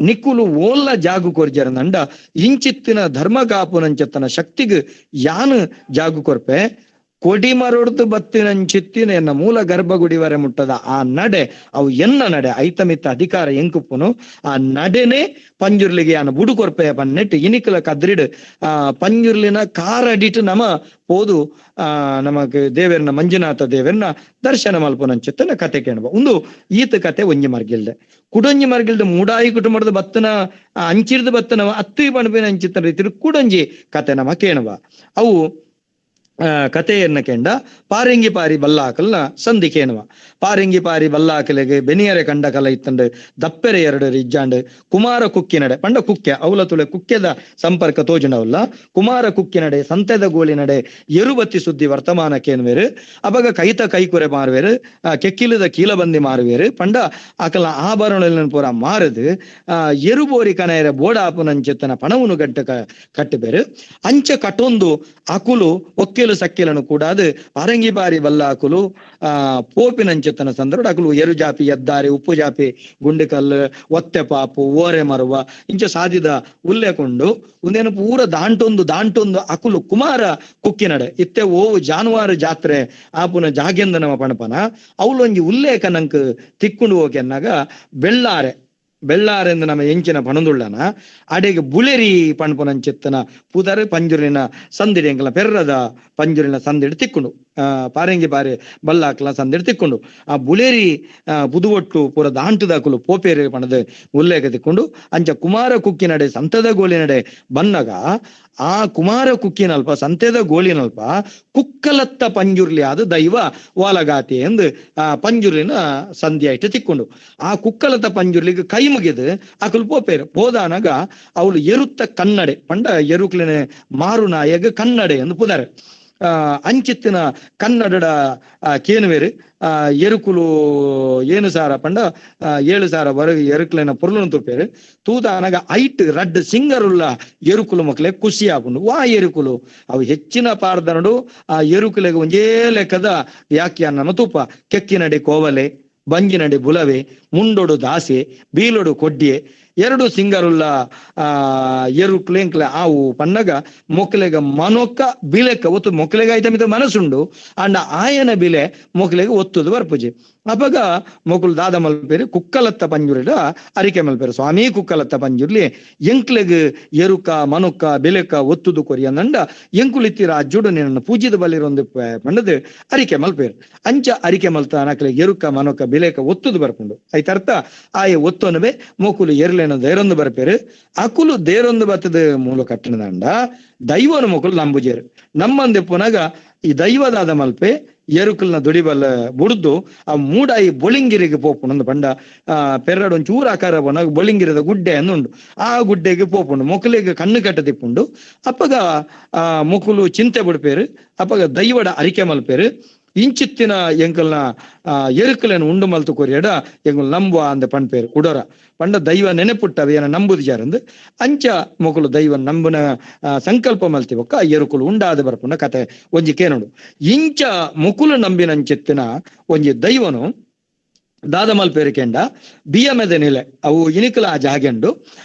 ನಿಕ್ಕುಲು ಓಲ್ಲ ಜಾಗು ಕೊರ್ಜರ ನಂಡ ಇಂಚಿತ್ತಿನ ಧರ್ಮ ಕಾಪುನಂಚಿತ್ತನ ಶಕ್ತಿಗ್ ಯಾನು ಜಾಗು ಕೊರ್ಪೆ. ಕೊಡಿಮರೊಡ್ದು ಬತ್ತಿನಂಚಿತ್ತಿನ ಎನ್ನ ಮೂಲ ಗರ್ಭಗುಡಿವರೆ ಮುಟ್ಟದ ಆ ನಡೆ ಅವು ಎನ್ನ ನಡೆ ಐತಮಿತ್ತ ಅಧಿಕಾರ ಎಂಕುಪ್ಪುನು ಆ ನಡೆನೆ ಪಂಜುರ್ಲಿಗೆ ಯಾನ ಬುಡು ಕೊರ್ಪೆಯ ಪನ್ನೆಟ್ಟು ಇನಿಕಲ ಕದ್ರಿಡ್ ಆ ಪಂಜುರ್ಲಿನ ಕಾರಡಿಟ್ಟು ನಮ ಪೋದು ಆ ನಮಗ್ ದೇವೆರ್ನ ಮಂಜುನಾಥ ದೇವೆರ್ನ ದರ್ಶನ ಮಲ್ಪುನಂಚಿತ್ತನ ಕತೆ ಕೇಳುವ ಒಂದು ಈತ ಕತೆ ಒಂಜಿ ಮರ್ಗಿಲ್ದೆ ಕುಡೊಂಜಿ ಮರ್ಗಿಲ್ದ ಮೂಡಾಯಿ ಕುಟುಂಬದ ಬತ್ತನ ಅಂಚಿರ್ದ ಬತ್ತನ ಅತ್ತಿ ಪಣಪಿನ ಅಂಚಿತ್ತನ ರೀತಿ ಕುಡೊಂಜಿ ಕತೆ ನಮ ಕೇಳುವ ಅವು ಕಥೆಯನ್ನ ಕೆಂಡ ಪಾರಿಂಗಿ ಪಾರಿ ಬಲ್ಲಾಕಲ್ನ ಸಂಧಿ ಕೇಣುವ ಪಾರಿಂಗಿ ಪಾರಿ ಬಲ್ಲಾಕಲೆಗೆ ಬೆನಿಯರೆ ಕಂಡ ಕಲ ಇತ್ತಂಡು ದಪ್ಪೆರೆ ಎರಡು ಇಜ್ಜಾಂಡು ಕುಮಾರ ಕುಕ್ಕಿನಡೆ ಪಂಡ ಕುಕ್ಕೆ ಅವಲ ತುಳೆ ಕುಕ್ಕೆದ ಸಂಪರ್ಕ ತೋಜುಂಡವಲ್ಲ ಕುಮಾರ ಕುಕ್ಕಿನಡೆ ಸಂತೆದ ಗೋಳಿನಡೆ ಎರುಬತ್ತಿ ಸುದ್ದಿ ವರ್ತಮಾನ ಕೇನ್ವೇರು ಅಪಗ ಕೈತ ಕೈಕುರೆ ಮಾರುವೇರು ಕೆಕ್ಕಿಲದ ಕೀಲಬಂದಿ ಮಾರುವೇರು ಪಂಡ ಅಕಲ ಆಭರಣ ಪೂರ ಮಾರದು ಎರುಬೋರಿ ಕನೆಯರ ಬೋಡಾಪುನಂಚೆತ್ತನ ಪಣವುನು ಗಂಟ ಕಟ್ಟಬೇರು ಅಂಚ ಕಟೊಂದು ಅಕುಲು ಒಕ್ಕೆಲು ಸಕ್ಕೆಲನು ಕೂಡ ಅದು ಪಾರಂಗಿ ಪಾರಿ ಬಲ್ಲ ಅಕುಲು ಆ ಪೋಪಿನಂಚೆತ್ತನ ಸಂದರ್ಭ ಅಕುಲು ಎರು ಜಾಪಿ ಎದ್ದಾರಿ ಉಪ್ಪು ಜಾಪಿ ಗುಂಡಿಕಲ್ಲು ಒತ್ತೆ ಪಾಪು ಓರೆ ಮರುವ ಇಂಚ ಸಾದಿದ ಉಲ್ಲೇಕೊಂಡು ಒಂದೇನು ಪೂರ ದಾಂಟೊಂದು ದಾಂಟೊಂದು ಅಕುಲು ಕುಮಾರ ಕುಕ್ಕಿನಡೆ ಇತ್ತೆ ಓವು ಜಾನುವಾರು ಜಾತ್ರೆ ಆಪುನ ಜಾಗೆಂದ ನಮ್ಮ ಪಣಪನ ಅವಳೊಂಜಿ ಉಲ್ಲೇಖ ನಂಕ್ ತಿಕ್ಕೊಂಡು ಹೋಗೆನ್ನಾಗ ಬೆಳ್ಳಾರೆ ಬೆಳ್ಳಾರೆಂದು ನಮ್ಮ ಎಂಚಿನ ಪಣದುಳ್ಳನ ಅಡೆಗೆ ಬುಳೆರಿ ಪಣ್ಪುನಂಚಿತ್ತನ ಪುದರ್ ಪಂಜುರಿನ ಸಂದಿಡಿ ಎಂಕಲ ಪೆರ್ರದ ಪಂಜುರಿನ ಸಂದಿಡಿ ತಿಕ್ಕೊಂಡು ಪಾರಂಗಿ ಪಾರೆ ಬಲ್ಲಾಕ್ಲ ಸಂದಿಡಿ ತಿಕ್ಕೊಂಡು ಆ ಬುಳೆರಿ ಪುದುವೊಟ್ಟು ಪೂರ ದಾಂಟುದಾಕುಲು ಪೋಪೇರಿ ಪಣದ ಉಲ್ಲೇಖ ತಿಕ್ಕೊಂಡು ಅಂಚ ಕುಮಾರ ಕುಕ್ಕಿನಡೆ ಸಂತದ ಗೋಲಿನಡೆ ಬನ್ನಗ ಆ ಕುಮಾರ ಕುಕ್ಕಿನಲ್ಪ ಸಂತೆದ ಗೋಲಿನಲ್ಪ ಕುಕ್ಕಲತ್ತ ಪಂಜುರ್ಲಿ ಆದ ದೈವ ವಾಲಗಾತಿ ಎಂದು ಆ ಪಂಜುರ್ಲಿನ ಸಂಧಿ ಆಯ್ತು ತಿಕ್ಕೊಂಡು ಆ ಕುಕ್ಕಲತ್ತ ಪಂಜುರ್ಲಿಗೆ ಕೈ ಮುಗಿದು ಅಕುಲು ಪೋಪೇರು ಪೋದಾನಗ ಅವಳು ಎರುತ್ತ ಕನ್ನಡೆ ಪಂಡ ಎರುಕ್ಲಿನ ಮಾರು ನಾಯಗ ಕನ್ನಡೆ ಎಂದು ಪುದಾರೆ ಆ ಅಂಚಿತ್ತಿನ ಕನ್ನಡದ ಕೇನುವೇರು ಆ ಎರುಕುಲು ಏನು ಸಾರ ಪಂಡ 7,000 ವರೆಗೆ ಎರುಕುಲಿನ ಪೊರ್ಲುನು ತುಪ್ಪೇರು ತೂದಾನಗ ಐಟ್ ರಡ್ಡ್ ಸಿಂಗರುಲ್ಲ ಎರುಕುಲು ಮಕ್ಕಳೇ ಖುಷಿ ಆಪುಂಡು ವಾ ಎರುಕುಲು ಅವು ಹೆಚ್ಚಿನ ಪಾರ್ದನಡು ಆ ಎರುಕುಲೆಗೆ ಒಂಜೇ ಲೆಕ್ಕದ ವ್ಯಾಖ್ಯಾನ ತೂಪ ಕೆಕ್ಕಿನಡೆ ಕೋವಲೆ ಬಂಜಿನಡೆ ಬುಲವೆ ಮುಂಡೊಡು ದಾಸೆ ಬೀಲೊಡು ಕೊಡ್ಡಿಯೆ ಎರಡು ಸಿಂಗರುಲ್ಲ ಆ ಎರುಕ್ಲು ಎಂಕ್ಲೆ ಆವು ಪನ್ನಗ ಮೊಕ್ಲೆಗ ಮನೊಕ್ಕ ಬಿಲೆಕ್ಕ ಒತ್ತು ಮೊಕ್ಲೆಗ ಐತಮಿತ ಮನಸ್ಸುಂಡು ಅಂಡ ಆಯನ ಬಿಲೆ ಮೊಕ್ಲೆಗ ಒತ್ತುದು ಬರ್ಪುಜಿ ಅಪಗ ಮೊಕುಲು ದಾದ ಮಲ್ಪೇರು ಕುಕ್ಕಲತ್ತ ಪಂಜುರಿಡ ಅರಿಕೆ ಮಲ್ಪೇರು ಸ್ವಾಮಿ ಕುಕ್ಕಲತ್ತ ಪಂಜುರ್ಲಿ ಎಂಕ್ಲೆಗ್ ಎರುಕ ಮನೊಕ್ಕ ಬೆಲೆಕ ಒತ್ತುದು ಕೊರಿಯಂದಂಡ ಎಂಕುಲಿತ್ತಿ ರಾಜ್ಯುಡು ನಿನ್ನ ಪೂಜಿದ ಬಲಿರೊಂದು ಪಂಡದು ಅರಿಕೆ ಮಲ್ಪೇರು ಅಂಚ ಅರಿಕೆ ಮಲ್ತ ನಕ್ಲೆ ಎರುಕ ಮನೊಕ್ಕ ಬೆಲೆಕ ಒತ್ತುದು ಬರ್ಪುಂಡು ಐತರ್ಥ ಆಯ ಒತ್ತೊನವೆ ಮೊಕುಲು ಎರ್ಲೇನ ದೇರೊಂದು ಬರ್ಪೇರು ಅಕುಲು ದೇರೊಂದು ಬತ್ತದ ಮೂಲ ಕಟ್ಟಣದಂಡ ದೈವನ ಮೊಕುಲು ನಂಬುಜೇರು ನಮ್ಮಂದೆ ಪುನಗ ಈ ದೈವದಾದ ಮಲ್ಪೆ ಎರುಕಲ್ನ ದುಡಿಬಲ್ಲ ಬುಡ್ದು ಆ ಮೂಡಾಯಿ ಬೊಳಿಂಗಿರಿಗೆ ಪೋಪುಂಡು ಪಂಡ ಆ ಪೆರ್ರಡು ಒಂಚೂರು ಆಕಾರ ಪೋನಾಗ ಬೊಳಿಂಗಿರದ ಗುಡ್ಡೆ ಅನ್ನುಂಡು ಆ ಗುಡ್ಡೆಗೆ ಪೋಪುಂಡು ಮೊಕಲಿಗೆ ಕಣ್ಣು ಕಟ್ಟ ತಿಪ್ಪುಂಡು ಅಪ್ಪಗ ಆ ಮೊಕುಲು ಚಿಂತೆ ಬಿಡ್ಪೇರು ಅಪ್ಪಗ ದೈವಡ ಅರಿಕೆ ಮಲ್ಪೇರು ಇಂಚಿತ್ತಿನ ಎಂಕಲ್ನ ಆ ಎರುಕಲೇನು ಉಂಡು ಮಲ್ತು ಕೊರಿಯಡ ಎಂಕಲ್ ನಂಬುವ ಅಂದ ಪಣ್ಪೇರು ಉಡೋರ ಪಂಡ ದೈವ ನೆನೆಪುಟ್ಟವ ಏನ ನಂಬುದು ಜಾರಂದು ಅಂಚ ಮೊಕಲು ದೈವ ನಂಬುನ ಸಂಕಲ್ಪ ಮಲ್ತಿವಕ್ಕ ಎರುಕುಲು ಉಂಡಾದ ಬರ್ಪುನ ಕತೆ ಒಂಜಿ ಕೇನೋಡು ಇಂಚ ಮುಕುಲು ನಂಬಿನಂಚಿತ್ತಿನ ಒಂಜಿ ದೈವನು ದಾದ ಮಲ್ಪೇರಿಕೆಂಡ ಬಿಯಮೆದ ನಿಲೆ ಅವು ಇನಿಕಲ ಆ ಜಾಗೆಂಡು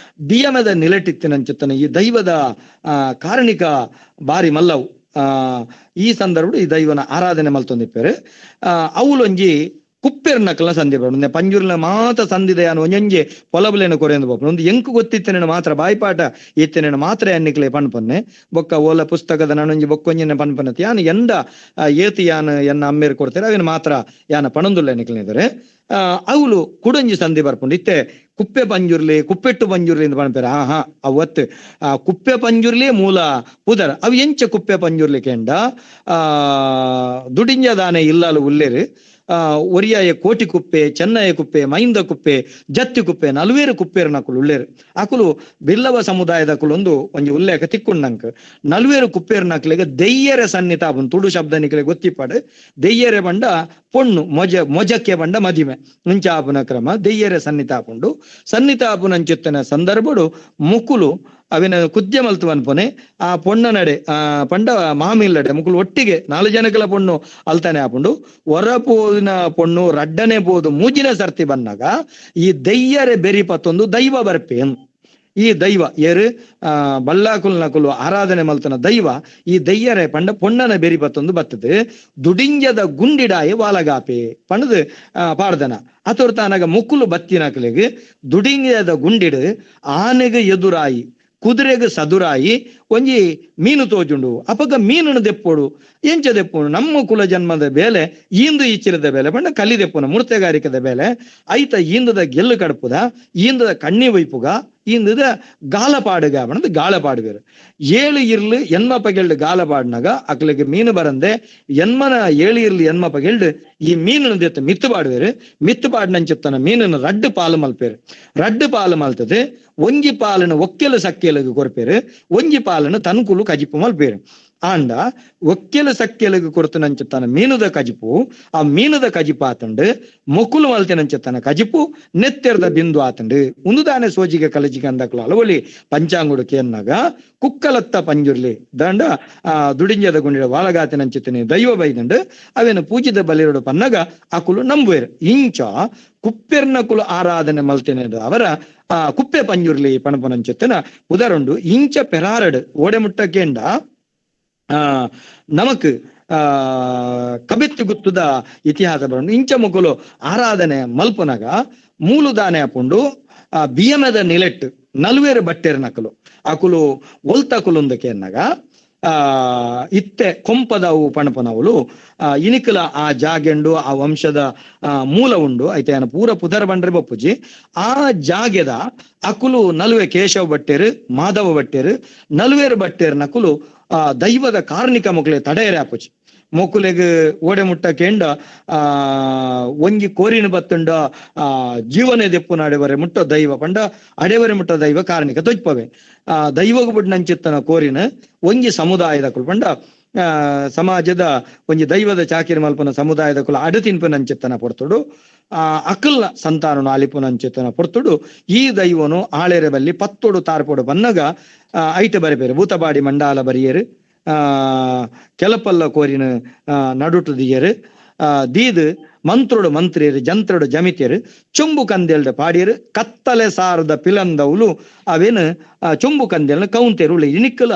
ಬಿಯಮೆದ ನಿಲೆಟಿತ್ತಿನಂಚಿತ್ತನ ಈ ದೈವದ ಕಾರಣಿಕ ಬಾರಿ ಮಲ್ಲವು ಆ ಈ ಸಂದರ್ಭ ಈ ದೈವನ ಆರಾಧನೆ ಮಲ್ತೊಂದಿಪ್ಪೇರು ಅವಲೊಂಜಿ ಕುಪ್ಪೆರ್ನಕಲ್ನ ಸಂಧಿ ಬರೋಣ ಪಂಜುರ್ನ ಮಾತ ಸಂಧಿದೆ ಅನು ಒಂಜೊಂಜಿ ಪೊಲಬುಲೇನ ಕೊರೆಂದು ಬೋಪುಂಡು ಒಂದು ಎಂಕು ಗೊತ್ತಿತ್ತೇನೆ ಮಾತ್ರ ಬಾಯ್ಪಾಟ ಇತ್ತೇನೆ ಮಾತ್ರ ಎನ್ನಿಕ್ಲೆ ಪನ್ಪನ್ನೆ ಬೊಕ್ಕ ಓಲ ಪುಸ್ತಕದ ನಾನೊಂಜಿ ಬೊಕ್ಕೊಂಜಿನ ಪನ್ಪನ್ನತಿ ಯಾನ್ ಎಂದ ಏತಿ ಯಾನ್ ಎನ್ನ ಅಮ್ಮೇರು ಕೊಡ್ತಾರೆ ಅವೇನು ಮಾತ್ರ ಯಾನ ಪಣಂದುಲ್ಲ ಎನ್ನಿಕ್ಲಿದ್ದಾರೆ ಅವಳು ಕುಡಂಜಿ ಸಂಧಿ ಬರ್ಪುಂಡು ಇತ್ತೆ ಕುಪ್ಪೆ ಪಂಜುರ್ಲಿ ಕುಪ್ಪೆಟ್ಟು ಪಂಜುರ್ಲಿ ಅಂತ ಪನ್ಪೇರು ಹಾ ಹಾ ಅವತ್ತು ಆ ಕುಪ್ಪೆ ಪಂಜುರ್ಲಿ ಮೂಲ ಪುದರ್ ಅವು ಎಂಚ ಕುಪ್ಪೆ ಪಂಜುರ್ಲಿ ಕೆಂಡ ಆ ದುಡಿಂಜದಾನೆ ಇಲ್ಲಲು ಉಲ್ಲೇರು ಆ ಒರಿಯಾಯ ಕೋಟಿ ಕುಪ್ಪೆ ಚೆನ್ನಯ ಕುಪ್ಪೆ ಮೈಂದ ಕುಪ್ಪೆ ಜತ್ತಿ ಕುಪ್ಪೆ ನಲ್ವೇರು ಕುಪ್ಪೇರು ನಕುಲು ಉಲ್ಲೇರು ಅಕುಲು ಬಿಲ್ಲವ ಸಮುದಾಯದ ಅಕುಲೊಂದು ಒಂಜಿ ಉಲ್ಲೇಖ ತಿಕ್ಕೊಂಡಂಕ ನಲ್ವೇರು ಕುಪ್ಪೇರು ನಕಲಿಗೆ ದೆಯ್ಯರೆ ಸನ್ನಿತ ತುಡು ಶಬ್ದ ನಿಕಲೆ ಗೊತ್ತಿಪಾಡು ದೆಯ್ಯರೆ ಬಂಡ ಪೊಣ್ಣು ಮೊಜ ಮೊಜಕ್ಕೆ ಬಂಡ ಮದಿಮೆ ಮುಂಚಾಪುನ ಕ್ರಮ ದೆಯ್ಯರೆ ಸನ್ನಿತಾಪುಂಡು ಸನ್ನಿತಾಪುನಂಚಿತ್ತನ ಸಂದರ್ಭಡು ಮುಕುಲು ಅವಿನ ಕುದ್ಯ ಮಲ್ತು ಅನ್ಪೊನೆ ಆ ಪೊಣ್ಣ ನಡೆ ಆ ಪಂಡ ಮಾಮಿಲ್ಲಡೆ ಮುಕುಲು ಒಟ್ಟಿಗೆ 4 ಜನಕಲ ಪೊಣ್ಣು ಅಲ್ತಾನೆ ಆಪುಂಡು ಹೊರಪೋದಿನ ಪೊಣ್ಣು ರಡ್ಡನೆ ಪೋದು ಮೂಜಿನ ಸರ್ತಿ ಬಂದಾಗ ಈ ದೆಯ್ಯರೆ ಬೆರಿ ಪತ್ತೊಂದು ದೈವ ಬರ್ಪೆ. ಈ ದೈವ ಏರು ಬಲ್ಲಾಕುಲ್ ನಕುಲು ಆರಾಧನೆ ಮಲ್ತನ ದೈವ ಈ ದಯ್ಯರೆ ಪಂಡ ಪೊಣ್ಣನ ಬೆರಿ ಬತ್ತೊಂದು ಬತ್ತದು ದುಡಿಂಜದ ಗುಂಡಿಡಾಯಿ ವಾಲಗಾಪೆ ಪಂಡದು ಪಾಡ್ದನ ಅತೊರ್ತಾನಗ ಮುಕ್ಕುಲು ಬತ್ತಿನಕಲೆಗ್ ದುಡಿಂಜದ ಗುಂಡಿಡು ಆನೆಗೆ ಎದುರಾಯಿ ಕುದುರೆಗೆ ಸದುರಾಯಿ ಒಂಜಿ ಮೀನು ತೋಜುಂಡು. ಅಪಗ ಮೀನನ್ನು ದೆಪ್ಪೋಡು ಎಂಚ ದೆಪ್ಪೋಡು ನಮ್ಮ ಕುಲ ಜನ್ಮದ ಬೇಲೆ ಈಂದು ಈಚಿರದ ಬೇಲೆ ಪಂಡ ಕಲಿ ದೆಪ್ಪುನ ಮೂರ್ತೆಗಾರಿಕೆದ ಬೇಲೆ ಐತ ಈಂದದ ಗೆಲ್ಲು ಕಡಪುದ ಈಂದದ ಕಣ್ಣಿ ವೈಪುಗ ಈಂದದ ಗಾಲಪಾಡುಗ ಪಂಡದು ಗಾಳಪಾಡುವೇರು. 7 ಇರ್ಲು ಎನ್ಮ ಪಗೆಲ್ಡು ಗಾಲಪಾಡಿನಾಗ ಅಕ್ಲಿಗೆ ಮೀನು ಬರಂದೆ ಎನ್ಮನ 7 ಇರ್ಲು ಎನ್ಮ ಪಗೆಲ್ಡು ಈ ಮೀನನ್ನು ದೆತ್ತ ಮಿತ್ತು ಪಾಡುವೇರು. ಮಿತ್ತು ಪಾಡಿನಂಚಿತ್ತನ ಮೀನನ್ನು ರಡ್ಡು ಪಾಲು ಮಲ್ಪೇರು. ರಡ್ಡು ಪಾಲು ಮಲ್ತದೆ ಒಂಜಿ ಪಾಲನ್ನು ಒಕ್ಕೆಲು ಸಕ್ಕೆಲುಗು ಕೊರ್ಪೇರು, ಒಂಜಿ ಪಾಲನ್ನು ತನ್ಕುಲು ಕಜಿಪು ಮಲ್ಪೇರು. ಆಂಡ ಒಕ್ಕೆಲು ಸಕ್ಕೆಲುಗು ಕೊರತನಂಚಿತ್ತನ ಮೀನುದ ಕಜಿಪು ಆ ಮೀನುದ ಕಜಿಪು ಆತಂಡು ಮೊಕುಲು ಮಲ್ತಿನಂಚಿತ್ತನ ಕಜಿಪು ನೆತ್ತೆರ್ದ ಬಿಂದು ಆತಂಡು. ಉಂದುದಾನೆ ಸೋಜಿಗೆ ಕಲಜಿಗೆ ಅಂದಕ್ಲು ಅಲವಲಿ ಪಂಚಾಂಗುಡು ಕೇನ್ನಾಗ ಕುಕ್ಕಲತ್ತ ಪಂಜುರ್ಲಿ ದಂಡ ಆ ದುಡಿಂಜದ ಗುಂಡಿಡ ವಾಲಗಾತಿನಂಚಿತ್ತನೆ ದೈವ ಬೈದಂಡು ಅವೇನು ಪೂಜಿದ ಬಲಿರೋಡು ಪನ್ನಗ ಅಕುಲು ನಂಬುವೇರು. ಇಂಚ ಕುಪ್ಪೆರ್ನಕುಲು ಆರಾಧನೆ ಮಲ್ತಿನ ಅವರ ಆ ಕುಪ್ಪೆ ಪಂಜುರ್ಲಿ ಪಣಪನಂಚಿತ್ತನ ಉದರುಂಡು. ಇಂಚ ಪೆರಾರಡು ಓಡೆಮುಟ್ಟ ಕೇಂಡ ನಮಕ್ ಕಬೆತ್ತು ಗುತ್ತದ ಇತಿಹಾಸ ಬರೋಣ. ಇಂಚ ಮುಕುಲು ಆರಾಧನೆ ಮಲ್ಪುನಗ ಮೂಲುದಾನೆ ಅಪುಂಡು ಆ ಬಿಯಮದ ನಿಲೆಟ್ಟು ನಲ್ವೇರು ಬಟ್ಟೆರ್ ನಕಲು ಅಕುಲು ಒಲ್ತಕುಲುಂದಕ್ಕೆ ಎನ್ನಗ ಇತ್ತೆ ಕೊಂಪದವು ಪಣಪನವುಲು ಇನಿಕಲ ಆ ಜಾಗೆಂಡು ಆ ವಂಶದ ಮೂಲ ಉಂಡು ಐತೆ ಏನ ಪೂರ ಪುದರ್ ಬಂಡ್ರೆ ಬಪ್ಪುಜಿ ಆ ಜಾಗೆದ ಅಕುಲು ನಲ್ವೆ ಕೇಶವ ಭಟ್ಟೆರು ಮಾಧವ ಭಟ್ಟೆರು ನಲ್ವೇರು ಭಟ್ಟೆರ್ ನಕುಲು ಆ ದೈವದ ಕಾರ್ಣಿಕ ಮೊಕ್ಲೆ ತಡೆಯರೆ ಆಪುಜಿ. ಮೊಕುಲೆಗ್ ಓಡೆ ಮುಟ್ಟ ಕೇಂಡ ಆ ಒಂಜಿ ಕೋರಿನ ಬತ್ತುಂಡ ಆ ಜೀವನ ದೆಪ್ಪುನ ಅಡೆವರೆ ಮುಟ್ಟ ದೈವ ಪಂಡ ಅಡೆವರೆ ಮುಟ್ಟ ದೈವ ಕಾರ್ಣಿಕ ತೊಜ್ಪವೆ. ಆ ದೈವಗ ಬುಡ್ನಂಚಿತ್ತನ ಕೋರಿನ ಒಂಜಿ ಸಮುದಾಯದ ಕುಲು ಪಂಡ ಆ ಸಮಾಜದ ಒಂಜಿ ದೈವದ ಚಾಕಿರಿ ಮಲ್ಪನ ಸಮುದಾಯದ ಕುಲ ಅಡ ತಿನ್ಪುನಂಚಿತ್ತನ ಪೊರ್ತುಡು ಆ ಅಕಲ್ನ ಸಂತಾನನು ಆಲಿಪುನಂಚಿತ್ತನ ಪೊರ್ತುಡು ಈ ದೈವನು ಆಳೆರೆ ಬಲ್ಲಿ ಪತ್ತೊಡು ತಾರ್ಪೊಡು ಬನ್ನಗ ಐಟ ಬರಿಪೇರು ಭೂತಬಾಡಿ ಮಂಡಾಲ ಬರಿಯರು ಕೆಲಪಲ್ಲ ಕೋರಿನ ನಡುಟು ದಿಯರು ದೀದ್ ಮಂತ್ರೋಡು ಮಂತ್ರಿಯರು ಜಂತ್ರಡು ಜಮಿತಿಯರು ಚೊಂಬು ಕಂದೆಲ್ದ ಪಾಡಿಯರು ಕತ್ತಲೆ ಸಾರದ ಪಿಲಂದವುಲು ಅವೇನು ಚೊಂಬು ಕಂದೆಲ್ನ ಕೌಂತೆರು ಇನಿಕ್ಕಲ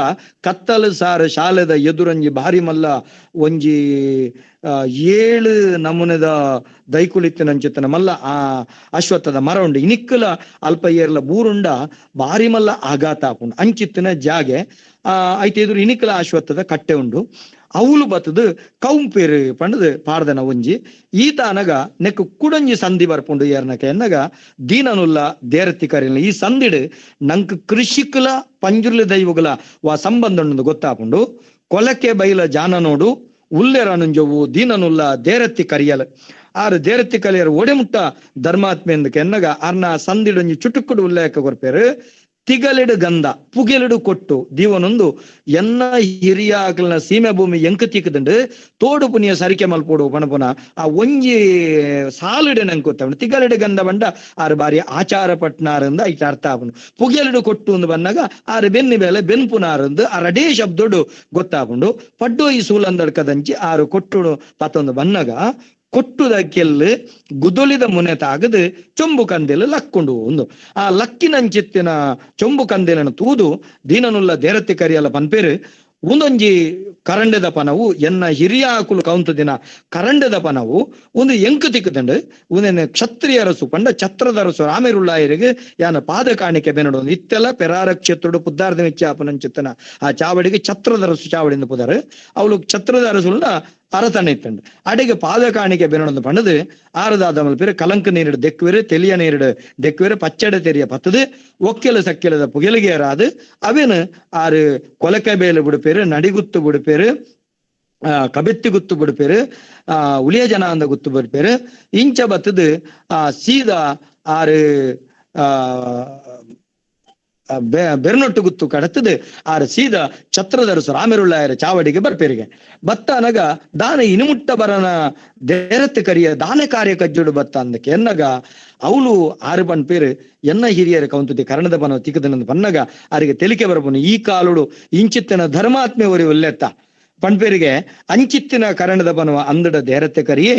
ಕತ್ತಲೆ ಸಾರ ಶಾಲೆದ ಎದುರಂಜಿ ಭಾರಿ ಮಲ್ಲ ಒಂಜಿ 7 ನಮೂನೆದ ದೈಕುಲಿತ್ತಿನಂಚಿತ್ತನ ಮಲ್ಲ ಆ ಅಶ್ವತ್ಥದ ಮರ ಉಂಡು. ಇನಿಕ್ಕಲ ಅಲ್ಪ ಏರ್ಲ ಬೂರುಂಡ ಭಾರಿ ಮಲ್ಲ ಆಘಾತ ಆಪುಂಡು ಅಂಚಿತ್ತಿನ ಜಾಗೆ ಐತೆ ಎದುರು ಇನಿಕ್ಕಲ ಅಶ್ವತ್ಥದ ಕಟ್ಟೆ ಉಂಡು. ಅವಳು ಬತ್ತದು ಕೌಂಪೇರು ಪಂಡದು ಪಾಡ್ದನ ಒಂಜಿ ಈತಾನಗ ನೆಕ್ಕು ಕುಡಂಜಿ ಸಂಧಿ ಬರ್ಪುಂಡು ಏರ್ನಕ ಎನ್ನಗ ದೀನನುಲ್ಲ ದೇರತಿ ಕರಿನ ಈ ಸಂಧಿಡು ನಂಕ್ ಕೃಷಿಕುಲ ಪಂಜುರ್ಲಿ ದೈವಗುಲ ವಾ ಸಂಬಂಧ ಉಂಡು ಗೊತ್ತಾಪುಂಡು. ಕೊಲಕೆ ಬೈಲ ಜಾನ ನೋಡು ಉಲ್ಲೆರನುಂಜವು ದೀನನುಲ್ಲ ದೇರತ್ತಿ ಕರಿಯಲ ಆರು ದೇರತ್ತಿ ಕಲಿಯರು ಒಡೆಮುಟ್ಟ ಧರ್ಮಾತ್ಮೆಂದಕ್ಕೆ ಎನ್ನಗ ಅರ್ನ ಸಂಧಿಡೊಂಜಿ ಚುಟುಕುಡು ಉಲ್ಲೇಖ ಕೊರ್ಪೇರು. ತಿಗಲಿಡು ಗಂಧ ಪುಗೆಲಿಡು ಕೊಟ್ಟು ದೀವನೊಂದು ಎನ್ನ ಹಿರಿಯಾಕಲ್ನ ಸೀಮೆ ಭೂಮಿ ಎಂಕ ತಿಕ್ಕದಂಡು ತೋಡು ಪುನಿಯ ಸರಿಕೆ ಮಲ್ಪೋಡು ಪಣಪುನ ಆ ಒಂಜಿ ಸಾಲಿಡೆ ನಂಗೆ ಗೊತ್ತಾವಣ ತಿಗಲಿಡು ಗಂಧ ಬಂಡ ಆರು ಬಾರಿ ಆಚಾರ ಪಟ್ನಾರಂದ ಐತ ಅರ್ಥ ಆಪುಂಡು. ಪುಗೆಲಿಡು ಕೊಟ್ಟು ಅಂದು ಬಂದಾಗ ಆರು ಬೆನ್ನಿ ಬೇಲೆ ಬೆನ್ಪುನಾರಂದು ಆ ರಡೇ ಶಬ್ದೊಡು ಗೊತ್ತಾಪುಂಡು. ಪಡ್ಡು ಈ ಸೂಲಂದಡ್ಕದಂಚಿ ಆರು ಕೊಟ್ಟುಡು ಪತ್ತೊಂದು ಬನ್ನಗ ಕೊಟ್ಟುದ ಕೆಲ್ಲು ಗುದೊಲಿದ ಮುನೆ ತಾಗದು ಚೊಂಬು ಕಂದೆಲು ಲಕ್ಕೊಂಡು ಒಂದು ಆ ಲಕ್ಕಿನಂಚಿತ್ತಿನ ಚೊಂಬು ಕಂದೆಲನ್ನು ತೂದು ದೀನನುಲ್ಲ ದೇರತಿ ಕರಿಯಲ್ಲ ಪನ್ಪೇರು. ಒಂದೊಂಜಿ ಕರಂಡೆದ ಪನವು ಎನ್ನ ಹಿರಿಯ ಆಕುಲು ಕೌಂತ ದಿನ ಕರಂಡೆದ ಪನವು ಒಂದು ಎಂಕು ತಿಕ್ಕದಂಡು ಒಂದೇನು ಕ್ಷತ್ರಿಯರಸು ಪಂಡ ಛತ್ರದ ಅರಸು ರಾಮೇರುಳ್ಳಾಯರಿಗೆ ಯಾನ ಪಾದ ಕಾಣಿಕೆ ಬೆನಡು ಇತ್ತೆಲ್ಲ ಪೆರಾರ ಕ್ಷೇತ್ರುಡು ಪುದ್ದಾರ್ದ ಮೆಚ್ಚಾಪನಂಚಿತ್ತನ ಆ ಚಾವಡಿಗೆ ಛತ್ರದ ಅರಸು ಚಾವಡಿಂದ ಪುದಾರು ಅವಳು ಛತ್ರದ ಅರಸುಳ್ಳ ಅರತನ ಇತ್ತಂಡು ಅಡಿಗೆ ಪಾದ ಕಾಣಿಕೆ ಬೆನಡೊಂದು ಪಂಡದು ಆರದಾದ ಮಲ್ಪೇರು ಕಲಂಕ ನೀರಿಡು ದೆಕ್ಕುವೆರು ತೆಲಿಯ ನೀರಿಡು ದೆಕ್ಕುವೆರು ಪಚ್ಚಡೆ ತೆರಿಯ ಪತ್ತದು ಒಕ್ಕೆಲು ಸಕ್ಕೆಲದ ಪುಗೆಲಿಗೆಯರಾದು ಅವೇನು ಆರು ಕೊಲಕೆ ಬೇಲು ಬಿಡುಪೇರು ನಡಿಗುತ್ತು ಬಿಡುಪೇರು ಕಬೆತ್ತಿ ಗುತ್ತು ಬಿಡುಪೇರು ಉಳಿಯ ಜನ ಅಂದ ಗುತ್ತು ಬಿಡುಪೇರು ಇಂಚ ಬತ್ತದು ಆ ಸೀದಾ ಆರು ಆ ಬೆರ್ನೊಟ್ಟು ಗುತ್ತು ಕಡತದು ಆರು ಸೀದಾ ಛತ್ರದರಸು ರಾಮೆರುಳ್ಳಾಯರ ಚಾವಡಿಗೆ ಬರ್ಪೇರಿಗೆ ಬತ್ತ ಅನಗ ದಾನ ಇನುಮುಟ್ಟ ಬರನ ದೇರತ್ತು ಕರಿಯ ದಾನ ಕಾರ್ಯ ಕಜ್ಜುಡು ಬತ್ತ ಅಂದಕ್ಕೆ ಎನ್ನಗ ಅವಳು ಆರು ಪನ್ಪೇರು ಎನ್ನ ಹಿರಿಯರ ಕೌಂತುದಿ ಕರ್ಣದ ಬನ ತಿಕ್ಕದನಂದು ಬನ್ನಗ ಆರಿಗೆ ತೆಲಿಕೆ ಬರಪುನು ಈ ಕಾಲುಡು ಇಂಚಿತ್ತನ ಧರ್ಮಾತ್ಮೆ ಒರಿ ಒಲ್ಲೆತ್ತ ಪಣ್ಪೇರಿಗೆ ಅಂಚಿತ್ತಿನ ಕರಣದ ಬನುವ ಅಂದಡ ದೇರತೆ ಕರಿಯೇ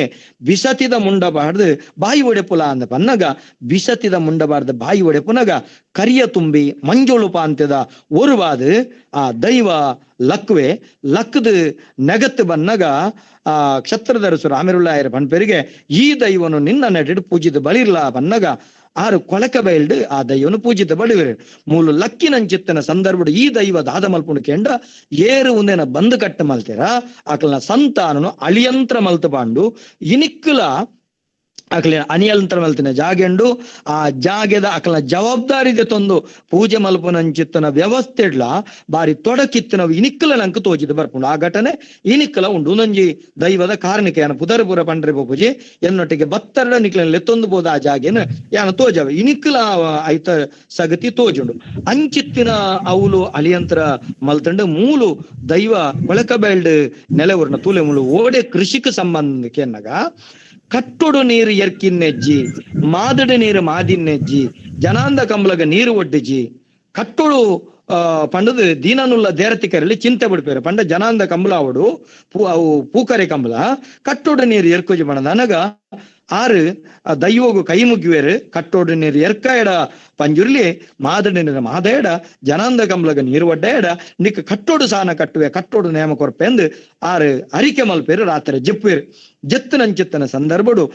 ಬಿಸತಿದ ಮುಂಡಬಾರ್ದು ಬಾಯಿ ಒಡೆಪುಲ ಅಂದ ಪನ್ನಗ ಬಿಸತಿದ ಮುಂಡಬಾರ್ದು ಬಾಯಿ ಒಡೆಪುನಗ ಕರಿಯ ತುಂಬಿ ಮಂಜೋಳು ಪಾಂತ್ಯದ ಒರುವಾದು ಆ ದೈವ ಲಕ್ವೆ ಲಕ್ಕದು ನೆಗತ್ತು ಬನ್ನಗ ಆ ಕ್ಷತ್ರದರಸು ರಾಮಿರುಳ್ಳಾಯರ ಪಣ್ಪೇರಿಗೆ ಈ ದೈವನು ನಿನ್ನ ನೆಟ್ಟಿಡು ಪೂಜಿದ ಬಳಿರ್ಲ ಬನ್ನಗ ಆರು ಕೊಳಕ ಬಯಲ್ಡು ಆ ದೈವನು ಪೂಜಿತ ಬಡಿವೆರು ಮೂಲು ಲಕ್ಕಿನಂಚಿತ್ತನ ಸಂದರ್ಭಡು ಈ ದೈವ ದಾದ ಮಲ್ಪುಣು ಕೆಂಡ ಏರು ಉಂದೆನ ಬಂದು ಕಟ್ಟ ಮಲ್ತೀರ ಆಕಲ್ನ ಸಂತಾನನು ಅಳಿಯಂತ್ರ ಮಲ್ತು ಪಾಂಡು ಇನಿಕ್ಕುಲ ಅಕಲಿನ ಅನಿಯಂತ್ರ ಮಲ್ತಿನ ಜಾಗೆಂಡು ಆ ಜಾಗೆದ ಅಕಲ್ನ ಜವಾಬ್ದಾರಿದೆ ತಂದು ಪೂಜೆ ಮಲ್ಪುನಂಚಿತ್ತನ ವ್ಯವಸ್ಥೆ ಇಡ್ಲ ಬಾರಿ ತೊಡಕಿತ್ತನವು ಇನಿಕ್ಕಲ ನಂಗೆ ತೋಜಿದ ಬರ್ಪುಂಡು ಆ ಘಟನೆ ಇನಿಕ್ಕಲ ಉಂಡು. ನಂಜಿ ದೈವದ ಕಾರಣಿಕೆ ಯಾನ ಪುದರ್ಪುರ ಪಂಡ್ರೆ ಪೂಜೆ ಎನ್ನೊಟ್ಟಿಗೆ ಬತ್ತರಡ ನಿಕ್ಲ ಲೆತ್ತೊಂದು ಬೋದ ಆ ಜಾಗೆನ ಯಾನ ತೋಜವ ಇನಿಕ್ಕಲ ಐತ ಸಗತಿ ತೋಜುಂಡು. ಅಂಚಿತ್ತಿನ ಅವಲು ಅಲಿಯಂತ್ರ ಮಲ್ತಂಡು ಮೂಲು ದೈವ ಕೊಳಕಬೇಲ್ಡ್ ನೆಲೆವರ್ನ ತೂಲೆ ಮೂಲು ಓಡೆ ಕೃಷಿಕ ಸಂಬಂಧಕ್ಕೆ ಎನ್ನಗ ಕಟ್ಟೊಡು ನೀರು ಎರ್ಕಿನ್ನೆಜ್ಜಿ ಮಾದಡು ನೀರು ಮಾದಿನ್ನೆಜ್ಜಿ ಜನಾಂದ ಕಂಬಲಗ ನೀರು ಒಡ್ಡಿಜಿ ಕಟ್ಟೊಡು ಪಂಡದು ದೀನನುಲ್ಲ ದೇರತಿಕರಲ್ಲಿ ಚಿಂತೆ ಬಿಡ್ಪೇರು ಪಂಡ ಜನಾಂದ ಕಂಬಲ ಅವಡು ಅವು ಪೂಕರೆ ಕಂಬಲ ಕಟ್ಟೊಡು ನೀರು ಎರ್ಕೊಜಿ ಬಣದ ಅನಗ ಆರು ದೈವಗು ಕೈ ಮುಗಿವೇರು ಕಟ್ಟೋಡು ನೀರು ಎರ್ಕಾಯಡ ಪಂಜುರ್ಲಿ ಮಾದಡಿ ನೀರು ಮಾದೇಡ ಜನಾಂದ ಕಂಬಲಗ ನೀರು ಒಡ್ಡೇಡ ನಿಕ್ ಕಟ್ಟೋಡು ಸಾನ ಕಟ್ಟುವೆ ಕಟ್ಟೋಡು ನೇಮ ಕೊರ್ಪೆಂದು ಆರು ಅರಿಕೆ ಮಲ್ಪೇರು ರಾತ್ರಿ ಜಪ್ಪೇರು ಜತ್ತನಂಚಿತ್ತನ ಸಂದರ್ಭಡು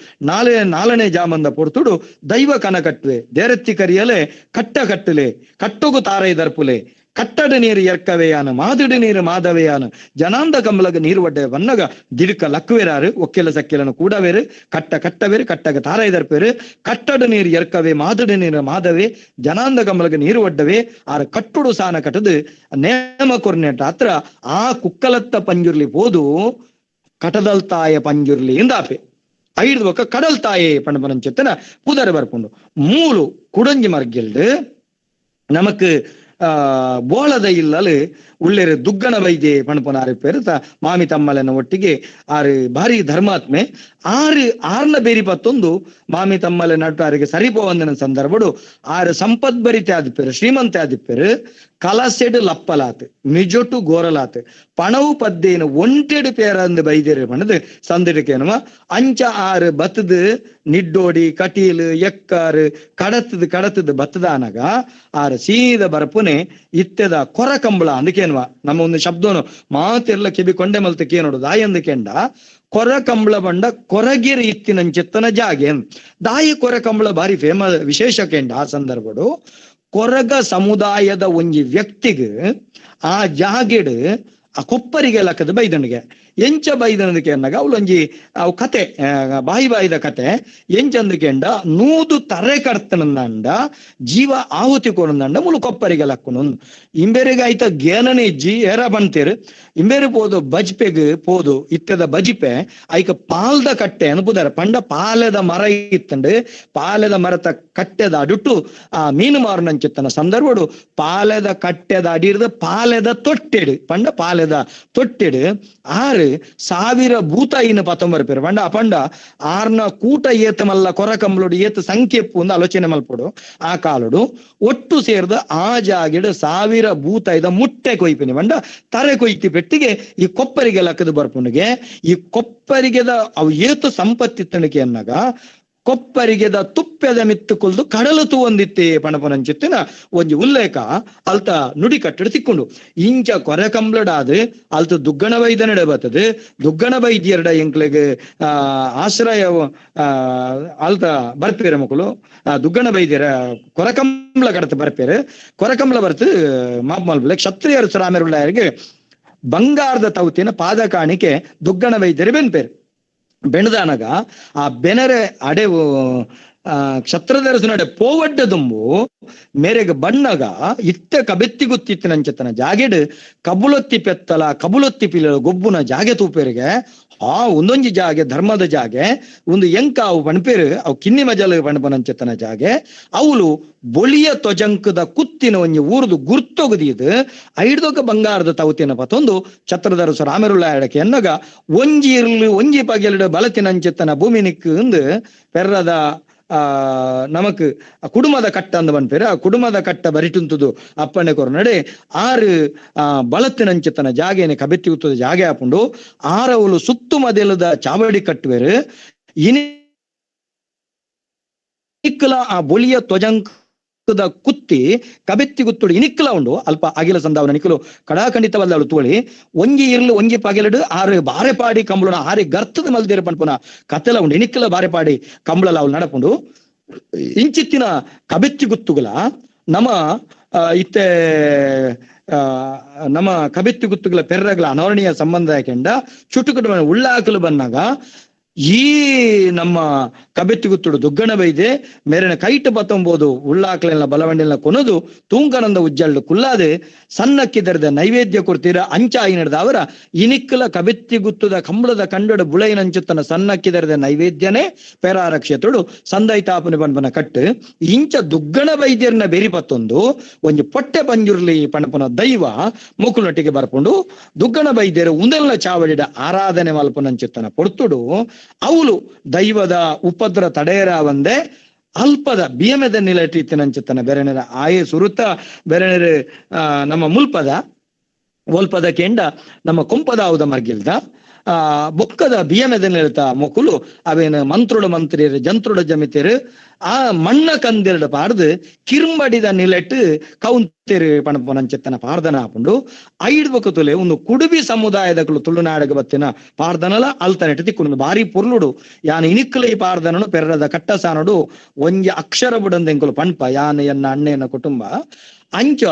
ನಾಲ್ನೇ ಜಾಮಂದ ಪೊರ್ತುಡು ದೈವ ಕನ ಕಟ್ಟುವೆ ದೇರತ್ತಿ ಕರಿಯಲೆ ಕಟ್ಟ ಕಟ್ಟಲೆ ಕಟ್ಟೋಗು ತಾರೈ ದರ್ಪುಲೆ ಕಟ್ಟಡ ನೀರು ಎರ್ಕವೆಯಾನು ಮಾದಡಿ ನೀರು ಮಾದವೆಯಾನು ಜನಾಂದ ಕಂಬಲಗ ನೀರು ಒಡ್ಡೆ ಬನ್ನಗ ದಿಡುಕ ಲಕ್ಕುವೆರಾರು ಒಕ್ಕೆಲ ಸಕ್ಕೆಲನು ಕೂಡವೇರು ಕಟ್ಟ ಕಟ್ಟವೇರು ಕಟ್ಟಗ ತಾರೈ ದರ್ಪೇರು ಕಟ್ಟಡ ನೀರು ಎರ್ಕವೆ ಮಾದಡಿ ನೀರು ಮಾದವೆ ಜನಾಂದ ಕಂಬಲಗ ನೀರು ಒಡ್ಡವೆ ಆರು ಕಟ್ಟುಡು ಸಾನ ಕಟ್ಟದು ನೇಮ ಕೊರ್ನೆಟ ಹತ್ರ ಆ ಕುಕ್ಕಲತ್ತ ಪಂಜುರ್ಲಿ ಪೋದು ಕಟದಲ್ತಾಯ ಪಂಜುರ್ಲಿ ಇಂದಾಪೆ ಐದು ಬೊಕ್ಕ ಕಡಲ್ ತಾಯೆ ಪಂಡಪನಂಚೆತ್ತನ ಪುದರ್ ಬರ್ಪುಂಡು. ಮೂಲು ಕುಡಂಜಿ ಮರ್ಗಿಲ್ಡು ನಮಕ್ ಬೋಳದ ಇಲ್ಲಲು ಉಳ್ಳೇರು ದುಗ್ಗಣ ಬೈದೆ ಪಣಪನ ಆರು ಪೇರು ಮಾಮಿ ತಮ್ಮಲನ ಒಟ್ಟಿಗೆ ಆರು ಭಾರಿ ಧರ್ಮಾತ್ಮೆ ಆರು ಆರ್ನ ಬೇರಿ ಪತ್ತೊಂದು ಮಾಮಿ ತಮ್ಮಲೆ ನಟ್ಟು ಆರಿಗೆ ಸರಿಪೋವಂದನ ಸಂದರ್ಭಡು ಆರು ಸಂಪದ್ಭರಿತೆ ಆದಿಪ್ಪೇರು ಶ್ರೀಮಂತೆ ಆದಿಪ್ಪೇರು ಕಲಸೆಡು ಲಪ್ಪಲಾತ್ ಮಿಜೊಟು ಗೋರಲಾತ್ ಪಣವು ಪದ್ದೇನು ಒಂಟೆಡು ಪೇರಂದು ಬೈದೇರು ಪಣದು ಸಂದಿಡಕೇನುವ ಅಂಚ ಆರು ಬತ್ತದು ನಿಡ್ಡೋಡಿ ಕಟೀಲು ಎಕ್ಕಾರು ಕಡತದು ಕಡತದು ಬತ್ತದಾನಗ ಆರು ಸೀದ ಬರಪುನೆ ಇತ್ತೆದ ಕೊರ ಕಂಬಳ ಅಂದಕೇನುವ ನಮ್ಮ ಒಂದು ಶಬ್ದನು ಮಾತೆಲ್ಲ ಕಿವಿ ಕೊಂಡೆ ಮಲ್ತ ಕೇನೋಡು ದಾಯಿ ಅಂದಕೆಂಡ ಕೊರ ಕಂಬಳ ಬಂಡ ಕೊರಗಿರಿ ಇತ್ತಿನಂಚಿತ್ತನ ಜಾಗೆ ದಾಯಿ ಕೊರ ಕಂಬಳ ಬಾರಿ ಫೇಮಸ್ ವಿಶೇಷ ಕೆಂಡ ಆ ಸಂದರ್ಭಡು ಕೊರಗ ಸಮುದಾಯದ ಒಂಜಿ ವ್ಯಕ್ತಿಗ್ ಆ ಜಾಗೆಡು ಆ ಕೊಪ್ಪರಿಗೆ ಲಕ್ಕದ ಬೈದನಿಗೆ ಎಂಚ ಬೈದನದಕ್ಕೆ ಅನ್ನಾಗ ಅವಳೊಂಜಿ ಅವು ಕತೆ ಬಾಯಿ ಬಾಯಿದ ಕತೆ ಎಂಚಂದಕೆಂಡ ನೂದು ತರೆ ಕಡ್ತನಂದ ಜೀವ ಆಹುತಿ ಕೊರಂದಂಡ ಮುಳು ಕೊಪ್ಪರಿಗೆ ಲಕ್ಕುನು ಇಂಬೇರಿಗೆ ಆಯ್ತ ಗೇನನೆ ಇಜ್ಜಿ ಏರ ಬಂತೀರು ಇಂಬೇರು ಪೋದು ಬಜ್ಪೆಗ್ ಪೋದು ಇತ್ತದ ಬಜಿಪೆ ಐಕ ಪಾಲ್ದ ಕಟ್ಟೆ ಅನ್ಪುದಾರ ಪಂಡ ಪಾಲೆದ ಮರ ಇತ್ತಂಡು ಪಾಲೆದ ಮರತ ಕಟ್ಟೆದ ಅಡುಟ್ಟು ಆ ಮೀನು ಮಾರುನಂಚಿತ್ತನ ಸಂದರ್ಭಡು ಪಾಲೆದ ಕಟ್ಟೆದ ಅಡಿರ್ದ ಪಾಲೆದ ತೊಟ್ಟೆಡು ಪಂಡ ಪಾಲೆದ ತೊಟ್ಟೆಡು ಆರು ಸಾವಿರ ಭೂತಾಯಿನ ಪತ್ತೊಂಬರ್ ಪಂಡ ಅಪಂಡ ಆರ್ನ ಕೂಟ ಏತ ಮಲ್ಲ ಕೊರಕಂಬ್ಲೋಡು ಏತ ಸಂಖ್ಯೆಪ್ಪು ಒಂದು ಆಲೋಚನೆ ಮಲ್ಪಡು ಆ ಕಾಲುಡು ಒಟ್ಟು ಸೇರ್ದ ಆ ಜಾಗಿಡು ಸಾವಿರ ಭೂತಾಯಿದ ಮುಟ್ಟೆ ಕೊಯ್ಪಿನಿ ಪಂಡ ತರೆ ಕೊಯ್ತಿ ಪೆಟ್ಟಿಗೆ ಈ ಕೊಪ್ಪರಿಗೆ ಲಕ್ಕದ ಬರ್ಪುನಿಗೆ ಈ ಕೊಪ್ಪರಿಗೆದ ಅವು ಏತು ಸಂಪತ್ತಿತ್ತಣಿಕೆ ಅನ್ನಾಗ ಕೊಪ್ಪರಿಗೆದ ತುಪ್ಪೆದ ಮಿತ್ತು ಕೊಲ್ದು ಕಡಲು ತೂವಂದಿತ್ತೆ ಪಣಪನಂಚಿತ್ತಿನ ಒಂಜಿ ಉಲ್ಲೇಖ ಅಲ್ತ ನುಡಿ ಕಟ್ಟಡ ತಿಕ್ಕೊಂಡು ಇಂಚ ಕೊರೆ ಕಂಬ್ಲಡಾದ ಅಲ್ತ ದುಗ್ಗಣ ವೈದ್ಯನಡೆ ಬರ್ತದೆ ದುಗ್ಗಣ ವೈದ್ಯರಡ ಎಂಕ್ಲೆಗ್ ಆಶ್ರಯ ಅಲ್ತ ಬರ್ಪೇರ ಮಕ್ಕಳು ದುಗ್ಗಣ ವೈದ್ಯರ ಕೊರಕಂಬ್ಲ ಕಡತ ಬರ್ಪೇರು ಕೊರಕಂಬ್ಲ ಬರ್ತು ಮಾಪ್ ಮಲ್ಪಲೆ ಕ್ಷತ್ರಿಯರು ರಾಮರುಳ್ಳಾಯರಿಗೆ ಬಂಗಾರದ ತೌತಿನ ಪಾದ ಕಾಣಿಕೆ ದುಗ್ಗಣ ವೈದ್ಯರು ಬೆನ್ಪೇರು ಬೆಣದಾನಗ ಆ ಬೆನರೆ ಅಡೆವು ಆ ಕ್ಷತ್ರದರಸು ನಡೆ ಪೋವಡ್ಡ ದುಂಬು ಮೇರೆಗೆ ಬಣ್ಣಗ ಇತ್ತ ಕಬೆತ್ತಿ ಗುತ್ತಿತ್ತಿನಂಚತನ ಜಾಗೆಡು ಕಬುಲೊತ್ತಿ ಪೆತ್ತಲ ಕಬುಲೊತ್ತಿ ಪಿಲ ಗೊಬ್ಬುನ ಜಾಗೆ ತೂಪೇರಿಗೆ ಆ ಒಂದೊಂಜಿ ಜಾಗೆ ಧರ್ಮದ ಜಾಗೆ ಒಂದು ಎಂಕ ಅವು ಪಣಪೇರು ಅವು ಕಿನ್ನಿ ಮಜಲ ಪಣಪನಂಚತನ ಜಾಗೆ ಅವಳು ಬೊಳಿಯ ತೊಜಂಕದ ಕುತ್ತಿನ ಒಂಜಿ ಊರುದು ಗುರ್ತೊಗದಿದು ಐಡ್ದೊಕ ಬಂಗಾರದ ತೌತಿನ ಪತೊಂದು ಛತ್ರದರಸು ರಾಮರುಳ್ಳ ಎಡಕೆ ಎನ್ನಗ ಒಂಜಿ ಇರ್ಲು ಒಂಜಿ ಪಗೆಲಡು ಬಲತಿನಂಚೆತ್ತನ ಭೂಮಿ ನಿಕ್ಕು ಅಂದು ಪೆರ್ರದ ನಮಕ್ ಕುಡುಮದ ಕಟ್ಟ ಅಂದ ಪನ್ಪೇರು. ಆ ಕುಡುಮದ ಕಟ್ಟ ಬರಿಟುಂತುದು ಅಪ್ಪಣೆ ಕೊರನಡೆ ಆರು ಬಳತ್ತಿನಂಚಿತನ ಜಾಗೇನೆ ಕಬೆತ್ತಿ ಗುತ್ತದ ಜಾಗೆ ಆಪುಂಡು. ಆರವುಲು ಸುತ್ತು ಮದೆಲದ ಚಾವಡಿ ಕಟ್ಟುವೆರು. ಇನಿಕ್ಲ ಆ ಬೊಳಿಯ ತ್ವಜಂಕದ ಕುತ್ತಿ ಕಬೆತ್ತಿ ಗುತ್ತುಡು ಇನಿಕ್ಲ ಉಂಡು. ಅಲ್ಪ ಅಗಿಲ ಸಂದಾವನ ನಿಕುಲು ಕಡಾಖಂಡಿತವಲ್ಲ ತೋಳಿ ಒಂಜಿ ಇರ್ಲು ಒಂಜಿ ಪಗೆಲಡು ಆರು ಬಾರೆಪಾಡಿ ಕಂಬಳನ ಆರೆ ಗರ್ತದ ಮಲ್ದೇರು ಪನ್ಪುನ ಕತೆಲ ಉಂಡು. ಇನಿಕ್ಲ ಬಾರೆಪಾಡಿ ಕಂಬಳಲ ಅವ್ಲು ನಡಪುಂಡು. ಇಂಚಿತ್ತಿನ ಕಬೆತ್ತಿ ಗುತ್ತುಗಳ ನಮ್ಮ ಇತ್ತೆ ನಮ್ಮ ಕಬೆತ್ತಿ ಗುತ್ತುಗಳ ಪೆರ್ರಗಳ ಅನವರ್ಣೀಯ ಸಂಬಂಧ ಯಾಕೆಂಡ ಚುಟುಕುಟ ಉಳ್ಳಾಕಲು ಬಂದಾಗ ಈ ನಮ್ಮ ಕಬೆತ್ತಿ ಗುತ್ತುಡು ದುಗ್ಗಣ ಬೈದೆ ಮೇರಿನ ಕೈಟ್ ಬತ್ತೊಂಬೋದು ಉಳ್ಳಾಕ್ಲೆಲ್ಲ ಬಲವಂಡಿನ ಕೊನದು ತೂಂಕನಂದ ಉಜ್ಜಳ್ಳು ಕುಲ್ಲಾದೆ ಸಣ್ಣಕ್ಕಿದರದ ನೈವೇದ್ಯ ಕೊಡ್ತೀರ ಅಂಚಾಯಿ ನಡೆದ ಅವರ ಇನಿಕ್ಕಲ ಕಬೆತ್ತಿ ಗುತ್ತುದ ಕಂಬಳದ ಕಂಡಡ ಬುಳೆಯಿನಂಚುತ್ತನ ಸಣ್ಣಕ್ಕಿದರದ ನೈವೇದ್ಯನೇ ಪೆರಾರ ಕ್ಷೇತ್ರಡು ಸಂದೈತಾಪನ ಪನ್ಪನ ಕಟ್ಟು. ಇಂಚ ದುಗ್ಗಣ ಬೈದ್ಯರ್ನ ಬೆರಿ ಪತ್ತೊಂದು ಒಂಜಿ ಪೊಟ್ಟೆ ಪಂಜುರ್ಲಿ ಪಣಪನ ದೈವ ಮುಕುಲೊಟ್ಟಿಗೆ ಬರ್ಪುಂಡು. ದುಗ್ಗಣ ಬೈದ್ಯರು ಉಂದೆಲ್ಲ ಚಾವಡಿಡ ಆರಾಧನೆ ಮಲ್ಪನಂಚುತ್ತನ ಪೊರ್ತುಡು ಅವಳು ದೈವದ ಉಪದ್ರ ತಡೆಯರ ಒಂದೇ ಅಲ್ಪದ ಬಿಯಮೆದ ನಿಲಟಿತ್ತಿನಂಚುತ್ತನ ಬೆರೆನೆರ ಆಯೆ ಸುರುತ ಬೆರೆನೆರೆ ನಮ್ಮ ಮುಲ್ಪದ ಒಲ್ಪದ ಕೆಂಡ ನಮ್ಮ ಕೊಂಪದ ಆವುದ ಮರ್ಗಿಲ್ದ ಆ ಬೊಕ್ಕದ ಬಿಯಮೆದ ನಿಲತ ಮೊಕುಲು ಅವೇನು ಮಂತ್ರುಡ ಮಂತ್ರಿಯರು ಜಂತ್ರುಡ ಜಮಿತೇರು ಆ ಮಣ್ಣ ಕಂದಿರಡ ಪಾರ್ದು ಕಿರ್ಂಬಡಿದ ನಿಲೆಟ್ಟು ಕೌಂತೇರು ಪಣಪನಂಚೆತ್ತನ ಪಾರ್ದನ ಆಪುಂಡು. ಐಡ್ ತುಲೆ ಒಂದು ಕುಡುಬಿ ಸಮುದಾಯದಕಲು ತುಳುನಾಡಗ ಬತ್ತಿನ ಪಾರ್ದನಲ ಅಲ್ತನೆಟ್ಟು ತಿಕ್ಕೊಂಡು ಬಾರಿ ಪೊರ್ಲುಡು. ಯಾನ್ ಇನಿಕ್ಕಲ ಈ ಪಾರ್ದನನು ಪೆರ್ರದ ಕಟ್ಟಸಾನಡು ಒಂಜಿ ಅಕ್ಷರ ಬುಡಂದೆಂಕುಲು ಪಣ್ಪ ಯಾನ್ ಎನ್ನ ಅಣ್ಣೆಯನ್ನ ಕುಟುಂಬ ಅಂಚ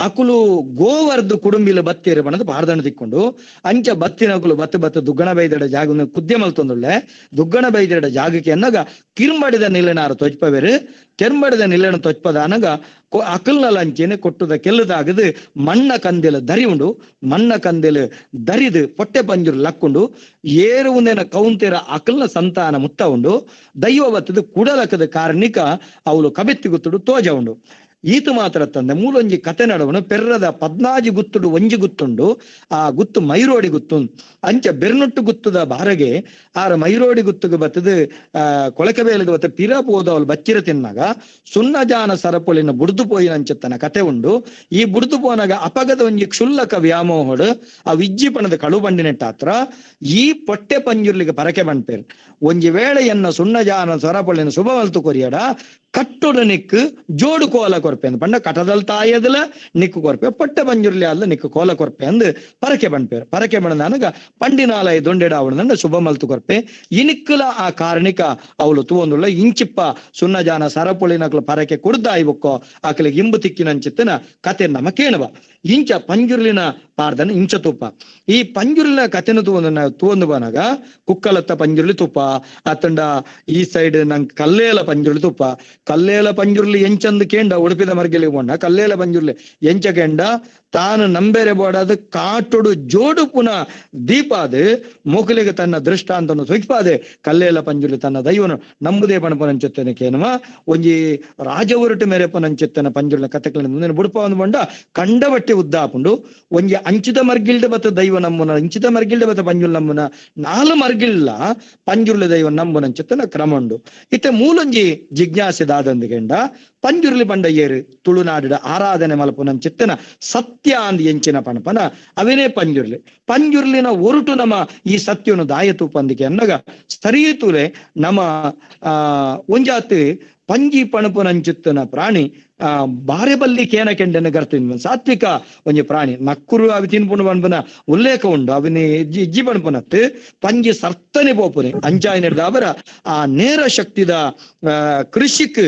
ಅಕುಲು ಗೋವರ್ದು ಕುಡುಂಬಿಲ ಬತ್ತೇರು ಬಣ್ಣದ ಪಾರ್ದನ ತಿಕ್ಕೊಂಡು ಅಂಚ ಬತ್ತಿನಕುಲು ಬತ್ತು ಬತ್ತು ದುಗ್ಗಣ ಬೈದಡ ಜಾಗ ಕುದ್ಯ ಮಲ್ತೊಂದುಳ್ಳೆ ದುಗ್ಗಣ ಬೈದಡ ಜಾಗಕ್ಕೆ ಎನ್ನಗ ಕಿರ್ಂಬಡಿದ ನಿಲೆನಾರು ತೊಜ್ಪವೇರು. ಕೆರ್ಂಬಡಿದ ನಿಲೆನ ತೊಜ್ಪದ ಅನಗ ಅಕಲ್ನ ಲಂಚೇನೆ ಕೊಟ್ಟುದ ಕೆಲ್ಲದಾಗದು ಮಣ್ಣ ಕಂದೆಲ ದರಿ ಉಂಡು. ಮಣ್ಣ ಕಂದೆಲ ದರಿದು ಪೊಟ್ಟೆ ಪಂಜುರು ಲಕ್ಕುಂಡು ಏರು ಉಂದೇನ ಕೌಂತೇರ ಅಕಲ್ನ ಸಂತಾನ ಮುತ್ತ ಉಂಡು. ದೈವ ಬತ್ತದು ಕುಡಲಕದ ಕಾರಣಿಕ ಅವಳು ಕಬೆತ್ತಿ ಗುತ್ತುಡು ತೋಜ ಉಂಡು. ಈತು ಮಾತ್ರ ತಂದೆ ಮೂಲೊಂಜಿ ಕತೆ ನಡವನು ಪೆರ್ರದ ಪದ್ನಾಜಿ ಗುತ್ತುಡು ಒಂಜಿ ಗುತ್ತುಂಡು. ಆ ಗುತ್ತು ಮೈರೋಡಿ ಗುತ್ತು ಅಂಚ ಬೆರ್ನುಟ್ಟು ಗುತ್ತುದ ಬಾರಗೆ ಆರ ಮೈರೋಡಿ ಗುತ್ತುಗೆ ಬತ್ತದು ಆ ಕೊಳಕಬೇಲಿಗೆ ಬತ್ತ ಪಿರ ಪೋದವಳು ಬಚ್ಚಿರ ತಿನ್ನಾಗ ಸುನ್ನಜಾನ ಸರಪೊಳಿನ ಬುಡ್ದು ಪೋಯಿನ ಅಂಚತ್ತನ ಕತೆ ಉಂಡು. ಈ ಬುಡ್ದು ಪೋನಾಗ ಅಪಗದ ಒಂಜಿ ಕ್ಷುಲ್ಲಕ ವ್ಯಾಮೋಹಡು ಆ ವಿಜ್ಜಿಪಣದ ಕಳು ಬಂಡಿನೆಟ್ಟಾತ್ರ ಈ ಪೊಟ್ಟೆ ಪಂಜುರ್ಲಿಗೆ ಪರಕೆ ಬಂಡ್ಪೇರು. ಒಂಜಿ ವೇಳೆಯನ್ನ ಸುನ್ನಜಾನ ಸರಪೊಳಿನ ಶುಭ ಮಲ್ತು ಕೊರಿಯಡ ಕಟ್ಟುಡು ನಿಕ್ಕು ಜೋಡು ಕೋಲ ಕೊರ್ಪೆ ಅಂದ್ ಪಂಡ ಕಟದಲ್ ತಾಯದಲ ನಿಕ್ಕು ಕೊರ್ಪೆ ಪೊಟ್ಟೆ ಪಂಜುರ್ಲಿ ಅಲ್ಲ ನಿಕ್ಕು ಕೋಲ ಕೊರ್ಪೆ ಅಂದ್ ಪರಕೆ ಬಂಡ್ಪೇರು. ಪರಕೆ ಬಂಡ ಪಂಡಿನಾಲಯ ದೊಂಡೆಡ ಅವಳ ಶುಭ ಮಲ್ತು ಕೊರ್ಪೆ. ಇನಿಕ್ಕಲ ಆ ಕಾರಣಿಕ ಅವಳು ತೂವೊಂದುಳ್ಳ ಇಂಚಿಪ್ಪ ಸುನ್ನಜಾನ ಸರಪೊಳಿನಕ್ಲು ಪರಕೆ ಕುಡ್ದಾಯ್ಬೊಕ್ಕೋ ಆಕಲಿಗೆ ಇಂಬು ತಿಕ್ಕಿನಂಚಿತ್ತನ ಕತೆ ನಮ ಕೇಳುವ. ಇಂಚ ಪಂಜುರ್ಲಿನ ಪಾರ್ದನ ಇಂಚ ತುಪ್ಪ ಈ ಪಂಜುರ್ಲಿನ ಕತೆನ ತೂವೊಂದು ತೂವೊಂದು ಬನಾಗ ಕುಕ್ಕಲತ್ತ ಪಂಜುರ್ಲಿ ತುಪ್ಪ ಅತ್ತಂಡ ಈ ಸೈಡ್ ನಂಗೆ ಕಲ್ಲೇಲ ಪಂಜುರ್ಲಿ ತುಪ್ಪ ಕಲ್ಲೇಲ ಪಂಜುರ್ಲಿ ಎಂಚಂದು ಕೇಂಡ ಉಡುಪಿದ ಮರ್ಗಿಲಿಗೆ ಬೋಂಡ ಕಲ್ಲೇಲ ಪಂಜುರ್ಲಿ ಎಂಚ ಕೇಂಡ ತಾನು ನಂಬೇರೆ ಬೋಡಾದ ಕಾಟುಡು ಜೋಡು ಪುನ ದೀಪಾದ ಮೋಕಲಿಗೆ ತನ್ನ ದೃಷ್ಟಾಂತನು ಸುಖಪಾದೆ ಕಲ್ಲೇಲ ಪಂಜುರ್ಲಿ ತನ್ನ ದೈವನು ನಂಬುದೇ ಪಣಪನಂಚುತ್ತೇನೆ ಕೇನವ ಒಂಜಿ ರಾಜವರುಟು ಮೇರೆ ಪನಂಚುತ್ತನ ಪಂಜುರ್ಲಿನ ಕತೆಗಳನ್ನು ಮುಂದಿನ ಬುಡುಪ ಒಂದು ಬಂಡ ಕಂಡಬಟ್ಟಿ ಉದ್ದಾಪುಂಡು. ಒಂಜಿ ಅಂಚಿತ ಮರ್ಗಿಲ್ಡ ಬತ್ತ ದೈವ ನಂಬುನ ಅಂಚಿತ ಮರ್ಗಿಲ್ಡ ಬತ್ತ ಪಂಜುಲ್ ನಂಬುನ ನಾಲು ಮರ್ಗಿಲ್ಲ ಪಂಜುರ್ಲಿ ದೈವ ನಂಬುನಂಚುತ್ತನ ಕ್ರಮ ಉಂಡು. ಇತ್ತೆ ಮೂಲೊಂಜಿ ಜಿಜ್ಞಾಸೆ ದಾದಂದಿಗೆಂಡ ಪಂಜುರ್ಲಿ ಬಂಡ ಏರು ತುಳುನಾಡಿದ ಆರಾಧನೆ ಮಲ್ಪುನಂಚಿತ್ತನ ಸತ್ಯ ಅಂದ್ ಎಂಚಿನ ಪಣಪನ ಅವೇನೇ ಪಂಜುರ್ಲಿ. ಪಂಜುರ್ಲಿನ ಒರುಟು ನಮ್ಮ ಈ ಸತ್ಯನು ದಾಯ ತೂಪಂದಿಕೆ ಅನ್ನಗ ಸರಿಯುತ್ತುಲೆ ನಮ್ಮ ಆ ಒಂಜಾತ್ ಪಂಜಿ ಪಣಪುನಂಚಿತ್ತನ ಪ್ರಾಣಿ ಆ ಬಾರೆ ಬಲ್ಲಿ ಕೇನ ಕೆಂಡನ ಗರ್ತಿನ ಸಾತ್ವಿಕ ಒಂಜಿ ಪ್ರಾಣಿ ನಕ್ಕುರು ಅವಿ ತಿನ್ಪುಣ ಪನ್ಪುನ ಉಲ್ಲೇಖ ಉಂಡು. ಅವಿನಿ ಇಜ್ಜಿ ಪಣಪುನತ್ತು ಪಂಜಿ ಸರ್ತನೆ ಪೋಪುನೆ ಅಂಚಾಯಿ ನಡೆದ ಅವರ ಆ ನೇರ ಶಕ್ತಿದ ಕೃಷಿಕ್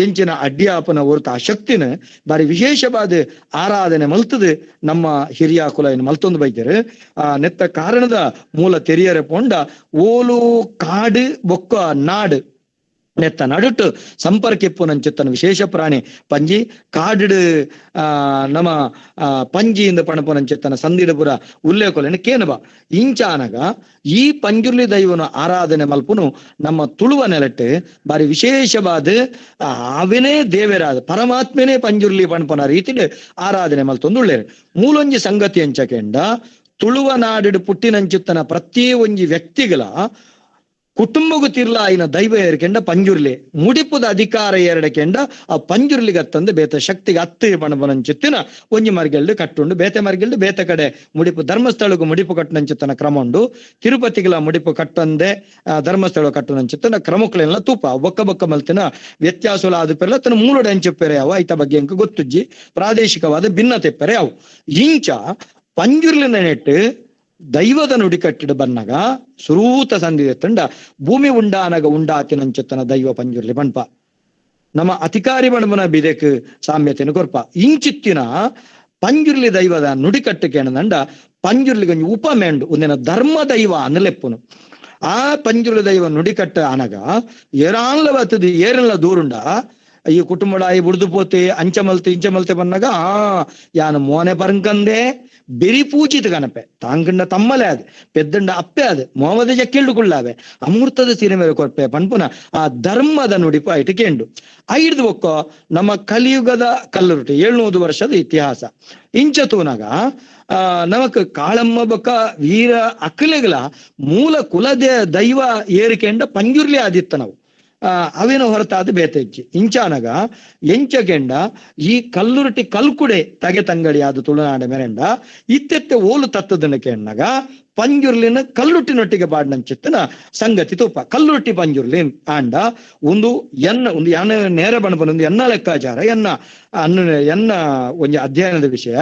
ಎಂಚಿನ ಅಡ್ಡಿಯಾಪನ ಹೊರತು ಆ ಶಕ್ತಿನ ಬಾರಿ ವಿಶೇಷವಾದ ಆರಾಧನೆ ಮಲ್ತದು ನಮ್ಮ ಹಿರಿಯ ಕುಲ ಏನು ಮಲ್ತೊಂದು ಬೈತಾರೆ. ಆ ನೆತ್ತ ಕಾರಣದ ಮೂಲ ತೆರಿಯರೆ ಪೊಂಡ ಓಲು ಕಾಡು ಬೊಕ್ಕ ನಾಡು ನೆತ್ತ ನಡುಟು ಸಂಪರ್ಕ ಇಪ್ಪುನಂಚಿತ್ತನ ವಿಶೇಷ ಪ್ರಾಣಿ ಪಂಜಿ ಕಾಡು ನಮ್ಮ ಪಂಜಿಯಿಂದ ಪಣಪುನಂಚಿತ್ತನ ಸಂದಿಡಪುರ ಉಲ್ಲೇಖ ಕೇನಬ ಇಂಚಾನಗ ಈ ಪಂಜುರ್ಲಿ ದೈವನ ಆರಾಧನೆ ಮಲ್ಪುನು ನಮ್ಮ ತುಳುವ ನೆಲಟ್ಟು ಬಾರಿ ವಿಶೇಷವಾದ ಆವಿನೇ ದೇವರಾದ ಪರಮಾತ್ಮನೇ ಪಂಜುರ್ಲಿ ಪಣಪನ ರೀತಿಲಿ ಆರಾಧನೆ ಮಲ್ತೊಂದುಳ್ಳೇರು. ಮೂಲೊಂಜಿ ಸಂಗತಿ ಅಂಚಕೆಂಡ ತುಳುವ ನಾಡು ಪುಟ್ಟಿನಂಚುತ್ತನ ಪ್ರತಿ ಒಂಜಿ ವ್ಯಕ್ತಿಗಳ ಕುಟುಂಬಗೂ ತಿರ್ಲ ಆಯಿನ ದೈವ ಏರ್ಕೆಂಡ ಪಂಜುರ್ಲಿ ಮುಡಿಪುದ ಅಧಿಕಾರ ಎರಡಕೆಂಡ ಆ ಪಂಜುರ್ಲಿಗೆ ಅತ್ತಂದು ಬೇತೆ ಶಕ್ತಿಗೆ ಅತ್ತು ಪಣಪನಂಚಿತ್ತಿನ ಒಂಜಿ ಮರ್ಗೆಲ್ಡು ಕಟ್ಟುಂಡು ಬೇತೆ ಮರ್ಗೆಲ್ಡು ಬೇತೆ ಕಡೆ ಮುಡಿಪು ಧರ್ಮಸ್ಥಳಕ್ಕೂ ಮುಡಿಪು ಕಟ್ಟುನಂಚಿತ್ತನ ಕ್ರಮ ಉಂಡು. ತಿರುಪತಿಗಳ ಮುಡಿಪು ಕಟ್ಟಂದೆ ಧರ್ಮಸ್ಥಳ ಕಟ್ಟುನಂಚಿತ್ತನ ಕ್ರಮಕ್ಕಳೆಲ್ಲ ತೂಪ ಬೊಕ್ಕ ಬೊಕ್ಕ ಮಲ್ತಿನ ವ್ಯತ್ಯಾಸಲ ಆದ ಪೆರಲ ತನ್ನ ಮೂಲಡೆ ಅಂಚಿಪ್ಪೆರೆ ಯಾವ ಐತ ಬಗ್ಗೆ ಅಂಕ ಗೊತ್ತುಜ್ಜಿ ಪ್ರಾದೇಶಿಕವಾದ ಭಿನ್ನತೆ ಪೆರೆ ಅವು. ಇಂಚ ಪಂಜುರ್ಲಿನ ನೆಟ್ಟು ದೈವದ ನುಡಿ ಕಟ್ಟಿಡ ಬನ್ನಗ ಸುರೂತ ಸಂಧಿ ತಂಡ ಭೂಮಿ ಉಂಡಾನಗ ಉಂಡಾತಿನಂಚೆತ್ತನ ದೈವ ಪಂಜುರ್ಲಿ ಪಣ್ಪ ನಮ್ಮ ಅಧಿಕಾರಿ ಬಣಬನ ಬಿದೆಕ್ ಸಾಮ್ಯತೆನ ಕೊರ್ಪ. ಇಂಚಿತ್ತಿನ ಪಂಜುರ್ಲಿ ದೈವದ ನುಡಿಕಟ್ಟು ಕೇಣದಂಡ ಪಂಜುರ್ಲಿ ಗೊಂಜಿ ಉಪಮೇಂಡು ಒಂದಿನ ಧರ್ಮ ದೈವ ಅನ್ನಲೆಪ್ಪುನು. ಆ ಪಂಜುರ್ಲಿ ದೈವ ನುಡಿಕಟ್ಟ ಅನಗ ಏರಾನ್ಲ ಬತ್ತದು ಏರೆಲ್ಲ ದೂರುಂಡ ಈ ಕುಟುಂಬಡಾಯಿ ಬುಡ್ದು ಪೋತೆ ಅಂಚಮಲ್ತೆ ಇಂಚಮಲ್ತೆ ಬನ್ನಗ ಆ ಯಾನು ಮೋನೆ ಪರಂಕಂದೆ ಬೆರಿ ಪೂಜಿತ ಕನಪೆ ತಾಂಗಂಡ ತಮ್ಮಲೆ ಅದು ಪೆದ್ದಂಡ ಅಪ್ಪೆ ಅದು ಮೋಮದ ಜಕ್ಕೆಲ್ಡು ಕುಳ್ಳಾವೆ ಅಮೂರ್ತದ ಸೀರೆ ಮೇಲೆ ಕೊರ್ಪೆ ಪನ್ಪುನ ಆ ಧರ್ಮದ ನುಡಿಪು ಐಟು ಕೇಂಡು. ಐಡ್ದು ಒಕ್ಕ ನಮ್ಮ ಕಲಿಯುಗದ ಕಲ್ಲುರುಟಿ 700 ವರ್ಷದ ಇತಿಹಾಸ ಇಂಚ ತೂನಗ ಆ ನಮಕ್ ಕಾಳಮ್ಮ ಬೊಕ್ಕ ವೀರ ಅಕ್ಕಲೆಗಳ ಮೂಲ ಕುಲದ ದೈವ ಏರಿಕೆಂಡ ಪಂಜುರ್ಲಿ ಆದಿತ್ತ ನಾವು ಅವೇನ ಹೊರತಾದ ಬೇತೆಜ್ಜಿ. ಇಂಚಾನಗ ಎಂಚಗೆಂಡ ಈ ಕಲ್ಲುರುಟಿ ಕಲ್ಕುಡೆ ತಗೆ ತಂಗಡಿ ಆದ ತುಳುನಾಡ ಮೆರೆಂಡ ಇತ್ತೆತ್ತೆ ಓಲು ತತ್ತದನ ಕೆಣ್ಣಗ ಪಂಜುರ್ಲಿನ ಕಲ್ಲುಟ್ಟಿನೊಟ್ಟಿಗೆ ಬಾಡ್ನಂಚಿತ್ತನ ಸಂಗತಿ ತೂಪ. ಕಲ್ಲುರುಟಿ ಪಂಜುರ್ಲಿ ಆಂಡ ಒಂದು ಎನ್ನ ಒಂದು ಯಾನ ನೇರ ಬಣಪನ ಒಂದು ಎನ್ನ ಲೆಕ್ಕಾಚಾರ ಎನ್ನ ಅನ್ನ ಎನ್ನ ಒಂದು ಅಧ್ಯಯನದ ವಿಷಯ.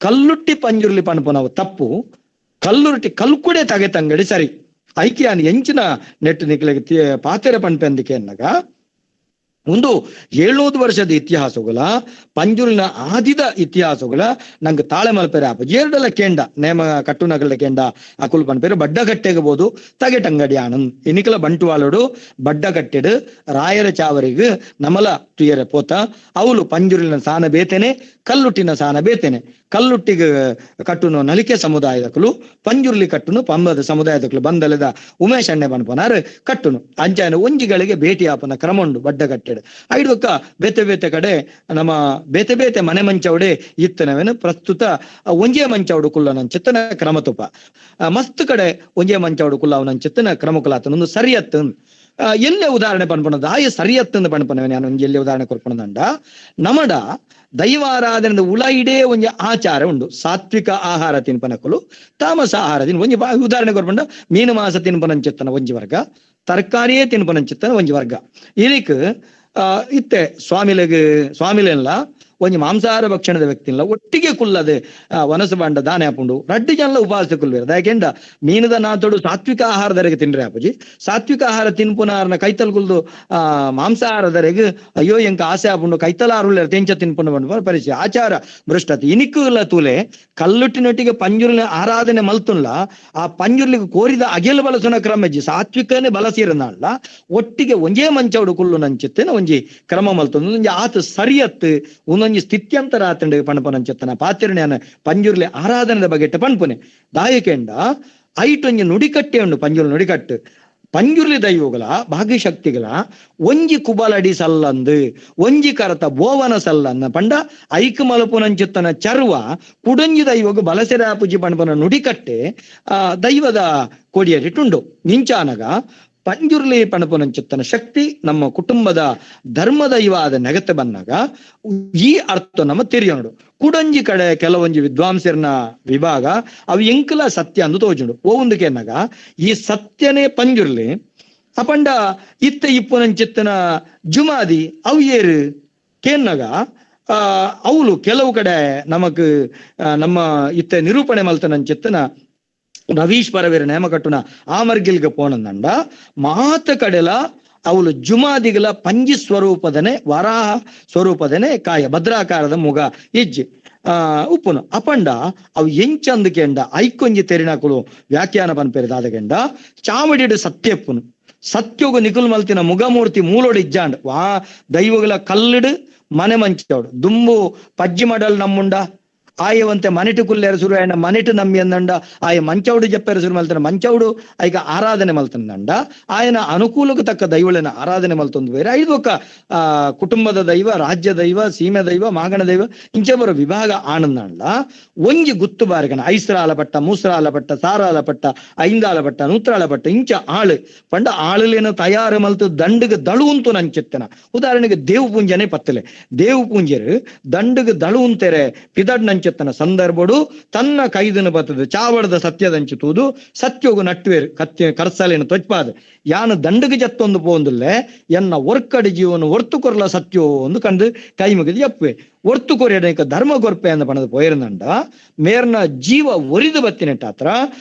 ಕಲ್ಲುಟ್ಟಿ ಪಂಜುರ್ಲಿ ಪಣಪನವು ತಪ್ಪು, ಕಲ್ಲುರುಟಿ ಕಲ್ಕುಡೆ ತಗೆ ತಂಗಡಿ ಸರಿ. ಐಕ್ಯಾನ್ ಎಂಚಿನ ನೆಟ್ಟು ನಿಕ್ಲೆಗೆ ಪಾತೆರೆ ಪನ್ಪೆಂದಿಕೆ ಅನ್ನಗ ಒಂದು 700 ವರ್ಷದ ಇತಿಹಾಸಗಳ ಪಂಜುರ್ಲಿನ ಆದಿದ ಇತಿಹಾಸಗಳ ನಂಗೆ ತಾಳೆ ಮಲ್ಪೆರೆ ಆಪ ಏರ್ಡಲ ಕೇಂಡ ನೇಮ ಕಟ್ಟುನಗಲ ಕೇಂಡ ಅಕುಲ್ ಪನ್ಪೆರೆ ಬಡ್ಡ ಕಟ್ಟೆಗಬಹುದು ತಗೆ ಟಂಗಡಿ ಆನಂದ್ ಇನಿಕಲ ಬಂಟುವಾಳೋಡು ಬಡ್ಡ ಕಟ್ಟೆಡು ರಾಯರ ಚಾವರಿಗೆ ನಮಲ ತುಯರೆ ಪೋತ ಅವಳು ಪಂಜುರ್ಲಿನ ಸಾನ ಬೇತೇನೆ ಕಲ್ಲುಟ್ಟಿನ ಸಾನ ಬೇತೇನೆ. ಕಲ್ಲುಟ್ಟಿಗೆ ಕಟ್ಟುನು ನಲಿಕೆ ಸಮುದಾಯದಕಲು ಪಂಜುರ್ಲಿ ಕಟ್ಟುನು ಪಂಬದ ಸಮುದಾಯದಕಲು ಬಂದಲೆದ ಉಮೇಶ್ ಅಣ್ಣೆ ಪನ್ಪನಾರು ಕಟ್ಟುನು ಅಂಚಾನ ಒಂಜಿಗಳಿಗೆ ಭೇಟಿ ಆಪನ ಕ್ರಮ ಉಂಡು ಬಡ್ಡ ಕಟ್ಟೆಡು. ಐಡ್ವಕ್ಕ ಬೇತೆ ಬೇತೆ ಕಡೆ ನಮ್ಮ ಬೇತೆ ಬೇತೆ ಮನೆ ಮಂಚವಡೆ ಇತ್ತನವೇನು ಪ್ರಸ್ತುತ ಒಂಜೇ ಮಂಚವಡು ಕುಲ್ಲನಂಚಿತ್ತನ ಕ್ರಮ ತುಪ ಮಸ್ತ್ ಕಡೆ ಒಂಜೇ ಮಂಚವಡು ಕುಲ್ಲವನಂಚಿತ್ತನ ಕ್ರಮ ಕುಲಾತನ ಒಂದು ಸರಿಯತ್ತು. ಎಲ್ಲೇ ಉದಾಹರಣೆ ಪನ್ಪನದ ಆಯ ಸರಿಯತ್ತಂದು ಪನ್ಪನವೇನೆ ನಾನು ಒಂಜಿ ಎಲ್ಲೇ ಉದಾಹರಣೆ ಕೊರ್ಪಣದಂಡ ನಮಡ ದೈವಾರಾಧನೆ ಉಳ ಇಡೇ ಒಂಜಿ ಆಚಾರ ಉಂಡು. ಸಾತ್ವಿಕ ಆಹಾರ ತಿನ್ಪನಕುಲು ತಾಮಸ ಆಹಾರ ತಿನ್ ಒಂಜಿ ಉದಾಹರಣೆ ಕೊರ್ಪಂಡ ಮೀನು ಮಾಂಸ ತಿನ್ಪನಂಚಿತ್ತನ ಒಂಜಿ ವರ್ಗ, ತರಕಾರಿಯೇ ತಿನ್ಪನಂಚಿತ್ತನ ಒಂಜಿ ವರ್ಗ. ಇದಕ್ಕೆ ಇತ್ತೆ ಸ್ವಾಮಿಲೆಗ್ ಸ್ವಾಮಿಲೆಲ್ಲ ಒಂಜಿ ಮಾಂಸಾಹಾರ ಭಕ್ಷಣದ ವ್ಯಕ್ತಿಲ್ಲ ಒಟ್ಟಿಗೆ ಕುಲ್ಲದೆ ವನಸು ಬಾಂಡ ದಾನೆ ಹಾಪುಂಡು ರಡ್ಡು ಜನಲ ಉಪವಾಸ ಕುಲ್ವೇರು. ಯಾಕೆಂಡ ಮೀನದ ನಾತೋಡು ಸಾತ್ವಿಕ ಆಹಾರದರೆಗೆ ತಿನ್ರೆ ಅಪ್ಪಜಿ ಸಾತ್ವಿಕ ಆಹಾರ ತಿನ್ಪುನಾರನ ಕೈತಲ್ ಕುಲ್ದು ಆ ಮಾಂಸಾಹಾರದರೆಗೆ ಅಯ್ಯೋ ಎಂಕ ಆಸೆ ಆಪುಂಡು ಕೈತಲ ಆರುಳ್ಳ ತೆಂಚ ತಿನ್ಪುನ ಬಂಡ ಪರಿಚಯ ಆಚಾರ ಭ್ರಷ್ಟತೆ. ಇನಿಕ್ಕುಲ್ಲ ತೂಲೆ ಕಲ್ಲುಟ್ಟಿನೊಟ್ಟಿಗೆ ಪಂಜುರ್ಲಿನ ಆರಾಧನೆ ಮಲ್ತುನ್ಲ ಆ ಪಂಜುರ್ಲಿಗೆ ಕೋರಿದ ಅಗೆಲ್ ಬಲಸುನ ಕ್ರಮಜ್ಜಿ ಸಾತ್ವಿಕನೇ ಬಲಸೀರನಲ್ಲ ಒಟ್ಟಿಗೆ ಒಂಜೇ ಮಂಚವಡು ಕುಲ್ಲು ನಂಚಿತ್ತೇನೆ ಒಂಜಿ ಕ್ರಮ ಮಲ್ತೊಂದು ಒಂಜಿ ಆತ ಸರಿಯತ್ತು ಒಂದೊಂಜಿ ಸ್ಥಿತ್ಯಂತರ ಆತಂಡು ಪಣಪನಂಚತ್ತನ ಪಾತಿರಣೆಯನ ಪಂಜುರ್ಲಿ ಆರಾಧನೆದ ಬಗೆಟ್ಟ ಪಣ್ಪುನೆ ದಾಯಕೆಂಡ ಐಟೊಂಜಿ ನುಡಿಕಟ್ಟೆ ಉಂಡು ಪಂಜುರ್ಲಿ ನುಡಿಕಟ್ಟು ಪಂಜುರ್ಲಿ ದೈವಗಳ ಭಾಗ್ಯಶಕ್ತಿಗಳ ಒಂಜಿ ಕುಬಲಡಿ ಸಲ್ಲಂದು ಒಂಜಿ ಕರತ ಬೋವನ ಸಲ್ಲಂದ ಪಂಡ ಐಕ ಮಲಪುನಂಚಿತ್ತನ ಚರ್ವ ಕುಡಂಜಿ ದೈವಗ ಬಲಸೆರ ಪುಜಿ ಪಣಪನ ನುಡಿಕಟ್ಟೆ ಆ ದೈವದ ಕೊಡಿಯರಿಟ್ಟುಂಡು. ನಿಂಚಾನಗ ಪಂಜುರ್ಲಿ ಪಣಪುನಂಚಿತ್ತನ ಶಕ್ತಿ ನಮ್ಮ ಕುಟುಂಬದ ಧರ್ಮ ದೈವಾದ ನೆಗತೆ ಬಂದಾಗ ಈ ಅರ್ಥ ನಮ್ಮ ತೆರಿಯೋಡು. ಕುಡಂಜಿ ಕಡೆ ಕೆಲವೊಂಜಿ ವಿದ್ವಾಂಸರನ ವಿಭಾಗ ಅವು ಎಂಕಲ ಸತ್ಯ ಅಂದು ತೋಜುಂಡು. ಓಂದಕ್ಕೆನ್ನಾಗ ಈ ಸತ್ಯನೇ ಪಂಜುರ್ಲಿ ಅಪಂಡ ಇತ್ತ ಇಪ್ಪುನಂಚಿತ್ತನ ಜುಮಾದಿ ಅವು ಏರು ಕೇನ್ನಾಗ ಅವಳು ಕೆಲವು ಕಡೆ ನಮಕ್ ನಮ್ಮ ಇತ್ತ ನಿರೂಪಣೆ ಮಲ್ತನಂಚಿತ್ತನ ರವೀಶ್ ಪರವೀರ ನೇಮಕಟ್ಟುನ ಆ ಮರ್ಗಿಲ್ಗೆ ಪೋನಂದಂಡ ಮಾತ ಕಡೆಲ ಅವಳು ಜುಮಾದಿಗಳ ಪಂಜಿ ಸ್ವರೂಪದನೆ ವರಾಹ ಸ್ವರೂಪದನೆ ಕಾಯ ಭದ್ರಾಕಾರದ ಮುಗ ಇಜ್ಜಿ ಆ ಉಪ್ಪುನು ಅಪಂಡ ಅವು ಎಂಚಂದು ಕೆಂಡ ಐಕೊಂಜಿ ತೆರಿನಕುಲು ವ್ಯಾಖ್ಯಾನ ಪನ್ಪೆರಿದಾದಗೆಂಡ ಚಾವಡಿಡು ಸತ್ಯಪ್ಪುನು ಸತ್ಯೋಗ ನಿಕುಲ್ ಮಲ್ತಿನ ಮುಗಮೂರ್ತಿ ಮೂಲೋಡು ಇಜ್ಜಾಂಡ್ ವಾ ದೈವಗಳ ಕಲ್ಲಿಡು ಮನೆ ಮಂಚೋಡು ದುಂಬು ಪಜ್ಜಿ ಮಡಲ್ ನಮ್ಮುಂಡ ಆಯವಂತೆ ಮನೆಟು ಕುಲ್ಲೆರ ಸುರು ಆಯನ ಮನೆಟು ನಂಬಿ ಅಂದಂಡ ಆಯ ಮಂಚೌಡು ಜಪ್ಪೆರ ಸುರು ಮಲ್ತನ ಮಂಚೌಡು ಐಕ ಆರಾಧನೆ ಮಲ್ತಂದಂಡ ಆಯನ ಅನುಕೂಲಕ್ಕೆ ತಕ್ಕ ದೈವಳನ ಆರಾಧನೆ ಮಲ್ತೊಂದು ಬೇರೆ ಐದು ಒಕ್ಕ ಆ ಕುಟುಂಬದ ದೈವ, ರಾಜ್ಯ ದೈವ, ಸೀಮೆ ದೈವ, ಮಾಗಣ ದೈವ ಇಂಚೆ ಬರೋ ವಿಭಾಗ ಆನಂದಂಡ ಒಂಜಿ ಗುತ್ತು ಬಾರಿಗನ ಐಸ್ರಾಲ ಪಟ್ಟ, ಮೂಸ್ರಾಲ ಪಟ್ಟ, ಸಾರಾಲ ಪಟ್ಟ, ಐಂದಾಲ ಪಟ್ಟ, ನೂತ್ರಾಲ ಪಟ್ಟ ಇಂಚ ಆಳು ಪಂಡ ಆಳುಲೇನ ತಯಾರು ಮಲ್ತು ದಂಡುಗೆ ದಳುವಂತು ನಂಚಿತ್ತನ. ಉದಾಹರಣೆಗೆ ದೇವು ಪೂಂಜನೆ ಪತ್ತಲೆ ದೇವು ಪೂಂಜರು ದಂಡುಗೆ ದಳುವಂತೆರೆ ಪಿದಡ್ ನಂಚಿತ್ತನ ಸಂದರ್ಭಡು ತನ್ನ ಕೈದನ್ನು ಬರ್ತದೆ ಚಾವಡದ ಸತ್ಯದಂಚಿತುವುದು ಸತ್ಯೋಗು ನಟ್ಟುವೇರು ಕತ್ಯ ಕರ್ಸಲೇನು ತೊಚ್ಪಾದ ಯಾನು ದಂಡುಗೆ ಜತ್ತೊಂದು ಪೋಂದುಲ್ಲೆ ಎನ್ನ ಒರ್ಕಡಿ ಜೀವನ ಒರ್ತು ಕೊರ್ಲ ಸತ್ಯೋ ಒಂದು ಕಂಡು ಕೈ ಮುಗಿದು ಎಪ್ಪೆ ಒರ್ತು ಕೊರಿಯಡಕ ಧರ್ಮ ಕೊರ್ಪೆ ಅಂದ ಪಣದ ಪೋಯಿರಂದಂಡ ಮೇರ್ನ ಜೀವ ಒರಿದು ಬತ್ತಿನೆಟ್ಟಾತ್ರ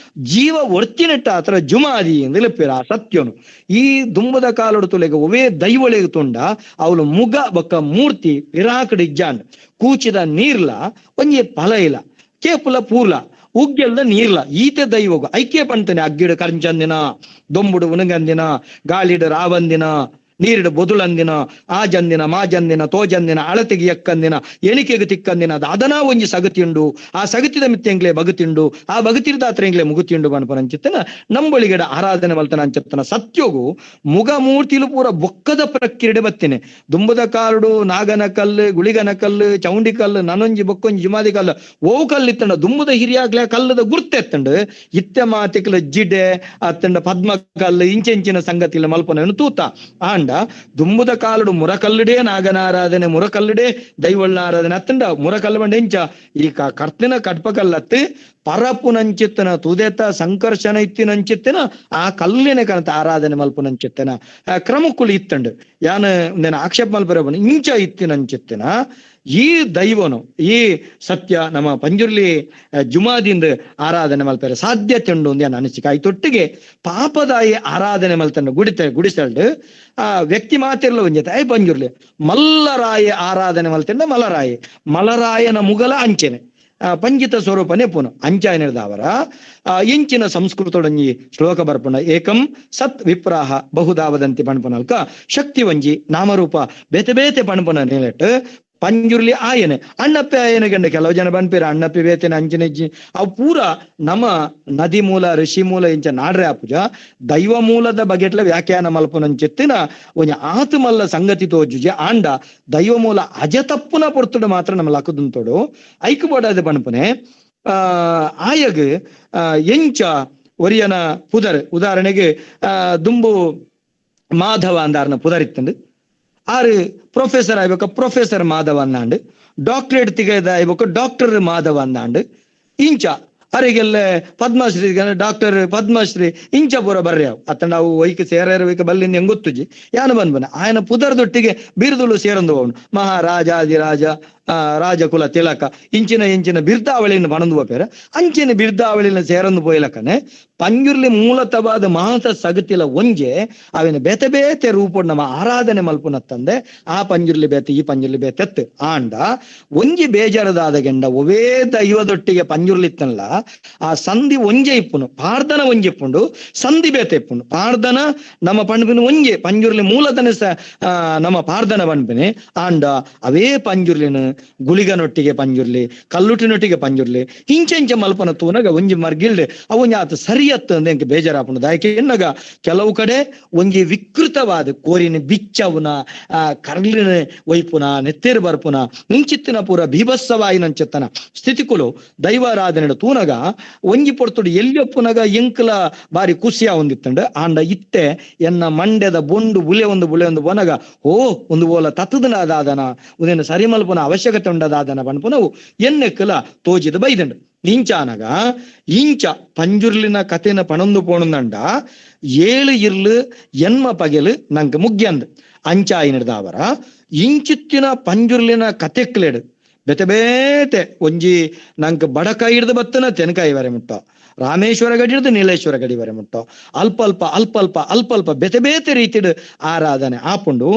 ಜೀವ ಒರ್ತಿನೆಟ್ಟಾತ್ರ ಜುಮಾದಿ ಎಂದು ಲೆಪ್ಪೇರ ಆ ಸತ್ಯನು. ಈ ದುಂಬದ ಕಾಲೊಡು ತುಲೆಗೆ ಒವೇ ದೈವಳಿಗೆ ತುಂಡ ಅವಳು ಮುಗ ಬೊಕ್ಕ ಮೂರ್ತಿ ಪಿರಾಕಡಿ ಇಜ್ಜಾಂಡ್ ಕೂಚಿದ ನೀರ್ಲ ಒಂಜಿ ಫಲ ಇಲ್ಲ ಕೇಪುಲ ಪೂರ್ಲ ಉಗ್ಗೆಲ್ದ ನೀರ್ಲ ಈತೆ ದೈವಗು ಐಕ್ಯ ಪಂತನೆ ಅಗ್ಗಿಡು ಕರ್ಂಚಂದಿನ ದೊಂಬುಡು ಉಣಗಂದಿನ ಗಾಳಿಡು ರಾವಂದಿನ ನೀರಿಡು ಬೊದುಳಂದಿನ ಆ ಜಂದಿನ ಮಾ ಜಂದಿನ ತೋಜಂದಿನ ಅಳತೆಗೆ ಎಕ್ಕಂದಿನ ಎಣಿಕೆಗೆ ತಿಕ್ಕಂದಿನ ಅದನ ಒಂಜಿ ಸಗತಿಂಡು ಆ ಸಗತಿದ ಮಿತ್ತೆಂಗ್ಲೆ ಬಗತಿಂಡು ಆ ಬಗತಿರ್ದಾತ್ರ ಎಂಗ್ಲೆ ಮುಗುತಿಂಡು ಬನ್ಪನಂಚಿತ್ತನ ನಂಬೊಳಿಗಡ ಆರಾಧನೆ ಮಲ್ತನ ಅಂಚಿತ್ತನ ಸತ್ಯೋಗು ಮುಗ ಮೂರ್ತಿಲು ಪೂರ ಬೊಕ್ಕದ ಪ್ರಕ್ರಿಯೆ ಬತ್ತಿನೆ. ದುಂಬದ ಕಾಲುಡು ನಾಗನ ಕಲ್ಲು, ಗುಳಿಗನ ಕಲ್ಲು, ಚೌಂಡಿ ಕಲ್ಲು, ನನೊಂಜಿ ಬೊಕ್ಕೊಂಜಿ ಜುಮಾದಿ ಕಲ್ಲು ಓವು ಕಲ್ಲು ಇತ್ತಂಡ ದುಂಬದ ಹಿರಿಯಾಗ್ಲೆ ಕಲ್ಲದ ಗುರ್ತೆತ್ತಂಡು ಇತ್ತೆ ಮಾತಿಕ್ಲ ಜಿಡೆ ಅತ್ತಂಡ ಪದ್ಮ ಕಲ್ಲು ಇಂಚೆಂಚಿನ ಸಂಗತಿಲ ಮಲ್ಪನ ತೂತ ಆಂಡ ದುಂಬುದ ಕಾಲುಡು ಮುರಕಲ್ಲುಡೇ ನಾಗನಾರಾಧನೆ, ಮುರಕಲ್ಲುಡೇ ದೈವಳ್ಳ ಆರಾಧನೆ ಅತ್ತಂಡ ಮುರಕಲ್ಲು ಬಂಡ ಎಂಚ ಈ ಕರ್ತಿನ ಕಟ್ಪಕಲ್ಲತ್ತು ಪರಪುನಂಚಿತ್ತನ ತುದೆತ ಸಂಕರ್ಷಣ ಇತ್ತಿನಂಚಿತ್ತನ ಆ ಕಲ್ಲಿನ ಕನತ ಆರಾಧನೆ ಮಲ್ಪುನಂಚಿತ್ತನ ಕ್ರಮಕ್ಕುಲು ಇತ್ತಂಡು ಯಾನ నేను ಆಕ್ಷೇಪ ಮಲ್ಪರ ಇಂಚ ಇತ್ತಿನಂಚಿತ್ತನ ಈ ದೈವನು ಈ ಸತ್ಯ ನಮ್ಮ ಪಂಜುರ್ಲಿ ಜುಮಾದಿಂದ ಆರಾಧನೆ ಮಲ್ಪರೆ ಸಾಧ್ಯತೆ ಉಂಡು ಅಂತ ಅನಿಸಿಕೆ. ಐತೊಟ್ಟಿಗೆ ಪಾಪದಾಯಿ ಆರಾಧನೆ ಮಲ್ತಂಡು ಗುಡಿತ ಗುಡಿಸಲ್ಡು ಆ ವ್ಯಕ್ತಿ ಮಾತಿರ್ಲ ಒಂಜತೆ I Panjurli ಮಲ್ಲರಾಯಿ ಆರಾಧನೆ ಮಲ್ತಂಡ ಮಲರಾಯಿ ಮಲರಾಯನ ಮುಗಲ ಅಂಚೆನೆ ಪಂಜಿತ ಸ್ವರೂಪನೇ ಪುನ ಅಂಚಾಯನಿರ್ದಾವರ ಇಂಚಿನ ಸಂಸ್ಕೃತೊಡಂಜಿ ಶ್ಲೋಕ ಬರ್ಪಣ ಏಕಂ ಸತ್ ವಿಪ್ರಾಹ ಬಹುದಾವದಂತಿ ಪಣ್ಪನಲ್ಕ ಶಕ್ತಿ ವಂಜಿ ನಾಮರೂಪ ಬೇತೆ ಬೇತೆ ಪಣ್ಪನ ನೆಲೆಟ್ ಪಂಜುರ್ಲಿ ಆಯನೆ ಅಣ್ಣಪ್ಪೆ ಆಯನೆ ಗಂಡ ಕೆಲವು ಜನ ಬನ್ಪೀರ ಅಣ್ಣಪ್ಪೆ ಬೇತೇನೆ ಅಂಚಿನೆಜ್ಜಿ ಅವು ಪೂರ ನಮ್ಮ ನದಿ ಮೂಲ ಋಷಿ ಮೂಲ ಇಂಚ ನಾಡ್ರೆ ಆಪುಜ ದೈವ ಮೂಲದ ಬಗೆಟ್ಲ ವ್ಯಾಖ್ಯಾನ ಮಲ್ಪುನಂಚೆತ್ತಿನ ಒಂಜಿ ಆತುಮಲ್ಲ ಸಂಗತಿ ತೋಜುಜಿ ಆಂಡ ದೈವ ಮೂಲ ಅಜತಪ್ಪುನ ಪೊರ್ತುಡು ಮಾತ್ರ ನಮ್ಮ ಲಕ್ಕುದುಂತೋಡು ಐಕು ಬೋಡಾದ ಪಣಪನೆ ಆಯಗ್ ಎಂಚ ಒರಿಯನ ಪುದರ್ ಉದಾಹರಣೆಗೆ ದುಂಬು ಮಾಧವ ಅಂದಾರನ ಪುದರಿತ್ತಂಡು ಆರು ಪ್ರೊಫೆಸರ್ ಆಯ್ಬೇಕು ಪ್ರೊಫೆಸರ್ ಮಾಧವ ಅಂದಾಂಡು ಡಾಕ್ಟರೇಟ್ ತಿಗದ ಆಯ್ಬೇಕು ಡಾಕ್ಟರ್ ಮಾಧವ ಅಂದಾಂಡು ಇಂಚ ಅರಿಗೆಲ್ಲ ಪದ್ಮಶ್ರೀ ಡಾಕ್ಟರ್ ಪದ್ಮಶ್ರೀ ಇಂಚ ಪೂರ ಬರ್ಯಾವ್ ಅತ್ತ ನಾವು ವೈಕ್ ಸೇರಬೇಕು ಬಲ್ಲಿಂದ ಹೆಂಗ್ ಗೊತ್ತುಜಿ ಯಾನು ಬಂದ್ಬನ ಆಯನ ಪುದರ್ದೊಟ್ಟಿಗೆ ಬಿರುದುಳು ಸೇರಂದು ಅವನು ಮಹಾರಾಜಾದಿರಾಜ ರಾಜಕುಲ ತಿಲಕ ಇಂಚಿನ ಇಂಚಿನ ಬಿರ್ದಾವಳಿಯನ್ನು ಬಣಂದು ಹೋಗ್ಯಾರ ಅಂಚಿನ ಬಿರ್ದಾವಳಿನ ಸೇರಂದು ಪೋಯ್ಲಕನೆ ಪಂಜುರ್ಲಿ ಮೂಲತವಾದ ಮಹಾತ ಸಗತಿಲ ಒಂಜೆ ಅವಿನ ಬೇತೆ ಬೇತೆ ರೂಪ ನಮ್ಮ ಆರಾಧನೆ ಮಲ್ಪುನತ್ತಂದೆ ಆ ಪಂಜುರ್ಲಿ ಬೇತೆ ಈ ಪಂಜುರ್ಲಿ ಬೇತೆತ್ತು ಆಂಡ ಒಂಜಿ ಬೇಜಾರದಾದ ಗೆಂಡ ಒವೇ ದೈವದೊಟ್ಟಿಗೆ ಪಂಜುರ್ಲಿ ಇತ್ತಲ್ಲ ಆ ಸಂಧಿ ಒಂಜೆ ಇಪ್ಪುನು ಪಾರ್ದನ ಒಂಜೆ ಇಪ್ಪುಂಡು ಸಂಧಿ ಬೇತೆ ಇಪ್ಪುಂಡು ಪಾರ್ದನ ನಮ್ಮ ಪಣ್ಪಿನ ಒಂಜೆ ಪಂಜುರ್ಲಿ ಮೂಲತನೆ ನಮ್ಮ ಪಾರ್ದನ ಪಣ್ಪಿನಿ ಆಂಡ ಅವೇ ಪಂಜುರ್ಲಿನ ಗುಳಿಗನೊಟ್ಟಿಗೆ ಪಂಜುರ್ಲಿ ಕಲ್ಲುಟಿನೊಟ್ಟಿಗೆ ಪಂಜುರ್ಲಿ ಇಂಚೆಂಚ ಮಲ್ಪನ ತೂನಗ ಒಂಜಿ ಮರ್ಗಿಲ್ಡ್ ಅವು ಆತ ಸರಿಯತ್ತು ಅಂದ ಎಂಕ್ ಬೇಜಾರಾಪುಂಡು ದಾಯಕೆ ಎನ್ನಗ ಕೆಲವು ಕಡೆ ಒಂಜಿ ವಿಕೃತವಾದ ಕೋರಿನ ಬಿಚ್ಚವುನ ಆ ಕರ್ಲಿನ ವೈಪುನ ನೆತ್ತೇರು ಬರ್ಪುನ ಇಂಚಿತ್ತಿನ ಪೂರ ಭೀಭತ್ಸವಾಯಿನಂచెತ್ತನ ಸ್ಥಿತಿಕುಲು ದೈವಾರಾಧನೆ ತೂನಗ ಒಂಜಿ ಪೊರ್ತುಡು ಎಲ್ಲಿಯೊಪ್ಪುನಗ ಎಂಕ್ಲ ಬಾರಿ ಖುಷಿಯ ಒಂದಿತ್ತಂಡು ಆಂಡ ಇತ್ತೆ ಎನ್ನ ಮಂಡ್ಯದ ಬೊಂಡು ಬುಲೆ ಒಂದು ಬುಲೆ ಒಂದು ಬೊನಗ ಓ ಒಂದು ಓಲ ತತ್ತದನ ಅದಾದನ ಉದೇನ ಸರಿ ಮಲ್ಪುನ ಅವಶ್ಯಕತೆ ಉಂಡದಾದನ ಪನ್ಪುನವು ಎನ್ನೆಕ್ಕಲ ತೋಜಿದ ಬೈದಂಡು ಇಂಚಾನಗ ಇಂಚ ಪಂಜುರ್ಲಿನ ಕತೆನ ಪಣೊಂದು ಪೋಣುಂದಂಡ ಏಳು ಇರ್ಲು ಎನ್ಮ ಪಗೆಲು ನಂಗೆ ಮುಗ್ಯಂದ್ ಅಂಚಾಯಿನದಾವರ ಇಂಚಿತ್ತಿನ ಪಂಜುರ್ಲಿನ ಕತೆಕ್ಲೆಡು ಬೇತೆ ಬೇತೆ ಒಂಜಿ ನಂಗೆ ಬಡಕಾಯಿ ಹಿಡ್ದು ಬತ್ತನ ತೆನಕಾಯಿ ವರೆ ಮುಟ್ಟ ರಾಮೇಶ್ವರ ಗಡಿ ಹಿಡ್ದು ನೀಲೇಶ್ವರ ಗಡಿ ವರೆ ಮುಟ್ಟ ಅಲ್ಪ ಅಲ್ಪ ಅಲ್ಪ ಅಲ್ಪ ಅಲ್ಪ ಅಲ್ಪ ಬೇತೆ ಬೇತೆ ರೀತಿಡು ಆರಾಧನೆ ಆಪುಂಡು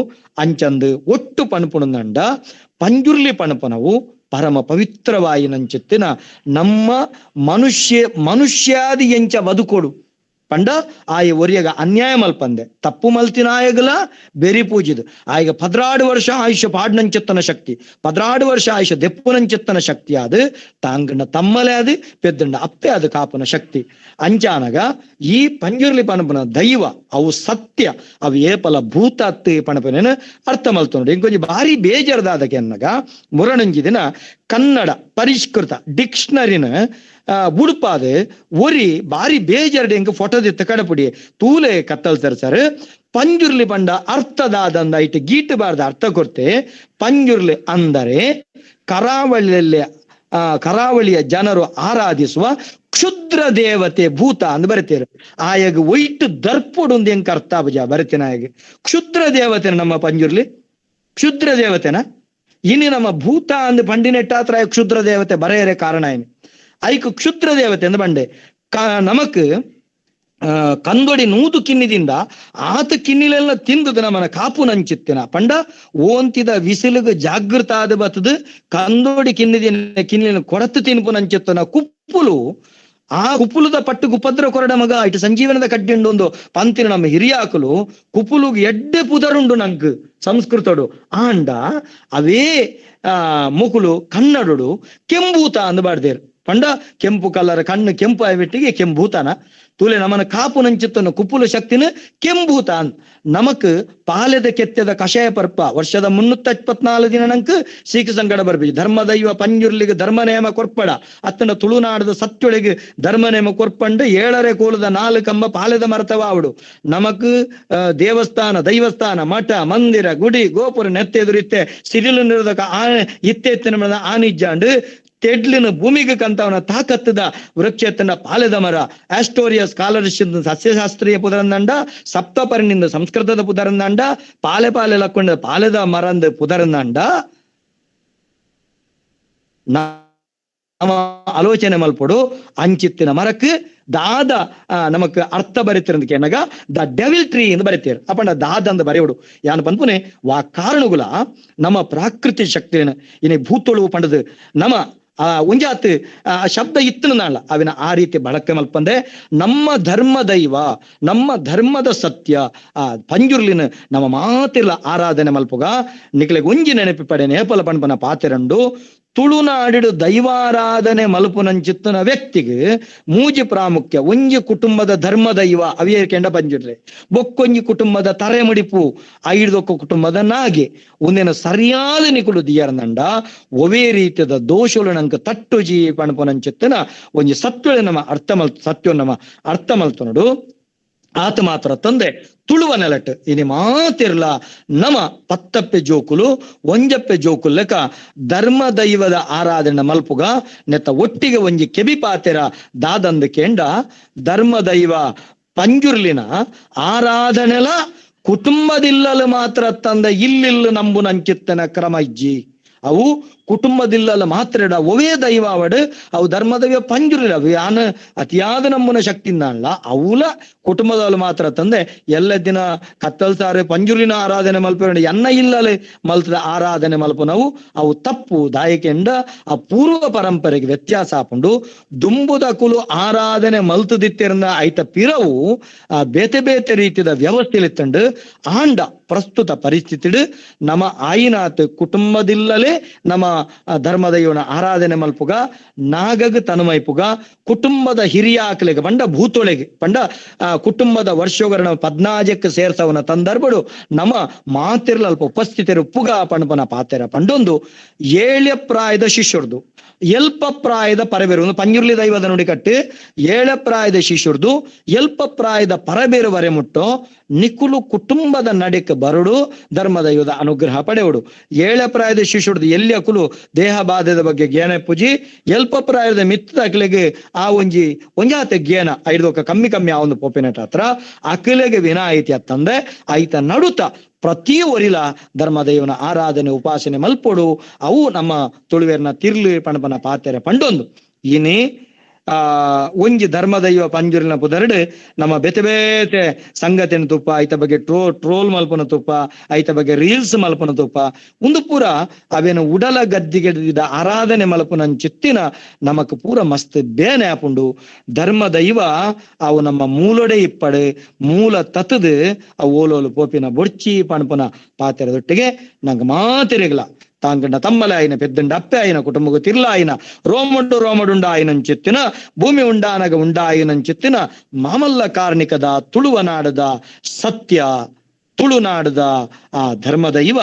ಅಂಚಂದು ಒಟ್ಟು ಪಣಪುಣಂದಂಡ ಪಂಜುರ್ಲಿ ಪಣಪನವು ಪರಮ ಪವಿತ್ರವಾಯಿನಂಚಿತ್ತಿನ ನಮ್ಮ ಮನುಷ್ಯ ಮನುಷ್ಯಾದಿ ಎಂಚ ಬದುಕೋಡು ಪಂಡ ಆಯ ಒರಿಯಗ ಅನ್ಯಾಯ ಮಲ್ಪಂದೆ ತಪ್ಪು ಮಲ್ತಿನಾಯಗಲ ಬೆರಿ ಪೂಜಿದು ಆಯಗ 12 ವರ್ಷ ಆಯುಷ್ಯ ಪಾಡ್ನಂಚೆತ್ತನ ಶಕ್ತಿ 12 ವರ್ಷ ಆಯುಷ್ಯ ದೆಪ್ಪುನಂಚೆತ್ತನ ಶಕ್ತಿ ಅದು ತಾಂಗಣ್ಣ ತಮ್ಮಲೆ ಅದು ಪೆದ್ದಂಡ ಅಪ್ಪೆ ಅದು ಕಾಪುನ ಶಕ್ತಿ. ಅಂಚಾನಗ ಈ ಪಂಜುರ್ಲಿ ಪಣಪನ ದೈವ ಅವು ಸತ್ಯ ಅವು ಏಪಲ ಭೂತಾತ್ ಪಣಪನೇನು ಅರ್ಥ ಮಲ್ತು. ಇಂಕೊಂಜಿ ಭಾರಿ ಬೇಜಾರ್ದಾದಕ್ಕೆ ಅನ್ನಗ ಮುರಣಂಜಿ ದಿನ ಕನ್ನಡ ಪರಿಷ್ಕೃತ ಡಿಕ್ಷನರಿನ ಉಡುಪಾದ ಒರಿ ಬಾರಿ ಬೇಜಾರ್ಡೆ ಎಂಕ ಫೋಟೋದಿತ್ತ ಕಡಪುಡಿ ತೂಲೆ ಕತ್ತಲ್ ಸರ್ ಸರ್ ಪಂಜುರ್ಲಿ ಪಂಡ ಅರ್ಥದಾದಂದ ಇಟ್ಟು ಗೀಟು ಬಾರ್ದ ಅರ್ಥ ಕೊರ್ತೆ. ಪಂಜುರ್ಲಿ ಅಂದರೆ ಕರಾವಳಿಯಲ್ಲಿ ಕರಾವಳಿಯ ಜನರು ಆರಾಧಿಸುವ ಕ್ಷುದ್ರ ದೇವತೆ ಭೂತ ಅಂದ್ ಬರಿತೀರ. ಆಯಾಗ ಒಯ್ಟು ದರ್ಪುಡು ಎಂಕ ಅರ್ಥ ಬಜ ಬರಿತೇನೆ. ಆಯಾಗ ಕ್ಷುದ್ರ ದೇವತೆ ನಮ್ಮ ಪಂಜುರ್ಲಿ ಕ್ಷುದ್ರ ದೇವತೆನ ಇನ್ನು ನಮ್ಮ ಭೂತ ಅಂದ್ ಪಂಡಿನೆಟ್ಟಾತ್ರ ಕ್ಷುದ್ರ ದೇವತೆ ಬರೆಯರೆ ಕಾರಣ ಏನು ಐಕು ಕ್ಷುದ್ರ ದೇವತೆ ಅಂದ್ ಬಂಡೆ ನಮಕ್ ಕಂದೊಡಿ ನೂದು ಕಿನ್ನಿದಿಂದ ಆತ ಕಿನ್ನಿಲೆಲ್ಲ ತಿಂದದ ನಮ್ಮನ ಕಾಪು ನಂಚಿತ್ತಿನ ಪಂಡ ಓಂತಿದ ವಿಸಿಲುಗು ಜಾಗೃತ ಆದ ಬತ್ತದ ಕಂದೊಡಿ ಕಿನ್ನಿದಿನ ಕಿನ್ನಿನ ಕೊರತು ತಿನ್ಪು ನಂಚಿತ್ತನ ಕುಪ್ಪುಲು ಆ ಕುಪುಲದ ಪಟ್ಟು ಉಪದ್ರ ಕೊರಡ ಮಗ ಇಟ್ಟು ಸಂಜೀವನದ ಕಡ್ಡಿಂಡು ಒಂದು ಪಂತಿನ ನಮ್ಮ ಹಿರಿಯಾಕಲು ಕುಪುಲುಗ್ ಎಡ್ಡೆ ಪುದರುಂಡು ನಂಕ್ ಸಂಸ್ಕೃತಡು ಆಂಡ ಅವೇ ಮುಕುಲು ಕನ್ನಡಡು ಕೆಂಬೂತ ಅಂದ್ ಬಾಡ್ದೇರು. ಪಂಡ ಕೆಂಪು ಕಲರ್ ಕಣ್ಣು ಕೆಂಪು ಆಯ್ಬಿಟ್ಟಿಗೆ ಕೆಂಬೂತನ ತೂಲೆ ನಮನ ಕಾಪು ನಂಚಿತ್ತನು ಕುಪುಲು ಶಕ್ತಿನ ಕೆಂಬೂತ ನಮಕ್ ಪಾಲೆದ ಕೆತ್ತೆದ ಕಷಾಯ ಪರ್ಪ ವರ್ಷದ 324 ದಿನ ನಂಕ್ ಸೀಖ ಸಂಕಟ ಬರ್ಬಿ ಧರ್ಮ ದೈವ ಪಂಜುರ್ಲಿಗೆ ಧರ್ಮ ನೇಮ ಕೊರ್ಪಡ ಅತ್ತನ ತುಳುನಾಡದ ಸತ್ಯೊಳಿಗೆ ಧರ್ಮ ನೇಮ ಕೊರ್ಪಂಡು 7 ಕೋಲದ 4 ಕಂಬ ಪಾಲೆದ ಮರತವ ಅವಡು ನಮಕ್ ದೇವಸ್ಥಾನ ದೈವಸ್ಥಾನ ಮಠ ಮಂದಿರ ಗುಡಿ ಗೋಪುರ ನೆತ್ತೆದುರಿತ್ತೆ ಸಿರಿಲು ನಿರೋಧಕ ಆ ಇತ್ತೆ ಇತ್ತಿನ ಆನಿಜ್ಜಾಂಡು ತೆಡ್ಲಿನ ಭೂಮಿಗೆ ಕಂತವನ ತಾಕತ್ತದ ವೃಕ್ಷತನ ಪಾಲೆದ ಮರ ಆಸ್ಟೋರಿಯಸ್ ಸ್ಕಾಲರ್ಶಿಪ್ ಸಸ್ಯಶಾಸ್ತ್ರೀಯ ಪುದರಂದಂಡ ಸಪ್ತಪರ್ಣಿಂದ ಸಂಸ್ಕೃತದ ಪುದರಂದಂಡ ಪಾಲೆ ಪಾಲೆ ಲಕ್ಕೊಂಡ ಪಾಲೆದ ಮರಂದ ಪುದರಂದಂಡ ನಮ್ಮ ಆಲೋಚನೆ ಮಲ್ಪಡು ಅಂಚಿತ್ತಿನ ಮರಕ್ ದಾದ ನಮಕ್ ಅರ್ಥ ಬರಿತಿರಂದಕ್ಕೆ ಏನಗ the devil tree ಎಂದು ಬರಿತೀರ ಅಪ್ಪಂಡ ದಾದ ಅಂದ ಬರೆಯೋಡು ಯಾನ್ ಪನ್ಪುನೆ ವಾ ಕಾರಣಗುಲ ನಮ್ಮ ಪ್ರಾಕೃತಿಕ ಶಕ್ತಿನ ಇನಿ ಭೂತೊಳು ಪಂಡದು ನಮ್ಮ ಆ ಒಂಜಾತ್ ಆ ಶಬ್ದ ಇತ್ತನಲ್ಲ ಅವಿನ ಆ ರೀತಿ ಬಳಕೆ ಮಲ್ಪಂದೆ ನಮ್ಮ ಧರ್ಮ ದೈವ ನಮ್ಮ ಧರ್ಮದ ಸತ್ಯ ಆ ಪಂಜುರ್ಲಿನ ನಮ್ಮ ಮಾತಿಲ್ಲ ಆರಾಧನೆ ಮಲ್ಪುಗ ನಿಕ್ಲೆಗ್ ಒಂಜಿ ನೆನಪಿ ಪಡೆ ನೇಪಲ ಪಣ್ಪನ ಪಾತೆರಂಡು ತುಳುನಾಡಿಡು ದೈವಾರಾಧನೆ ಮಲ್ಪುನಂಚಿತ್ತನ ವ್ಯಕ್ತಿಗೆ ಮೂಜಿ ಪ್ರಾಮುಖ್ಯ ಒಂಜಿ ಕುಟುಂಬದ ಧರ್ಮ ದೈವ ಅವಿಯರ್ಕೆಂಡ ಪಂಜುರ್ಲೆ ಬೊಕ್ಕೊಂಜಿ ಕುಟುಂಬದ ತರೆಮುಡಿಪು ಐದೊಕ್ಕ ಕುಟುಂಬದ ನಾಗೆ ಒಂದೇನ ಸರಿಯಾದ ನಿಕುಲು ದಿಯರ್ನಂಡ ಒವೇ ರೀತಿಯದ ದೋಷಗಳು ನಂಗೆ ತಟ್ಟುಜಿ ಪಣಪುನಂಚಿತ್ತನ ಒಂಜಿ ಸತ್ವಳೆ ನಮ್ಮ ಅರ್ಥ ಮಲ್ ಸತ್ಯ ನಮ್ಮ ಅರ್ಥ ಮಲ್ತನಡು ಆತ ಮಾತ್ರ ತಂದೆ ತುಳುವ ನೆಲಟ್ ಇನಿ ಮಾತಿರ್ಲ ನಮ ಪತ್ತಪ್ಪೆ ಜೋಕುಲು ಒಂಜಪ್ಪೆ ಜೋಕುಲ್ ಲೆಕ್ಕ ಧರ್ಮ ದೈವದ ಆರಾಧನೆ ಮಲ್ಪುಗ ನೆತ್ತ ಒಟ್ಟಿಗೆ ಒಂಜಿ ಕೆಬಿ ಪಾತೆರ ದಾದಂದ ಕೇಂಡ ಧರ್ಮ ದೈವ ಪಂಜುರ್ಲಿನ ಆರಾಧನೆಲ ಕುಟುಂಬದಿಲ್ಲಲು ಮಾತ್ರ ತಂದ ಇಲ್ಲಿಲ್ಲ ನಂಬು ನಂಚಿತ್ತನ ಕ್ರಮ ಇಜ್ಜಿ ಅವು ಕುಟುಂಬದಿಲ್ಲಲ್ಲ ಮಾತ್ರ ಒವೇ ದೈವ ಅವಡು ಅವು ಧರ್ಮದೈವ ಪಂಜುರಿಲ್ಲ ಅವು ಯಾನ ಅತಿಯಾದ ನಂಬುನ ಶಕ್ತಿಯಿಂದ ಅಲ್ಲ ಅವುಲ ಕುಟುಂಬದವಳು ಮಾತ್ರ ತಂದೆ ಎಲ್ಲ ದಿನ ಕತ್ತಲ್ ಸಾರೆ ಪಂಜುರಿನ ಆರಾಧನೆ ಮಲ್ಪೆ ಎನ್ನ ಇಲ್ಲಲೆ ಮಲ್ತದ ಆರಾಧನೆ ಮಲ್ಪನವು ಅವು ತಪ್ಪು ದಾಯಕೆಂಡ ಆ ಪೂರ್ವ ಪರಂಪರೆಗೆ ವ್ಯತ್ಯಾಸ ಹಾಕೊಂಡು ದುಂಬುದ ಕುಲು ಆರಾಧನೆ ಮಲ್ತದಿತ್ತಿರಂದ ಐತ ಪಿರವು ಆ ಬೇತೆ ಬೇತೆ ರೀತಿಯ ವ್ಯವಸ್ಥೆಲಿತ್ತಂಡು ಆಂಡ ಪ್ರಸ್ತುತ ಪರಿಸ್ಥಿತಿಡು ನಮ್ಮ ಆಯಿನಾತ್ ಕುಟುಂಬದಿಲ್ಲಲೇ ನಮ್ಮ ಧರ್ಮದೈವನ ಆರಾಧನೆ ಮಲ್ಪುಗ ನಾಗಗ ತನುಮೈಪುಗ ಕುಟುಂಬದ ಹಿರಿಯ ಆಕಲೆಗೆ ಪಂಡ ಭೂತೊಳೆಗೆ ಪಂಡ ಕುಟುಂಬದ ವರ್ಷೋಗರಣ ಪದ್ನಾಜಕ್ಕೆ ಸೇರ್ಸವನ ತಂದರ್ಬಡು ನಮ್ಮ ಮಾತಿರ್ಲ ಅಲ್ಪ ಉಪಸ್ಥಿತರು ಪುಗ ಪಣಪನ ಪಾತೆರ ಪಂಡೊಂದು ಏಳ್ಯ ಪ್ರಾಯದ ಶಿಷ್ಯರ್ದು ಎಲ್ಪ ಪ್ರಾಯದ ಪರಬೇರು ಒಂದು ಪಂಜುರ್ಲಿ ದೈವದ ನುಡಿಕಟ್ಟು ಏಳ ಪ್ರಾಯದ ಶಿಷ್ಯರ್ದು ಎಲ್ಪ ಪ್ರಾಯದ ಪರಬೇರು ವರೆ ಮುಟ್ಟೋ ನಿಕುಲು ಕುಟುಂಬದ ನಡಿಕ ಬರುಡು ಧರ್ಮದೈವದ ಅನುಗ್ರಹ ಪಡೆಯುಡು. ಏಳ ಪ್ರಾಯದ ಶಿಷ್ಯರ್ದು ಎಲ್ಲಿ ಅಕುಲು ದೇಹ ಬಾಧೆದ ಬಗ್ಗೆ ಜ್ಞಾನ ಪೂಜಿ ಎಲ್ಪ ಪ್ರಾಯದ ಮಿತ್ತದ ಅಕಲೆಗೆ ಆ ಒಂಜಿ ಒಂಜಾತ ಜ್ಞಾನ ಐದೊಕ್ಕ ಕಮ್ಮಿ ಕಮ್ಮಿ ಆ ಒಂದು ಪೋಪಿನಟ ಹತ್ರ ಅಕಲೆಗೆ ವಿನಾಯಿತಿ ಅತ್ತಂದೆ ಐತ ನಡುತ ಪ್ರತಿ ಒರಿಲ ಧರ್ಮದೈವನ ಆರಾಧನೆ ಉಪಾಸನೆ ಮಲ್ಪೊಡು ಅವು ನಮ್ಮ ತುಳುವೇರ್ನ ತಿರ್ಲು ಪಣಪನ ಪಾತೆರೆ ಪಂಡೊಂದು ಇನಿ ಆ ಒಂಜಿ ಧರ್ಮದೈವ ಪಂಜುರ್ಲಿನ ಪುದರ್ಡ್ ನಮ್ಮ ಬೇತೆ ಬೇತೆ ಸಂಗತಿನ ತುಪ್ಪ, ಐತ ಬಗ್ಗೆ ಟ್ರೋಲ್ ಮಲ್ಪನ ತುಪ್ಪ, ಐತ ಬಗ್ಗೆ ರೀಲ್ಸ್ ಮಲ್ಪನ ತುಪ್ಪ, ಒಂದು ಪೂರ ಅವೇನು ಉಡಲ ಗದ್ದಿಗೆದ ಆರಾಧನೆ ಮಲ್ಪನ ಚಿತ್ತಿನ ನಮಕ್ ಪೂರ ಮಸ್ತ್ ಬೇನೆ ಆಪುಂಡು. ಧರ್ಮದೈವ ಅವು ನಮ್ಮ ಮೂಲೊಡೆ ಇಪ್ಪಡು ಮೂಲ ತತ್ತದು ಅವು ಓಲೋಲು ಪೋಪಿನ ಬೊಡ್ಚಿ ಪಣಪುನ ಪಾತೆರದೊಟ್ಟಿಗೆ ನಂಗೆ ಮಾತಿರಗಲ ತಾಂಗಂಡ ತಮ್ಮಲೆ ಆಯಿನ ಪೆದ್ದಂಡ ಅಪ್ಪೆ ಆಯಿನ ಕುಟುಂಬకు ತಿರ್ಲ ಆಯಿನ ರೋಮಂಡು ರೋಮಡುಂಡ ಆಯಿನಂಚಿತ್ತಿನ ಭೂಮಿ ಉಂಡಾನಗ ಉಂಡಾಯಿನಂಚಿತ್ತಿನ ಮಾಮಲ್ಲ ಕಾರ್ಣಿಕದ ತುಳುವನಾಡದ ಸತ್ಯ ತುಳುನಾಡದ ಆ ಧರ್ಮದೈವ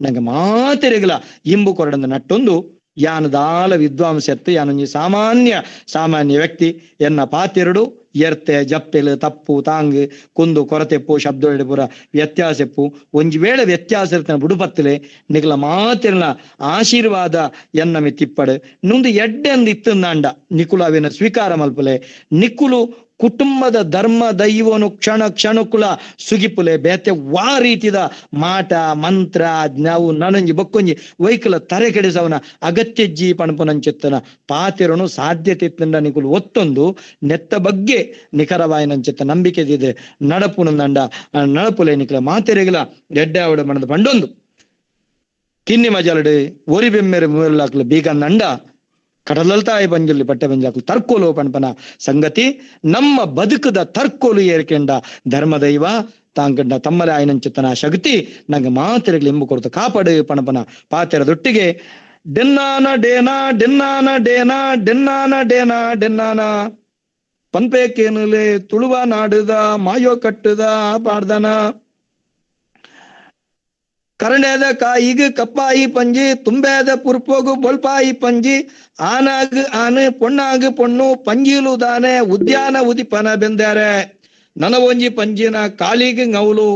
ನಂಗೆ ಮಾತಿರಗಲ ಇಂಬು ಕೊರಡಂದ ನಟ್ಟೊಂದು ಯಾನದಾಲ ವಿದ್ವಾಂಸ ಎತ್ತು ಯಾನೊಂಜಿ ಸಾಮಾನ್ಯ ಸಾಮಾನ್ಯ ವ್ಯಕ್ತಿ ಎನ್ನ ಪಾತಿರುಡು ಎರ್ತೆ ಜಪ್ಪೆಲು ತಪ್ಪು ತಾಂಗ್ ಕುಂದು ಕೊರತೆಪ್ಪು ಶಬ್ದ ಪೂರ ವ್ಯತ್ಯಾಸೆಪ್ಪು ಒಂಜಿ ವೇಳೆ ವ್ಯತ್ಯಾಸ ಇರ್ತನ ಬುಡುಪತ್ತಲೆ ನಿಗಲ ಮಾತಿರ್ನ ಆಶೀರ್ವಾದ ಎನ್ನ ಮಿತ್ತಿಪ್ಪಡು ನುಂದು ಎಡ್ಡೆ ಅಂದ್ ಇತ್ತಂದಾಂಡ ನಿಕುಲು ಅವೇನ ಸ್ವೀಕಾರ ಮಲ್ಪಲೆ ನಿಕುಲು ಕುಟುಂಬದ ಧರ್ಮ ದೈವನು ಕ್ಷಣ ಕ್ಷಣಕುಲ ಸುಗಿಪುಲೆ ಬೇತೆ ವಾ ರೀತಿದ ಮಾಟ ಮಂತ್ರ ನಾವು ನನಂಜಿ ಬಕ್ಕೊಂಜಿ ವೈಕುಲ ತರೆ ಕೆಡಿಸವನ ಅಗತ್ಯಜ್ಜಿ ಪಣಪುನಂಚಿತ್ತನ ಪಾತಿರನು ಸಾಧ್ಯತೆ ಇತ್ತಂಡ ನಿಕುಲು ಒತ್ತೊಂದು ನೆತ್ತ ಬಗ್ಗೆ ನಿಖರವಾಯಿನಂಚಿತ್ತ ನಂಬಿಕೆ ಇದೆ ನಡಪುನಂದಂಡ ನಡಪುಲೆ ನಿಕುಲ ಮಾತೆರೆಗಲ ಎಡ್ಡೆ ಆವಡ ಮನದ ಪಂಡೊಂದು ಕಿನ್ನಿ ಮಜಲಡು ಒರಿ ಬೆಮ್ಮೆರೆ ಮೂರಲಾಕ್ಲು ಬೀಗಂದಂಡ ಕಡಲಲ್ತಾಯಿ ಬಂಜಲ್ಲಿ ಬಟ್ಟೆ ಬಂಜಾಕು ತರ್ಕೋಲು ಪಣಪನ ಸಂಗತಿ ನಮ್ಮ ಬದುಕದ ತರ್ಕೋಲು ಏರ್ಕೆಂಡ ಧರ್ಮದೈವ ತಾಂಗಂಡ ತಮ್ಮಲೆ ಆಯ್ನಂಚಿತ್ತನ ಶಕ್ತಿ ನಂಗೆ ಮಾತಿರಗ್ಲಿ ಎಂಬು ಕೊರತು ಕಾಪಾಡು ಪಣಪನ ಪಾತೆರದೊಟ್ಟಿಗೆ ಡೆನ್ನಾನ ಡೇನಾ ಡೆನ್ನಾನ ಡೇನಾ ಡೆನ್ನಾನ ಡೇನಾ ಡೆನ್ನಾನ ಪನ್ಪೇಕೇನುಲೆ ತುಳುವ ನಾಡುದ ಮಾಯೋ ಕಟ್ಟುದ ಪಾಡ್ದನ ಕರಣೆದ ಕಾಯಿಗ್ ಕಪ್ಪಾಯಿ ಪಂಜಿ ತುಂಬೆದ ಪುರ್ಪೋಗು ಬೊಲ್ಪಾಯಿ ಪಂಜಿ ಆನಾಗ್ ಆನು ಪೊಣ್ಣಾಗ್ ಪೊಣ್ಣು ಪಂಜಿಲು ದಾನೆ ಉದ್ಯಾನ ಉದಿಪನ ಬೆಂದಾರೆ ನನವೊಂಜಿ ಪಂಜಿನ ಕಾಲಿಗ್ ngೌಲು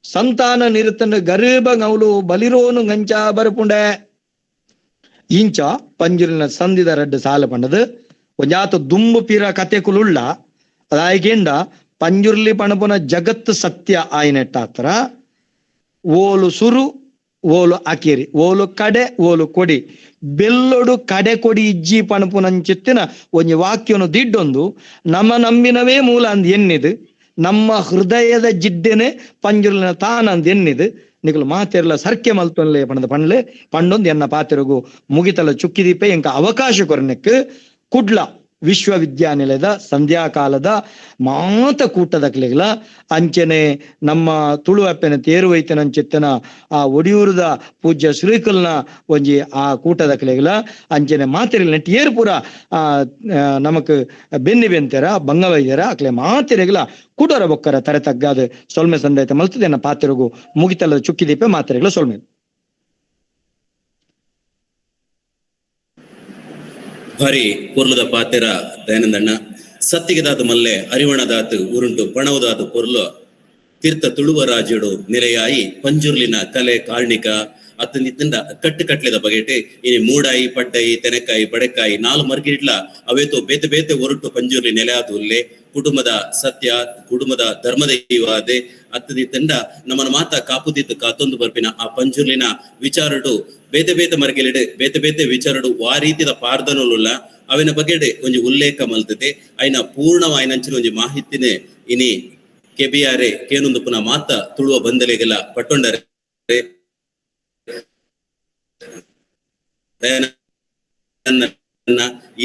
ಸಂತಾನ ನಿರುತನ ಗರೀಬ ngೌಲು ಬಲಿರೋನು ಗಂಚ ಬರಪುಂಡೆ ಇಂಚ ಪಂಜಿಲಿನ ಸಂದಿದ ರಡ್ಡು ಸಾಲ ಪಂಡದು ಒಂಜಾತ ದುಂಬು ಪೀರ ಕತೆ ಕುಲುಳ್ಳ ಅದಾಯ್ಕೆಂಡ ಪಂಜುರ್ಲಿ ಪಣಪುನ ಜಗತ್ತು ಸತ್ಯ ಆಯ್ನೆಟ್ಟಾತ್ರ ಓಲು ಸುರು ಓಲು ಅಕಿರಿ ಓಲು ಕಡೆ ಓಲು ಕೊಡಿ ಬೆಲ್ಲೊಡು ಕಡೆ ಕೊಡಿ ಇಜ್ಜಿ ಪಣಪುನಂಚಿತ್ತಿನ ಒಂಜಿ ವಾಕ್ಯನು ದಿಡ್ಡೊಂದು ನಮ್ಮ ನಂಬಿನವೇ ಮೂಲ ಅಂದ್ ಎನ್ನಿದು ನಮ್ಮ ಹೃದಯದ ಜಿಡ್ಡೆನೆ ಪಂಜುರ್ಲಿನ ತಾನ ಅಂದ್ ಎನ್ನಿದು ನಿಕಲು ಮಾತೆರ್ಲ ಸರ್ಕೆ ಮಲ್ತೊನ್ಲೆ ಪಣದ ಪಣ್ಲೆ ಪಂಡೊಂದು ಎನ್ನ ಪಾತೆರಗು ಮುಗಿತಲ ಚುಕ್ಕಿದೀಪೆ ಎಂಕ ಅವಕಾಶ ಕೊರನೆಕ್ ಕುಡ್ಲ ವಿಶ್ವವಿದ್ಯಾನಿಲಯದ ಸಂಧ್ಯಾಕಾಲದ ಮಾತ ಕೂಟದ ಕ್ಲೆಗ್ಲ ಅಂಚನೆ ನಮ್ಮ ತುಳು ಅಪ್ಪೆನ ತೇರುವೈತನಂಚಿತ್ತನ ಆ ಒಡಿಯೂರದ ಪೂಜ್ಯ ಶ್ರೀಕಲ್ನ ಒಂಜಿ ಆ ಕೂಟದ ಕ್ಲೆಗ್ಲ ಅಂಚನೆ ಮಾತೆರೆಲ್ ನೆಟ್ ಏರು ಪೂರ ಆ ನಮಕ್ ಬೆನ್ನಿ ಬೆಂತೆರ ಬಂಗವೈದ್ಯರ ಅಕ್ಲೆ ಮಾತೆರೆಗ್ಲ ಕೂಟರ ಬೊಕ್ಕರ ತರೆ ತಗ್ಗಾದ ಸೊಲ್ಮೆ ಸಂದೈತ ಮಲ್ತದೆನ್ನ ಪಾತೆರಗು ಮುಗಿತಲದ ಚುಕ್ಕಿದೀಪೆ ಮಾತೆರೆಗ್ಲ ಸೊಲ್ಮೆ.
ಭಾರಿ ಪೊರ್ಲುದ ಪಾತೆರ ದಯಾನಂದಣ್ಣ. ಸತ್ತಿಗೆದಾತು ಮಲ್ಲೆ ಅರಿವಣದಾತು ಉರುಂಟು ಪಣವುದಾತು ಪೊರ್ಲು ತೀರ್ಥ ತುಳುವ ರಾಜ್ಯಡು ನೆಲೆಯಾಯಿ ಪಂಜುರ್ಲಿನ ಕಲೆ ಕಾರ್ಣಿಕ ಅತ್ತಂದಿತ್ತಂಡ ಕಟ್ಟು ಕಟ್ಲೆದ ಬಗೆಟೆ ಇನಿ ಮೂಡಾಯಿ ಪಡ್ಡಾಯಿ ತೆನಕಾಯಿ ಬಡೆಕಾಯಿ ನಾಲ್ ಮರ್ಗಿಡ್ಲ ಅವೇತೋ ಬೇತೆ ಬೇತೆ ಒರಟು ಪಂಜುರ್ಲಿ ನೆಲೆಯಾತು ಉಲ್ಲೆ ಕುಟುಂಬದ ಸತ್ಯ ಕುಟುಂಬದ ಧರ್ಮದೈವಾದೆ ಅತ್ತದಿತ್ತಂಡ ನಮ್ಮನ ಮಾತ ಕಾಪುದಿತ್ತು ಕಾತೊಂದು ಬರ್ಪಿನ ಆ ಪಂಜುರ್ಲಿನ ವಿಚಾರಡು ಬೇತೆ ಬೇತೆ ಮರ್ಗಿಲಿಡು ಬೇತೆ ಬೇತೆ ವಿಚಾರಡು ವಾ ರೀತಿದ ಪಾರ್ದನುಲ್ಲ ಅವಿನ ಬಗೆಡೆ ಒಂಜಿ ಉಲ್ಲೇಖ ಮಲ್ತತೆ ಅಯ್ನ ಪೂರ್ಣವಾಯಿನಂಚಿನ ಒಂಜಿ ಮಾಹಿತಿನೇ ಇನಿ ಕೆಬಿಯಾರೆ ಕೇನೊಂದು ಪುನಃ ಮಾತ ತುಳುವ ಬಂದಲೆಗೆಲ್ಲ ಪಟ್ಟೊಂಡರೆ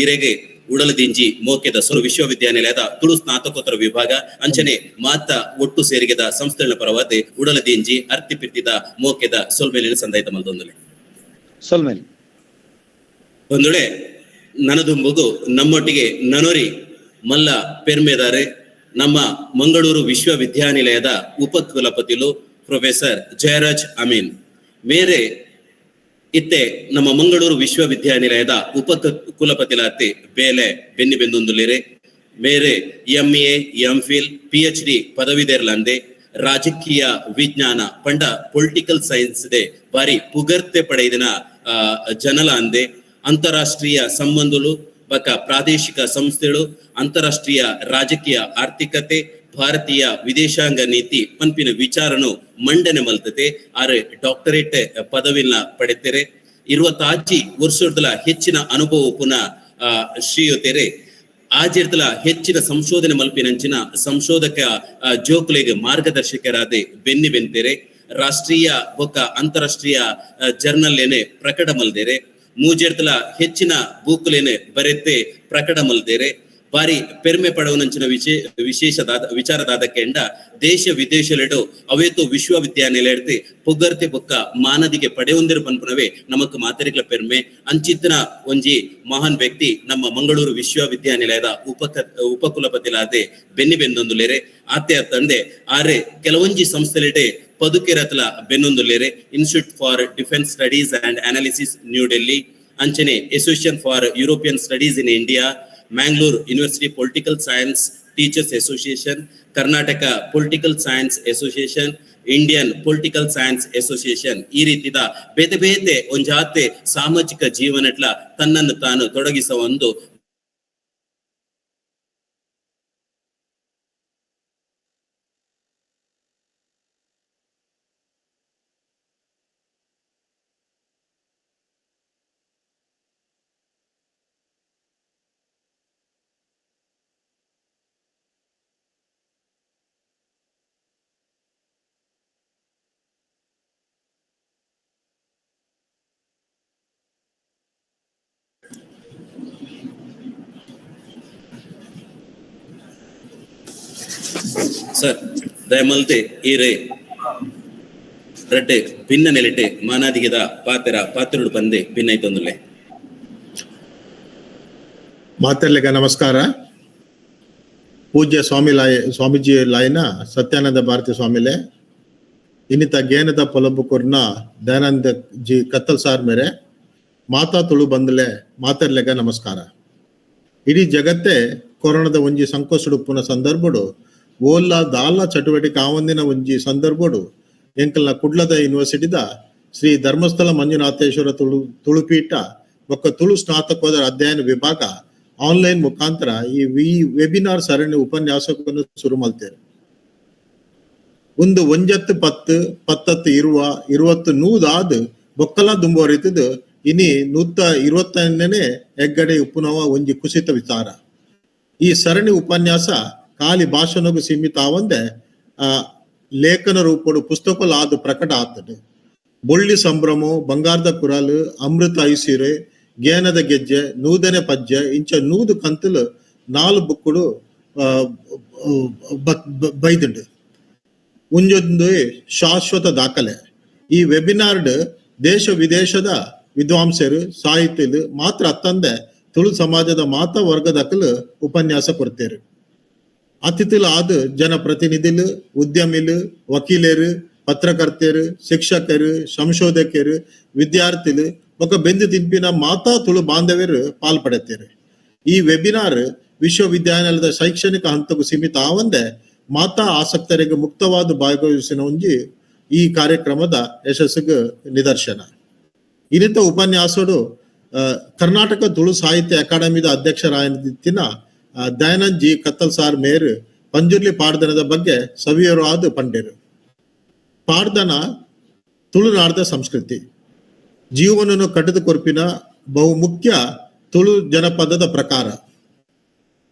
ಈರೆಗೆ ಉಡಲದಿಂಜಿ ಮೋಕೆದ ಸುರು ವಿಶ್ವವಿದ್ಯಾನಿಲಯದ ತುಳು ಸ್ನಾತಕೋತ್ತರ ವಿಭಾಗ ಅಂಚನೆ ಮಾತ ಒಟ್ಟು ಸೇರಿಗೆದ ಸಂಸ್ಥೆಗಳ ಪರವಾದ ಉಡಲದಿಂಜಿ ಅರ್ತಿಪಿರ್ತಿದ ಮೋಕೆದ ಸೊಲ್ಮೇಲಿನ ಸಂದಾಯಿತ ಮಲ್ದೊಂದಲೆ
ಸೊಲ್ಮೇಲಿ
ಒಂದೊಳೆ ನನದುಂಬುಗು ನಮ್ಮೊಟ್ಟಿಗೆ ನನೊರಿ ಮಲ್ಲ ಪೆರ್ಮೆದಾರೆ ನಮ್ಮ ಮಂಗಳೂರು ವಿಶ್ವವಿದ್ಯಾನಿಲಯದ ಉಪಕುಲಪತಿಲು ಪ್ರೊಫೆಸರ್ ಜಯರಾಜ್ ಅಮೀನ್ ಮೇರೆ ಇತ್ತೆ ನಮ್ಮ ಮಂಗಳೂರು ವಿಶ್ವವಿದ್ಯಾನಿಲಯದ ಉಪ ಕುಲಪತಿಲಾತಿ ಬೇಲೆ ಬೆನ್ನಿ ಬೆಂದೊಂದುಲೇರೆ ಮೇರೆ MA MPhil PhD ಪದವಿದೇರ್ಲಂದೆ ರಾಜಕೀಯ ವಿಜ್ಞಾನ ಪಂಡ ಪೊಲಿಟಿಕಲ್ ಸೈನ್ಸ್ ದೆ ಬಾರಿ ಪುಗರ್ತೆ ಪಡೆದಿನ ಜನಲ ಅಂದೆ ಅಂತಾರಾಷ್ಟ್ರೀಯ ಸಂಬಂಧಗಳು ಬಕ ಪ್ರಾದೇಶಿಕ ಸಂಸ್ಥೆಗಳು ಅಂತಾರಾಷ್ಟ್ರೀಯ ರಾಜಕೀಯ ಆರ್ಥಿಕತೆ ಭಾರತೀಯ ವಿದೇಶಾಂಗ ನೀತಿ ಪಂಪಿನ ವಿಚಾರನು ಮಂಡನೆ ಮಲ್ತತೆ ಆರೆ ಡಾಕ್ಟರೇಟ್ ಪದವಿನ ಪಡೆತರೆ 25 ವರ್ಷದಲ ಹೆಚ್ಚಿನ ಅನುಭವ ಪುನಃ ಶ್ರೀಯುತರೆ ಆಜಿರ್ತಲ ಹೆಚ್ಚಿನ ಸಂಶೋಧನೆ ಮಲ್ಪಿನಂಚಿನ ಸಂಶೋಧಕ ಜೋಕುಲೆಗ್ ಮಾರ್ಗದರ್ಶಕರಾದ ಬೆನ್ನಿ ಬೆಂತೆರೆ. ರಾಷ್ಟ್ರೀಯ ಬೊಕ್ಕ ಅಂತಾರಾಷ್ಟ್ರೀಯ ಜರ್ನಲ್ ಏನೆ ಪ್ರಕಟ ಮಲ್ದೇರೆ. ಮೂಜೆರ್ತಲ ಹೆಚ್ಚಿನ ಬೂಕುಲೇನೆ ಬರೆತೆ ಪ್ರಕಟ ಮಲ್ದೇರೆ. ಬಾರಿ ಪೆರ್ಮೆ ಪಡವನಂಚಿನ ವಿಶೇಷದಾದ ವಿಚಾರದಾದ ಕೆಂಡ ದೇಶ ವಿದೇಶಲೆಡು ಅವೇತೋ ವಿಶ್ವವಿದ್ಯಾನಿಲಯಡ್ತಿ ಪುಗರ್ತೆ ಬೊಕ್ಕ ಮಾನದಿಗೆ ಪಡೆಯೊಂದಿರು ಪನ್ಪುನವೇ ನಮಕ್ ಮಾತೆರಿಗ್ಲ ಪೆರ್ಮೆ. ಅಂಚಿತ್ತನ ಒಂಜಿ ಮಹಾನ್ ವ್ಯಕ್ತಿ ನಮ್ಮ ಮಂಗಳೂರು ವಿಶ್ವವಿದ್ಯಾನಿಲಯದ ಉಪಕುಲಪತಿಲಾದೆ ಬೆನ್ನಿ ಬೆಂದೊಂದುಲೇರೆ. ಆತೆ ತಂದೆ ಆರೆ ಕೆಲವೊಂಜಿ ಸಂಸ್ಥೆಲೆಡೆ ಪದುಕೆರತ್ಲ ಬೆನ್ನೊಂದುಲೇರೆ. Institute for defence studies and analysis new Delhi, ಅಂಚನೆ association for European studies in India, Mangalore university political science teachers association, Karnataka political science association, Indian political science association ಈ ರೀತಿದ ಬೇತೆ ಬೇತೆ ಒಂಜಾತೆ ಸಾಮಾಜಿಕ ಜೀವನಟ್ಲ ತನ್ನನ್ನು ತಾನು ತೊಡಗಿಸುವ ಒಂದು ಸರ್. ದಯಮಲ್ತೆ ಈರೆ ರಡ್ಡೆ ಭಿನ್ನ ನೆಲೆಟೆ ಮಾನಾದಿಗೆದ ಪಾತೆರ ಪಾತ್ರುಡು ಬಂದೆ ಭಿನ್ನೈತೊಂದುಲೆ.
ಮಾತೆರ್ಲೆಗ ನಮಸ್ಕಾರ. ಪೂಜ್ಯ ಸ್ವಾಮೀಜಿ ಲಾಯನ ಸತ್ಯಾನಂದ ಭಾರತಿ ಸ್ವಾಮಿಲೆ, ಇನ್ನಿತ ಗೇನದ ಪೊಲಂಬುಕೂರ್ನ ದಯಾನಂದ ಜಿ ಕತ್ತಲ್ ಸಾರ್ ಮೇರೆ, ಮಾತಾ ತುಳು ಬಂದಲೆ ಮಾತೆರ್ಲೆಗ ನಮಸ್ಕಾರ. ಇಡೀ ಜಗತ್ತೇ ಕೊರೋನಾದ ಒಂಜಿ ಸಂಕೋಸುಡುಪ್ಪುನ ಸಂದರ್ಭಡು ಓಲ್ಲ ದಾಲ ಚಟುವಟಿಕೆ ಆವಂದಿನ ಒಂಜಿ ಸಂದರ್ಭಡು ಎಂಕಲ್ನ ಕುಡ್ಲದ ಯೂನಿವರ್ಸಿಟಿದ ಶ್ರೀ ಧರ್ಮಸ್ಥಳ ಮಂಜುನಾಥೇಶ್ವರ ತುಳುಪೀಠ ಬೊಕ್ಕ ತುಳು ಸ್ನಾತಕೋತ್ತರ ಅಧ್ಯಯನ ವಿಭಾಗ ಆನ್ಲೈನ್ ಮುಖಾಂತರ ಈ ವೆಬಿನಾರ್ ಸರಣಿ ಉಪನ್ಯಾಸವನ್ನು ಶುರು ಮಲ್ತೇವೆ. ಒಂದು ಒಂಜತ್ತು ಪತ್ತು ಪತ್ತತ್ತು ಇರುವ ಇರುವತ್ತು ನೂದಾದ್ ಬೊಕ್ಕಲ ದುಂಬುವರಿತದು ಇನಿ 125ನೇ ಹೆಗ್ಗಡೆ ಉಪ್ಪುನವ ಒಂಜಿ ಕುಸಿತ ವಿಚಾರ. ಈ ಸರಣಿ ಉಪನ್ಯಾಸ ಖಾಲಿ ಭಾಷಣಗೂ ಸೀಮಿತ ಆವಂದೆ ಲೇಖನ ರೂಪಡು ಪುಸ್ತಕಲು ಆದು ಪ್ರಕಟ ಆತದೆ. ಬೊಳ್ಳಿ ಸಂಭ್ರಮ, ಬಂಗಾರದ ಕುರಲು, ಅಮೃತ ಐಸಿರೆ, ಗೇನದ ಗೆಜ್ಜೆ, ನೂದನೆ ಪಜ್ಜೆ ಇಂಚ 100 ಕಂತಲು 4 ಬುಕ್ಕುಡು ಬೈದುಂಡು. ಒಂಜೊಂದು ಶಾಶ್ವತ ದಾಖಲೆ. ಈ ವೆಬಿನಾರ್ಡ್ ದೇಶ ವಿದೇಶದ ವಿದ್ವಾಂಸರು, ಸಾಹಿತ್ಯಲು ಮಾತ್ರ ಅತ್ತಂದೆ ತುಳು ಸಮಾಜದ ಮಾತಾ ವರ್ಗದಕಲು ಉಪನ್ಯಾಸ ಕೊಡ್ತೇರು. ಅತಿಥಿಲು ಆದ ಜನಪ್ರತಿನಿಧಿಲು, ಉದ್ಯಮಿಲು, ವಕೀಲರು, ಪತ್ರಕರ್ತರು, ಶಿಕ್ಷಕರು, ಸಂಶೋಧಕರು, ವಿದ್ಯಾರ್ಥಿಲು ಬೊಕ್ಕ ಬೆಂದು ತಿಂಪಿನ ಮಾತಾ ತುಳು ಬಾಂಧವ್ಯರು ಪಾಲ್ಪಡೆತೇರು. ಈ ವೆಬಿನಾರ್ ವಿಶ್ವವಿದ್ಯಾನಿಲಯದ ಶೈಕ್ಷಣಿಕ ಹಂತಕ್ಕೂ ಸೀಮಿತ ಆವಂದೆ ಮಾತಾ ಆಸಕ್ತರಿಗೆ ಮುಕ್ತವಾದ ಭಾಗವಹಿಸಿನ ಒಂಜಿ ಈ ಕಾರ್ಯಕ್ರಮದ ಯಶಸ್ಸಿಗೆ ನಿದರ್ಶನ. ಇನ್ನಿತ ಉಪನ್ಯಾಸಡು ಕರ್ನಾಟಕ ತುಳು ಸಾಹಿತ್ಯ ಅಕಾಡೆಮಿದ ಅಧ್ಯಕ್ಷರಾಯನ ದಯಾನಂದ್ ಜಿ ಕತ್ತಲ್ ಸಾರ್ ಮೇರ್ ಪಂಜುರ್ಲಿ ಪಾಡ್ದನದ ಬಗ್ಗೆ ಸವಿಯರು ಆದ ಪಂಡೇರು. ಪಾಡ್ದನ ತುಳುನಾಡದ ಸಂಸ್ಕೃತಿ ಜೀವನನ್ನು ಕಟ್ಟಿದ ಕೊರ್ಪಿನ ಬಹುಮುಖ್ಯ ತುಳು ಜನಪದದ ಪ್ರಕಾರ.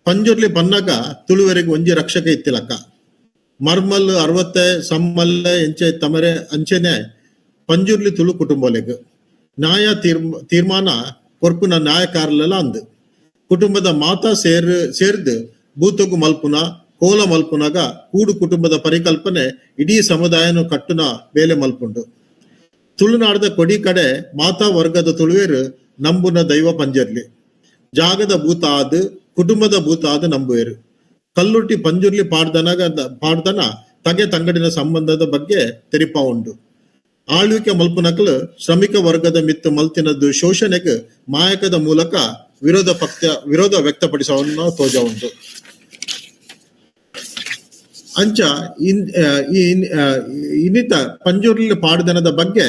ಪಂಜುರ್ಲಿ ಪನ್ನಾಗ ತುಳುವರೆಗೆ ಒಂಜಿ ರಕ್ಷಕ ಇತ್ತಿಲಕ್ಕ. ಮರ್ಮಲ್ ಅರವತ್ತೆ ಸಮ್ಮಲ್ಲೆ ಎಂಚೆ ತಮರೆ ಅಂಚೆನೆ ಪಂಜುರ್ಲಿ ತುಳು ಕುಟುಂಬಲೆಗ್ ನ್ಯಾಯ ತೀರ್ಮಾನ ಕೊರ್ಪುನ ನ್ಯಾಯಕಾರಲೆಲ್ಲ ಅಂದು ಕುಟುಂಬದ ಮಾತಾ ಸೇರ್ದು ಭೂತಗು ಮಲ್ಪುನ ಕೋಲ ಮಲ್ಪುನಾಗ ಕೂಡು ಕುಟುಂಬದ ಪರಿಕಲ್ಪನೆ ಇಡೀ ಸಮುದಾಯನು ಕಟ್ಟುನ ಬೇಲೆ ಮಲ್ಪುಂಡು. ತುಳುನಾಡದ ಕೊಡಿ ಕಡೆ ಮಾತಾ ವರ್ಗದ ತುಳುವೇರು ನಂಬುನ ದೈವ ಪಂಜರ್ಲಿ ಜಾಗದ ಭೂತ ಆದ ಕುಟುಂಬದ ಭೂತ ಆದ ನಂಬುವೇರು. ಕಲ್ಲುಟ್ಟಿ ಪಂಜುರ್ಲಿ ಪಾಡ್ದನ ತಗೆ ತಂಗಡಿನ ಸಂಬಂಧದ ಬಗ್ಗೆ ತೆರಿಪಾ ಉಂಡು. ಆಳ್ವಿಕೆ ಮಲ್ಪುನಕಲು ಶ್ರಮಿಕ ವರ್ಗದ ಮಿತ್ತು ಮಲ್ತಿನದ್ದು ಶೋಷಣೆಗೆ ಮಾಯಕದ ಮೂಲಕ ವಿರೋಧ ವ್ಯಕ್ತಪಡಿಸವನ್ನು ತೋಜ ಉಂಟು. ಅಂಚ ಇನ್ನಿತ ಪಂಜುರ್ಲಿ ಪಾಡ್ದನದ ಬಗ್ಗೆ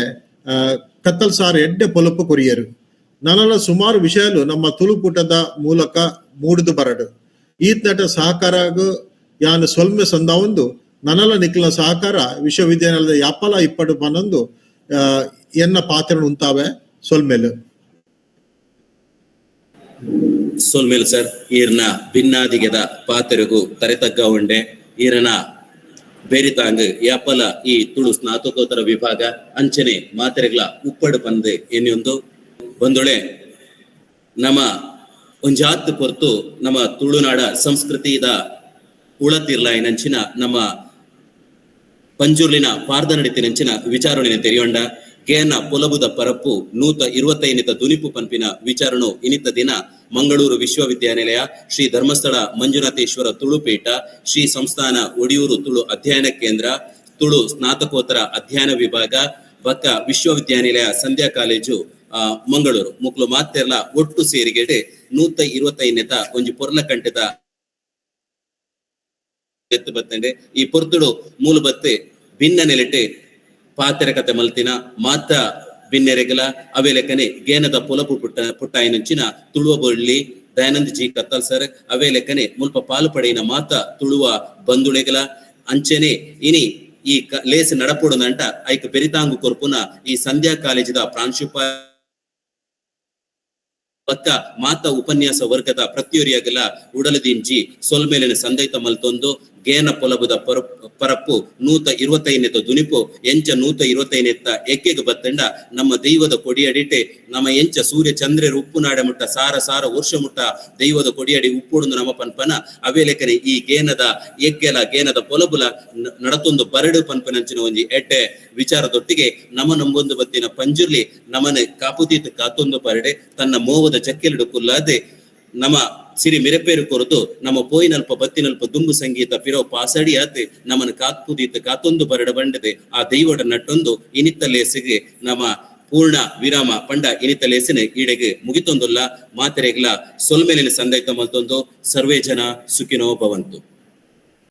ಕತ್ತಲ್ ಸಾರ್ ಎಡ್ಡೆ ಪೊಲಪು ಕೊರಿಯರು. ನನಲ ಸುಮಾರು ವಿಷಯಲು ನಮ್ಮ ತುಳುಕೂಟದ ಮೂಲಕ ಮೂಡಿದು ಬರಡು. ಈತ್ನಟ ಸಹಕಾರ ಯಾನು ಸೊಲ್ಮೆ ಸಂದಾವೊಂದು ನನಲ ನಿಖಿಲ ಸಹಕಾರ ವಿಶ್ವವಿದ್ಯಾನಿಲಯದ ಯಾಪಲ ಇಪ್ಪಡು ಪನ್ನೊಂದು ಎನ್ನ ಪಾತ್ರ ಉಂತಾವೆ ಸೊಲ್ಮೆಲು.
ಸೊಲ್ಮೆಲ್ ಸರ್, ಈರ್ನ ಭಿನ್ನಾದಿಗೆದ ಪಾತೆರಗು ತರೆತಗ್ಗ ಉಂಡೆ. ಈರನ ಬೇರಿತಾಂಗ್ ಯಾಪಲ ಈ ತುಳು ಸ್ನಾತಕೋತ್ತರ ವಿಭಾಗ ಅಂಚನೆ ಮಾತೆರೆಗ್ಲ ಉಪ್ಪಡು ಪಂದ್ ಎನ್ನಿಯೊಂದು ಒಂದೊಳೆ ನಮ್ಮ ಒಂಜಾತ್ ಪೊರ್ತು ನಮ್ಮ ತುಳುನಾಡ ಸಂಸ್ಕೃತಿದ ಉಳತಿರ್ಲಾಯಿನಂಚಿನ ನಮ್ಮ ಪಂಜುರ್ಲಿನ ಪಾರ್ದ ನಡಿತಿನಂಚಿನ ವಿಚಾರಣೆ ತೆರಿಯೊಂಡ. ಗೇನ ಪೊಲಬುದ ಪರಪ್ಪು 125ನೇತ ದುನಿಪು ಪನ್ಪಿನ ವಿಚಾರಣು ಇನಿತ ದಿನ ಮಂಗಳೂರು ವಿಶ್ವವಿದ್ಯಾನಿಲಯ, ಶ್ರೀ ಧರ್ಮಸ್ಥಳ ಮಂಜುನಾಥೇಶ್ವರ ತುಳುಪೀಠ, ಶ್ರೀ ಸಂಸ್ಥಾನ ಒಡಿಯೂರು ತುಳು ಅಧ್ಯಯನ ಕೇಂದ್ರ, ತುಳು ಸ್ನಾತಕೋತ್ತರ ಅಧ್ಯಯನ ವಿಭಾಗ, ಬಕ್ಕ ವಿಶ್ವವಿದ್ಯಾನಿಲಯ ಸಂಧ್ಯಾ ಕಾಲೇಜು ಮಂಗಳೂರು ಮುಕ್ಲು ಮಾತೆರ್ಲ ಒಟ್ಟು ಸೇರಿಗೆಡೆ 125ನೇತ ಒಂಜಿ ಪೊರ್ಲ ಕಂಟೆದ ಎತ್ತು ಬತ್ತಂಡೆ. ಈ ಪೊರ್ತುಡು ಮೂಲ ಬತ್ತೆ ಭಿನ್ನ ನೆಲೆಟೆ ಪಾತೆರ ಕತೆ ಮಲ್ತಿನ ಮಾತ ಬಿನ್ನೆರೆಗಲ ಅವೇಲೆಕನೆ ಗೇನದ ಪೊಲಪು ಪುಟ್ಟ ಪುಟ್ಟಾಯಿನಂಚಿನ ತುಳುವ ಬೊಳ್ಳಿ ದಯಾನಂದ ಜಿ ಕತ್ತಲ್ ಸರ್, ಅವೇಲೆಕನೆ ಮುಲ್ಪ ಪಾಲು ಪಡೆಯಿನ ಮಾತ ತುಳುವ ಬಂಧುಳೆಗಲ ಅಂಚನೆ ಇನಿ ಈ ಲೇಸ್ ನಡಪೊಡುನಂಟ ಐಕ್ ಬೆರಿತಾಂಗು ಕೊರ್ಪುನ ಈ ಸಂಧ್ಯಾ ಕಾಲೇಜಿದ ಪ್ರಾಂಶುಪಾಲ ಬಕ್ಕ ಮಾತ ಉಪನ್ಯಾಸ ವರ್ಗದ ಪ್ರತಿಯೊರಿಯಾಗಲ ಉಡಲದಿಂಜಿ ಸೊಲ್ಮೇಲಿನ ಸಂದೈತ ಮಲ್ತೊಂದು ಗೇನ ಪೊಲಬುದ ಪರಪ್ಪು 125ನೇತ ದುನಿಪು ಎಂಚ 125ನೇತ ಎಕ್ಕೆಗೆ ಬತ್ತಂಡ ನಮ್ಮ ದೈವದ ಕೊಡಿಯಡಿಟೆ ನಮ್ಮ ಎಂಚ ಸೂರ್ಯ ಚಂದ್ರರು ಉಪ್ಪು ನಾಡೆ ಮುಟ್ಟ ಸಾರ ಸಾರ ವರ್ಷ ಮುಟ್ಟ ದೈವದ ಕೊಡಿಯಡಿ ಉಪ್ಪುಡುಂದು ನಮ್ಮ ಪನ್ಪನ ಅವೇಲೆಕನೆ ಈ ಗೇನದ ಎಗ್ಗೆಲ ಗೇನದ ಪೊಲಬುಲ ನಡತೊಂದು ಬರಡು ಪನ್ಪನಂಚಿನ ಒಂಜಿ ಎಡ್ಡೆ ವಿಚಾರದೊಟ್ಟಿಗೆ ನಮ ನಂಬೊಂದು ಬತ್ತಿನ ಪಂಜುರ್ಲಿ ನಮನ ಕಾಪುತೀತ ಕಾತೊಂದು ಪರಡೆ ತನ್ನ ಮೋವದ ಚಕ್ಕೆಲಿಡು ಕುಲ್ಲಾದೆ ನಮ ಸಿರಿ ಮಿರೆಪೇರು ಕೊರದು ನಮ್ಮ ಪೋಯಿನಲ್ಪ ಬತ್ತಿನಲ್ಪ ದುಂಬು ಸಂಗೀತ ಪಿರೋ ಪಾಸಡಿ ಆತ್ ನಮನ ಕಾತ್ಪುದೀತ ಕಾತೊಂದು ಬರಡ ಬಂಡದೆ ಆ ದೈವಡ ನಟ್ಟೊಂದು ಇನಿತ್ತ ಲೇಸಿಗೆ ನಮ್ಮ ಪೂರ್ಣ ವಿರಾಮ ಪಂಡ ಇನಿತ್ತ ಲೇಸಿನ ಈಡೆಗೆ ಮುಗಿತೊಂದುಲ್ಲ. ಮಾತೆರೆಗ್ಲ ಸೊಲ್ಮೇಲಿನ ಸಂದೈತ ಮಲ್ತೊಂದು ಸರ್ವೇ ಜನ ಸುಖಿನೋ ಭವಂತು.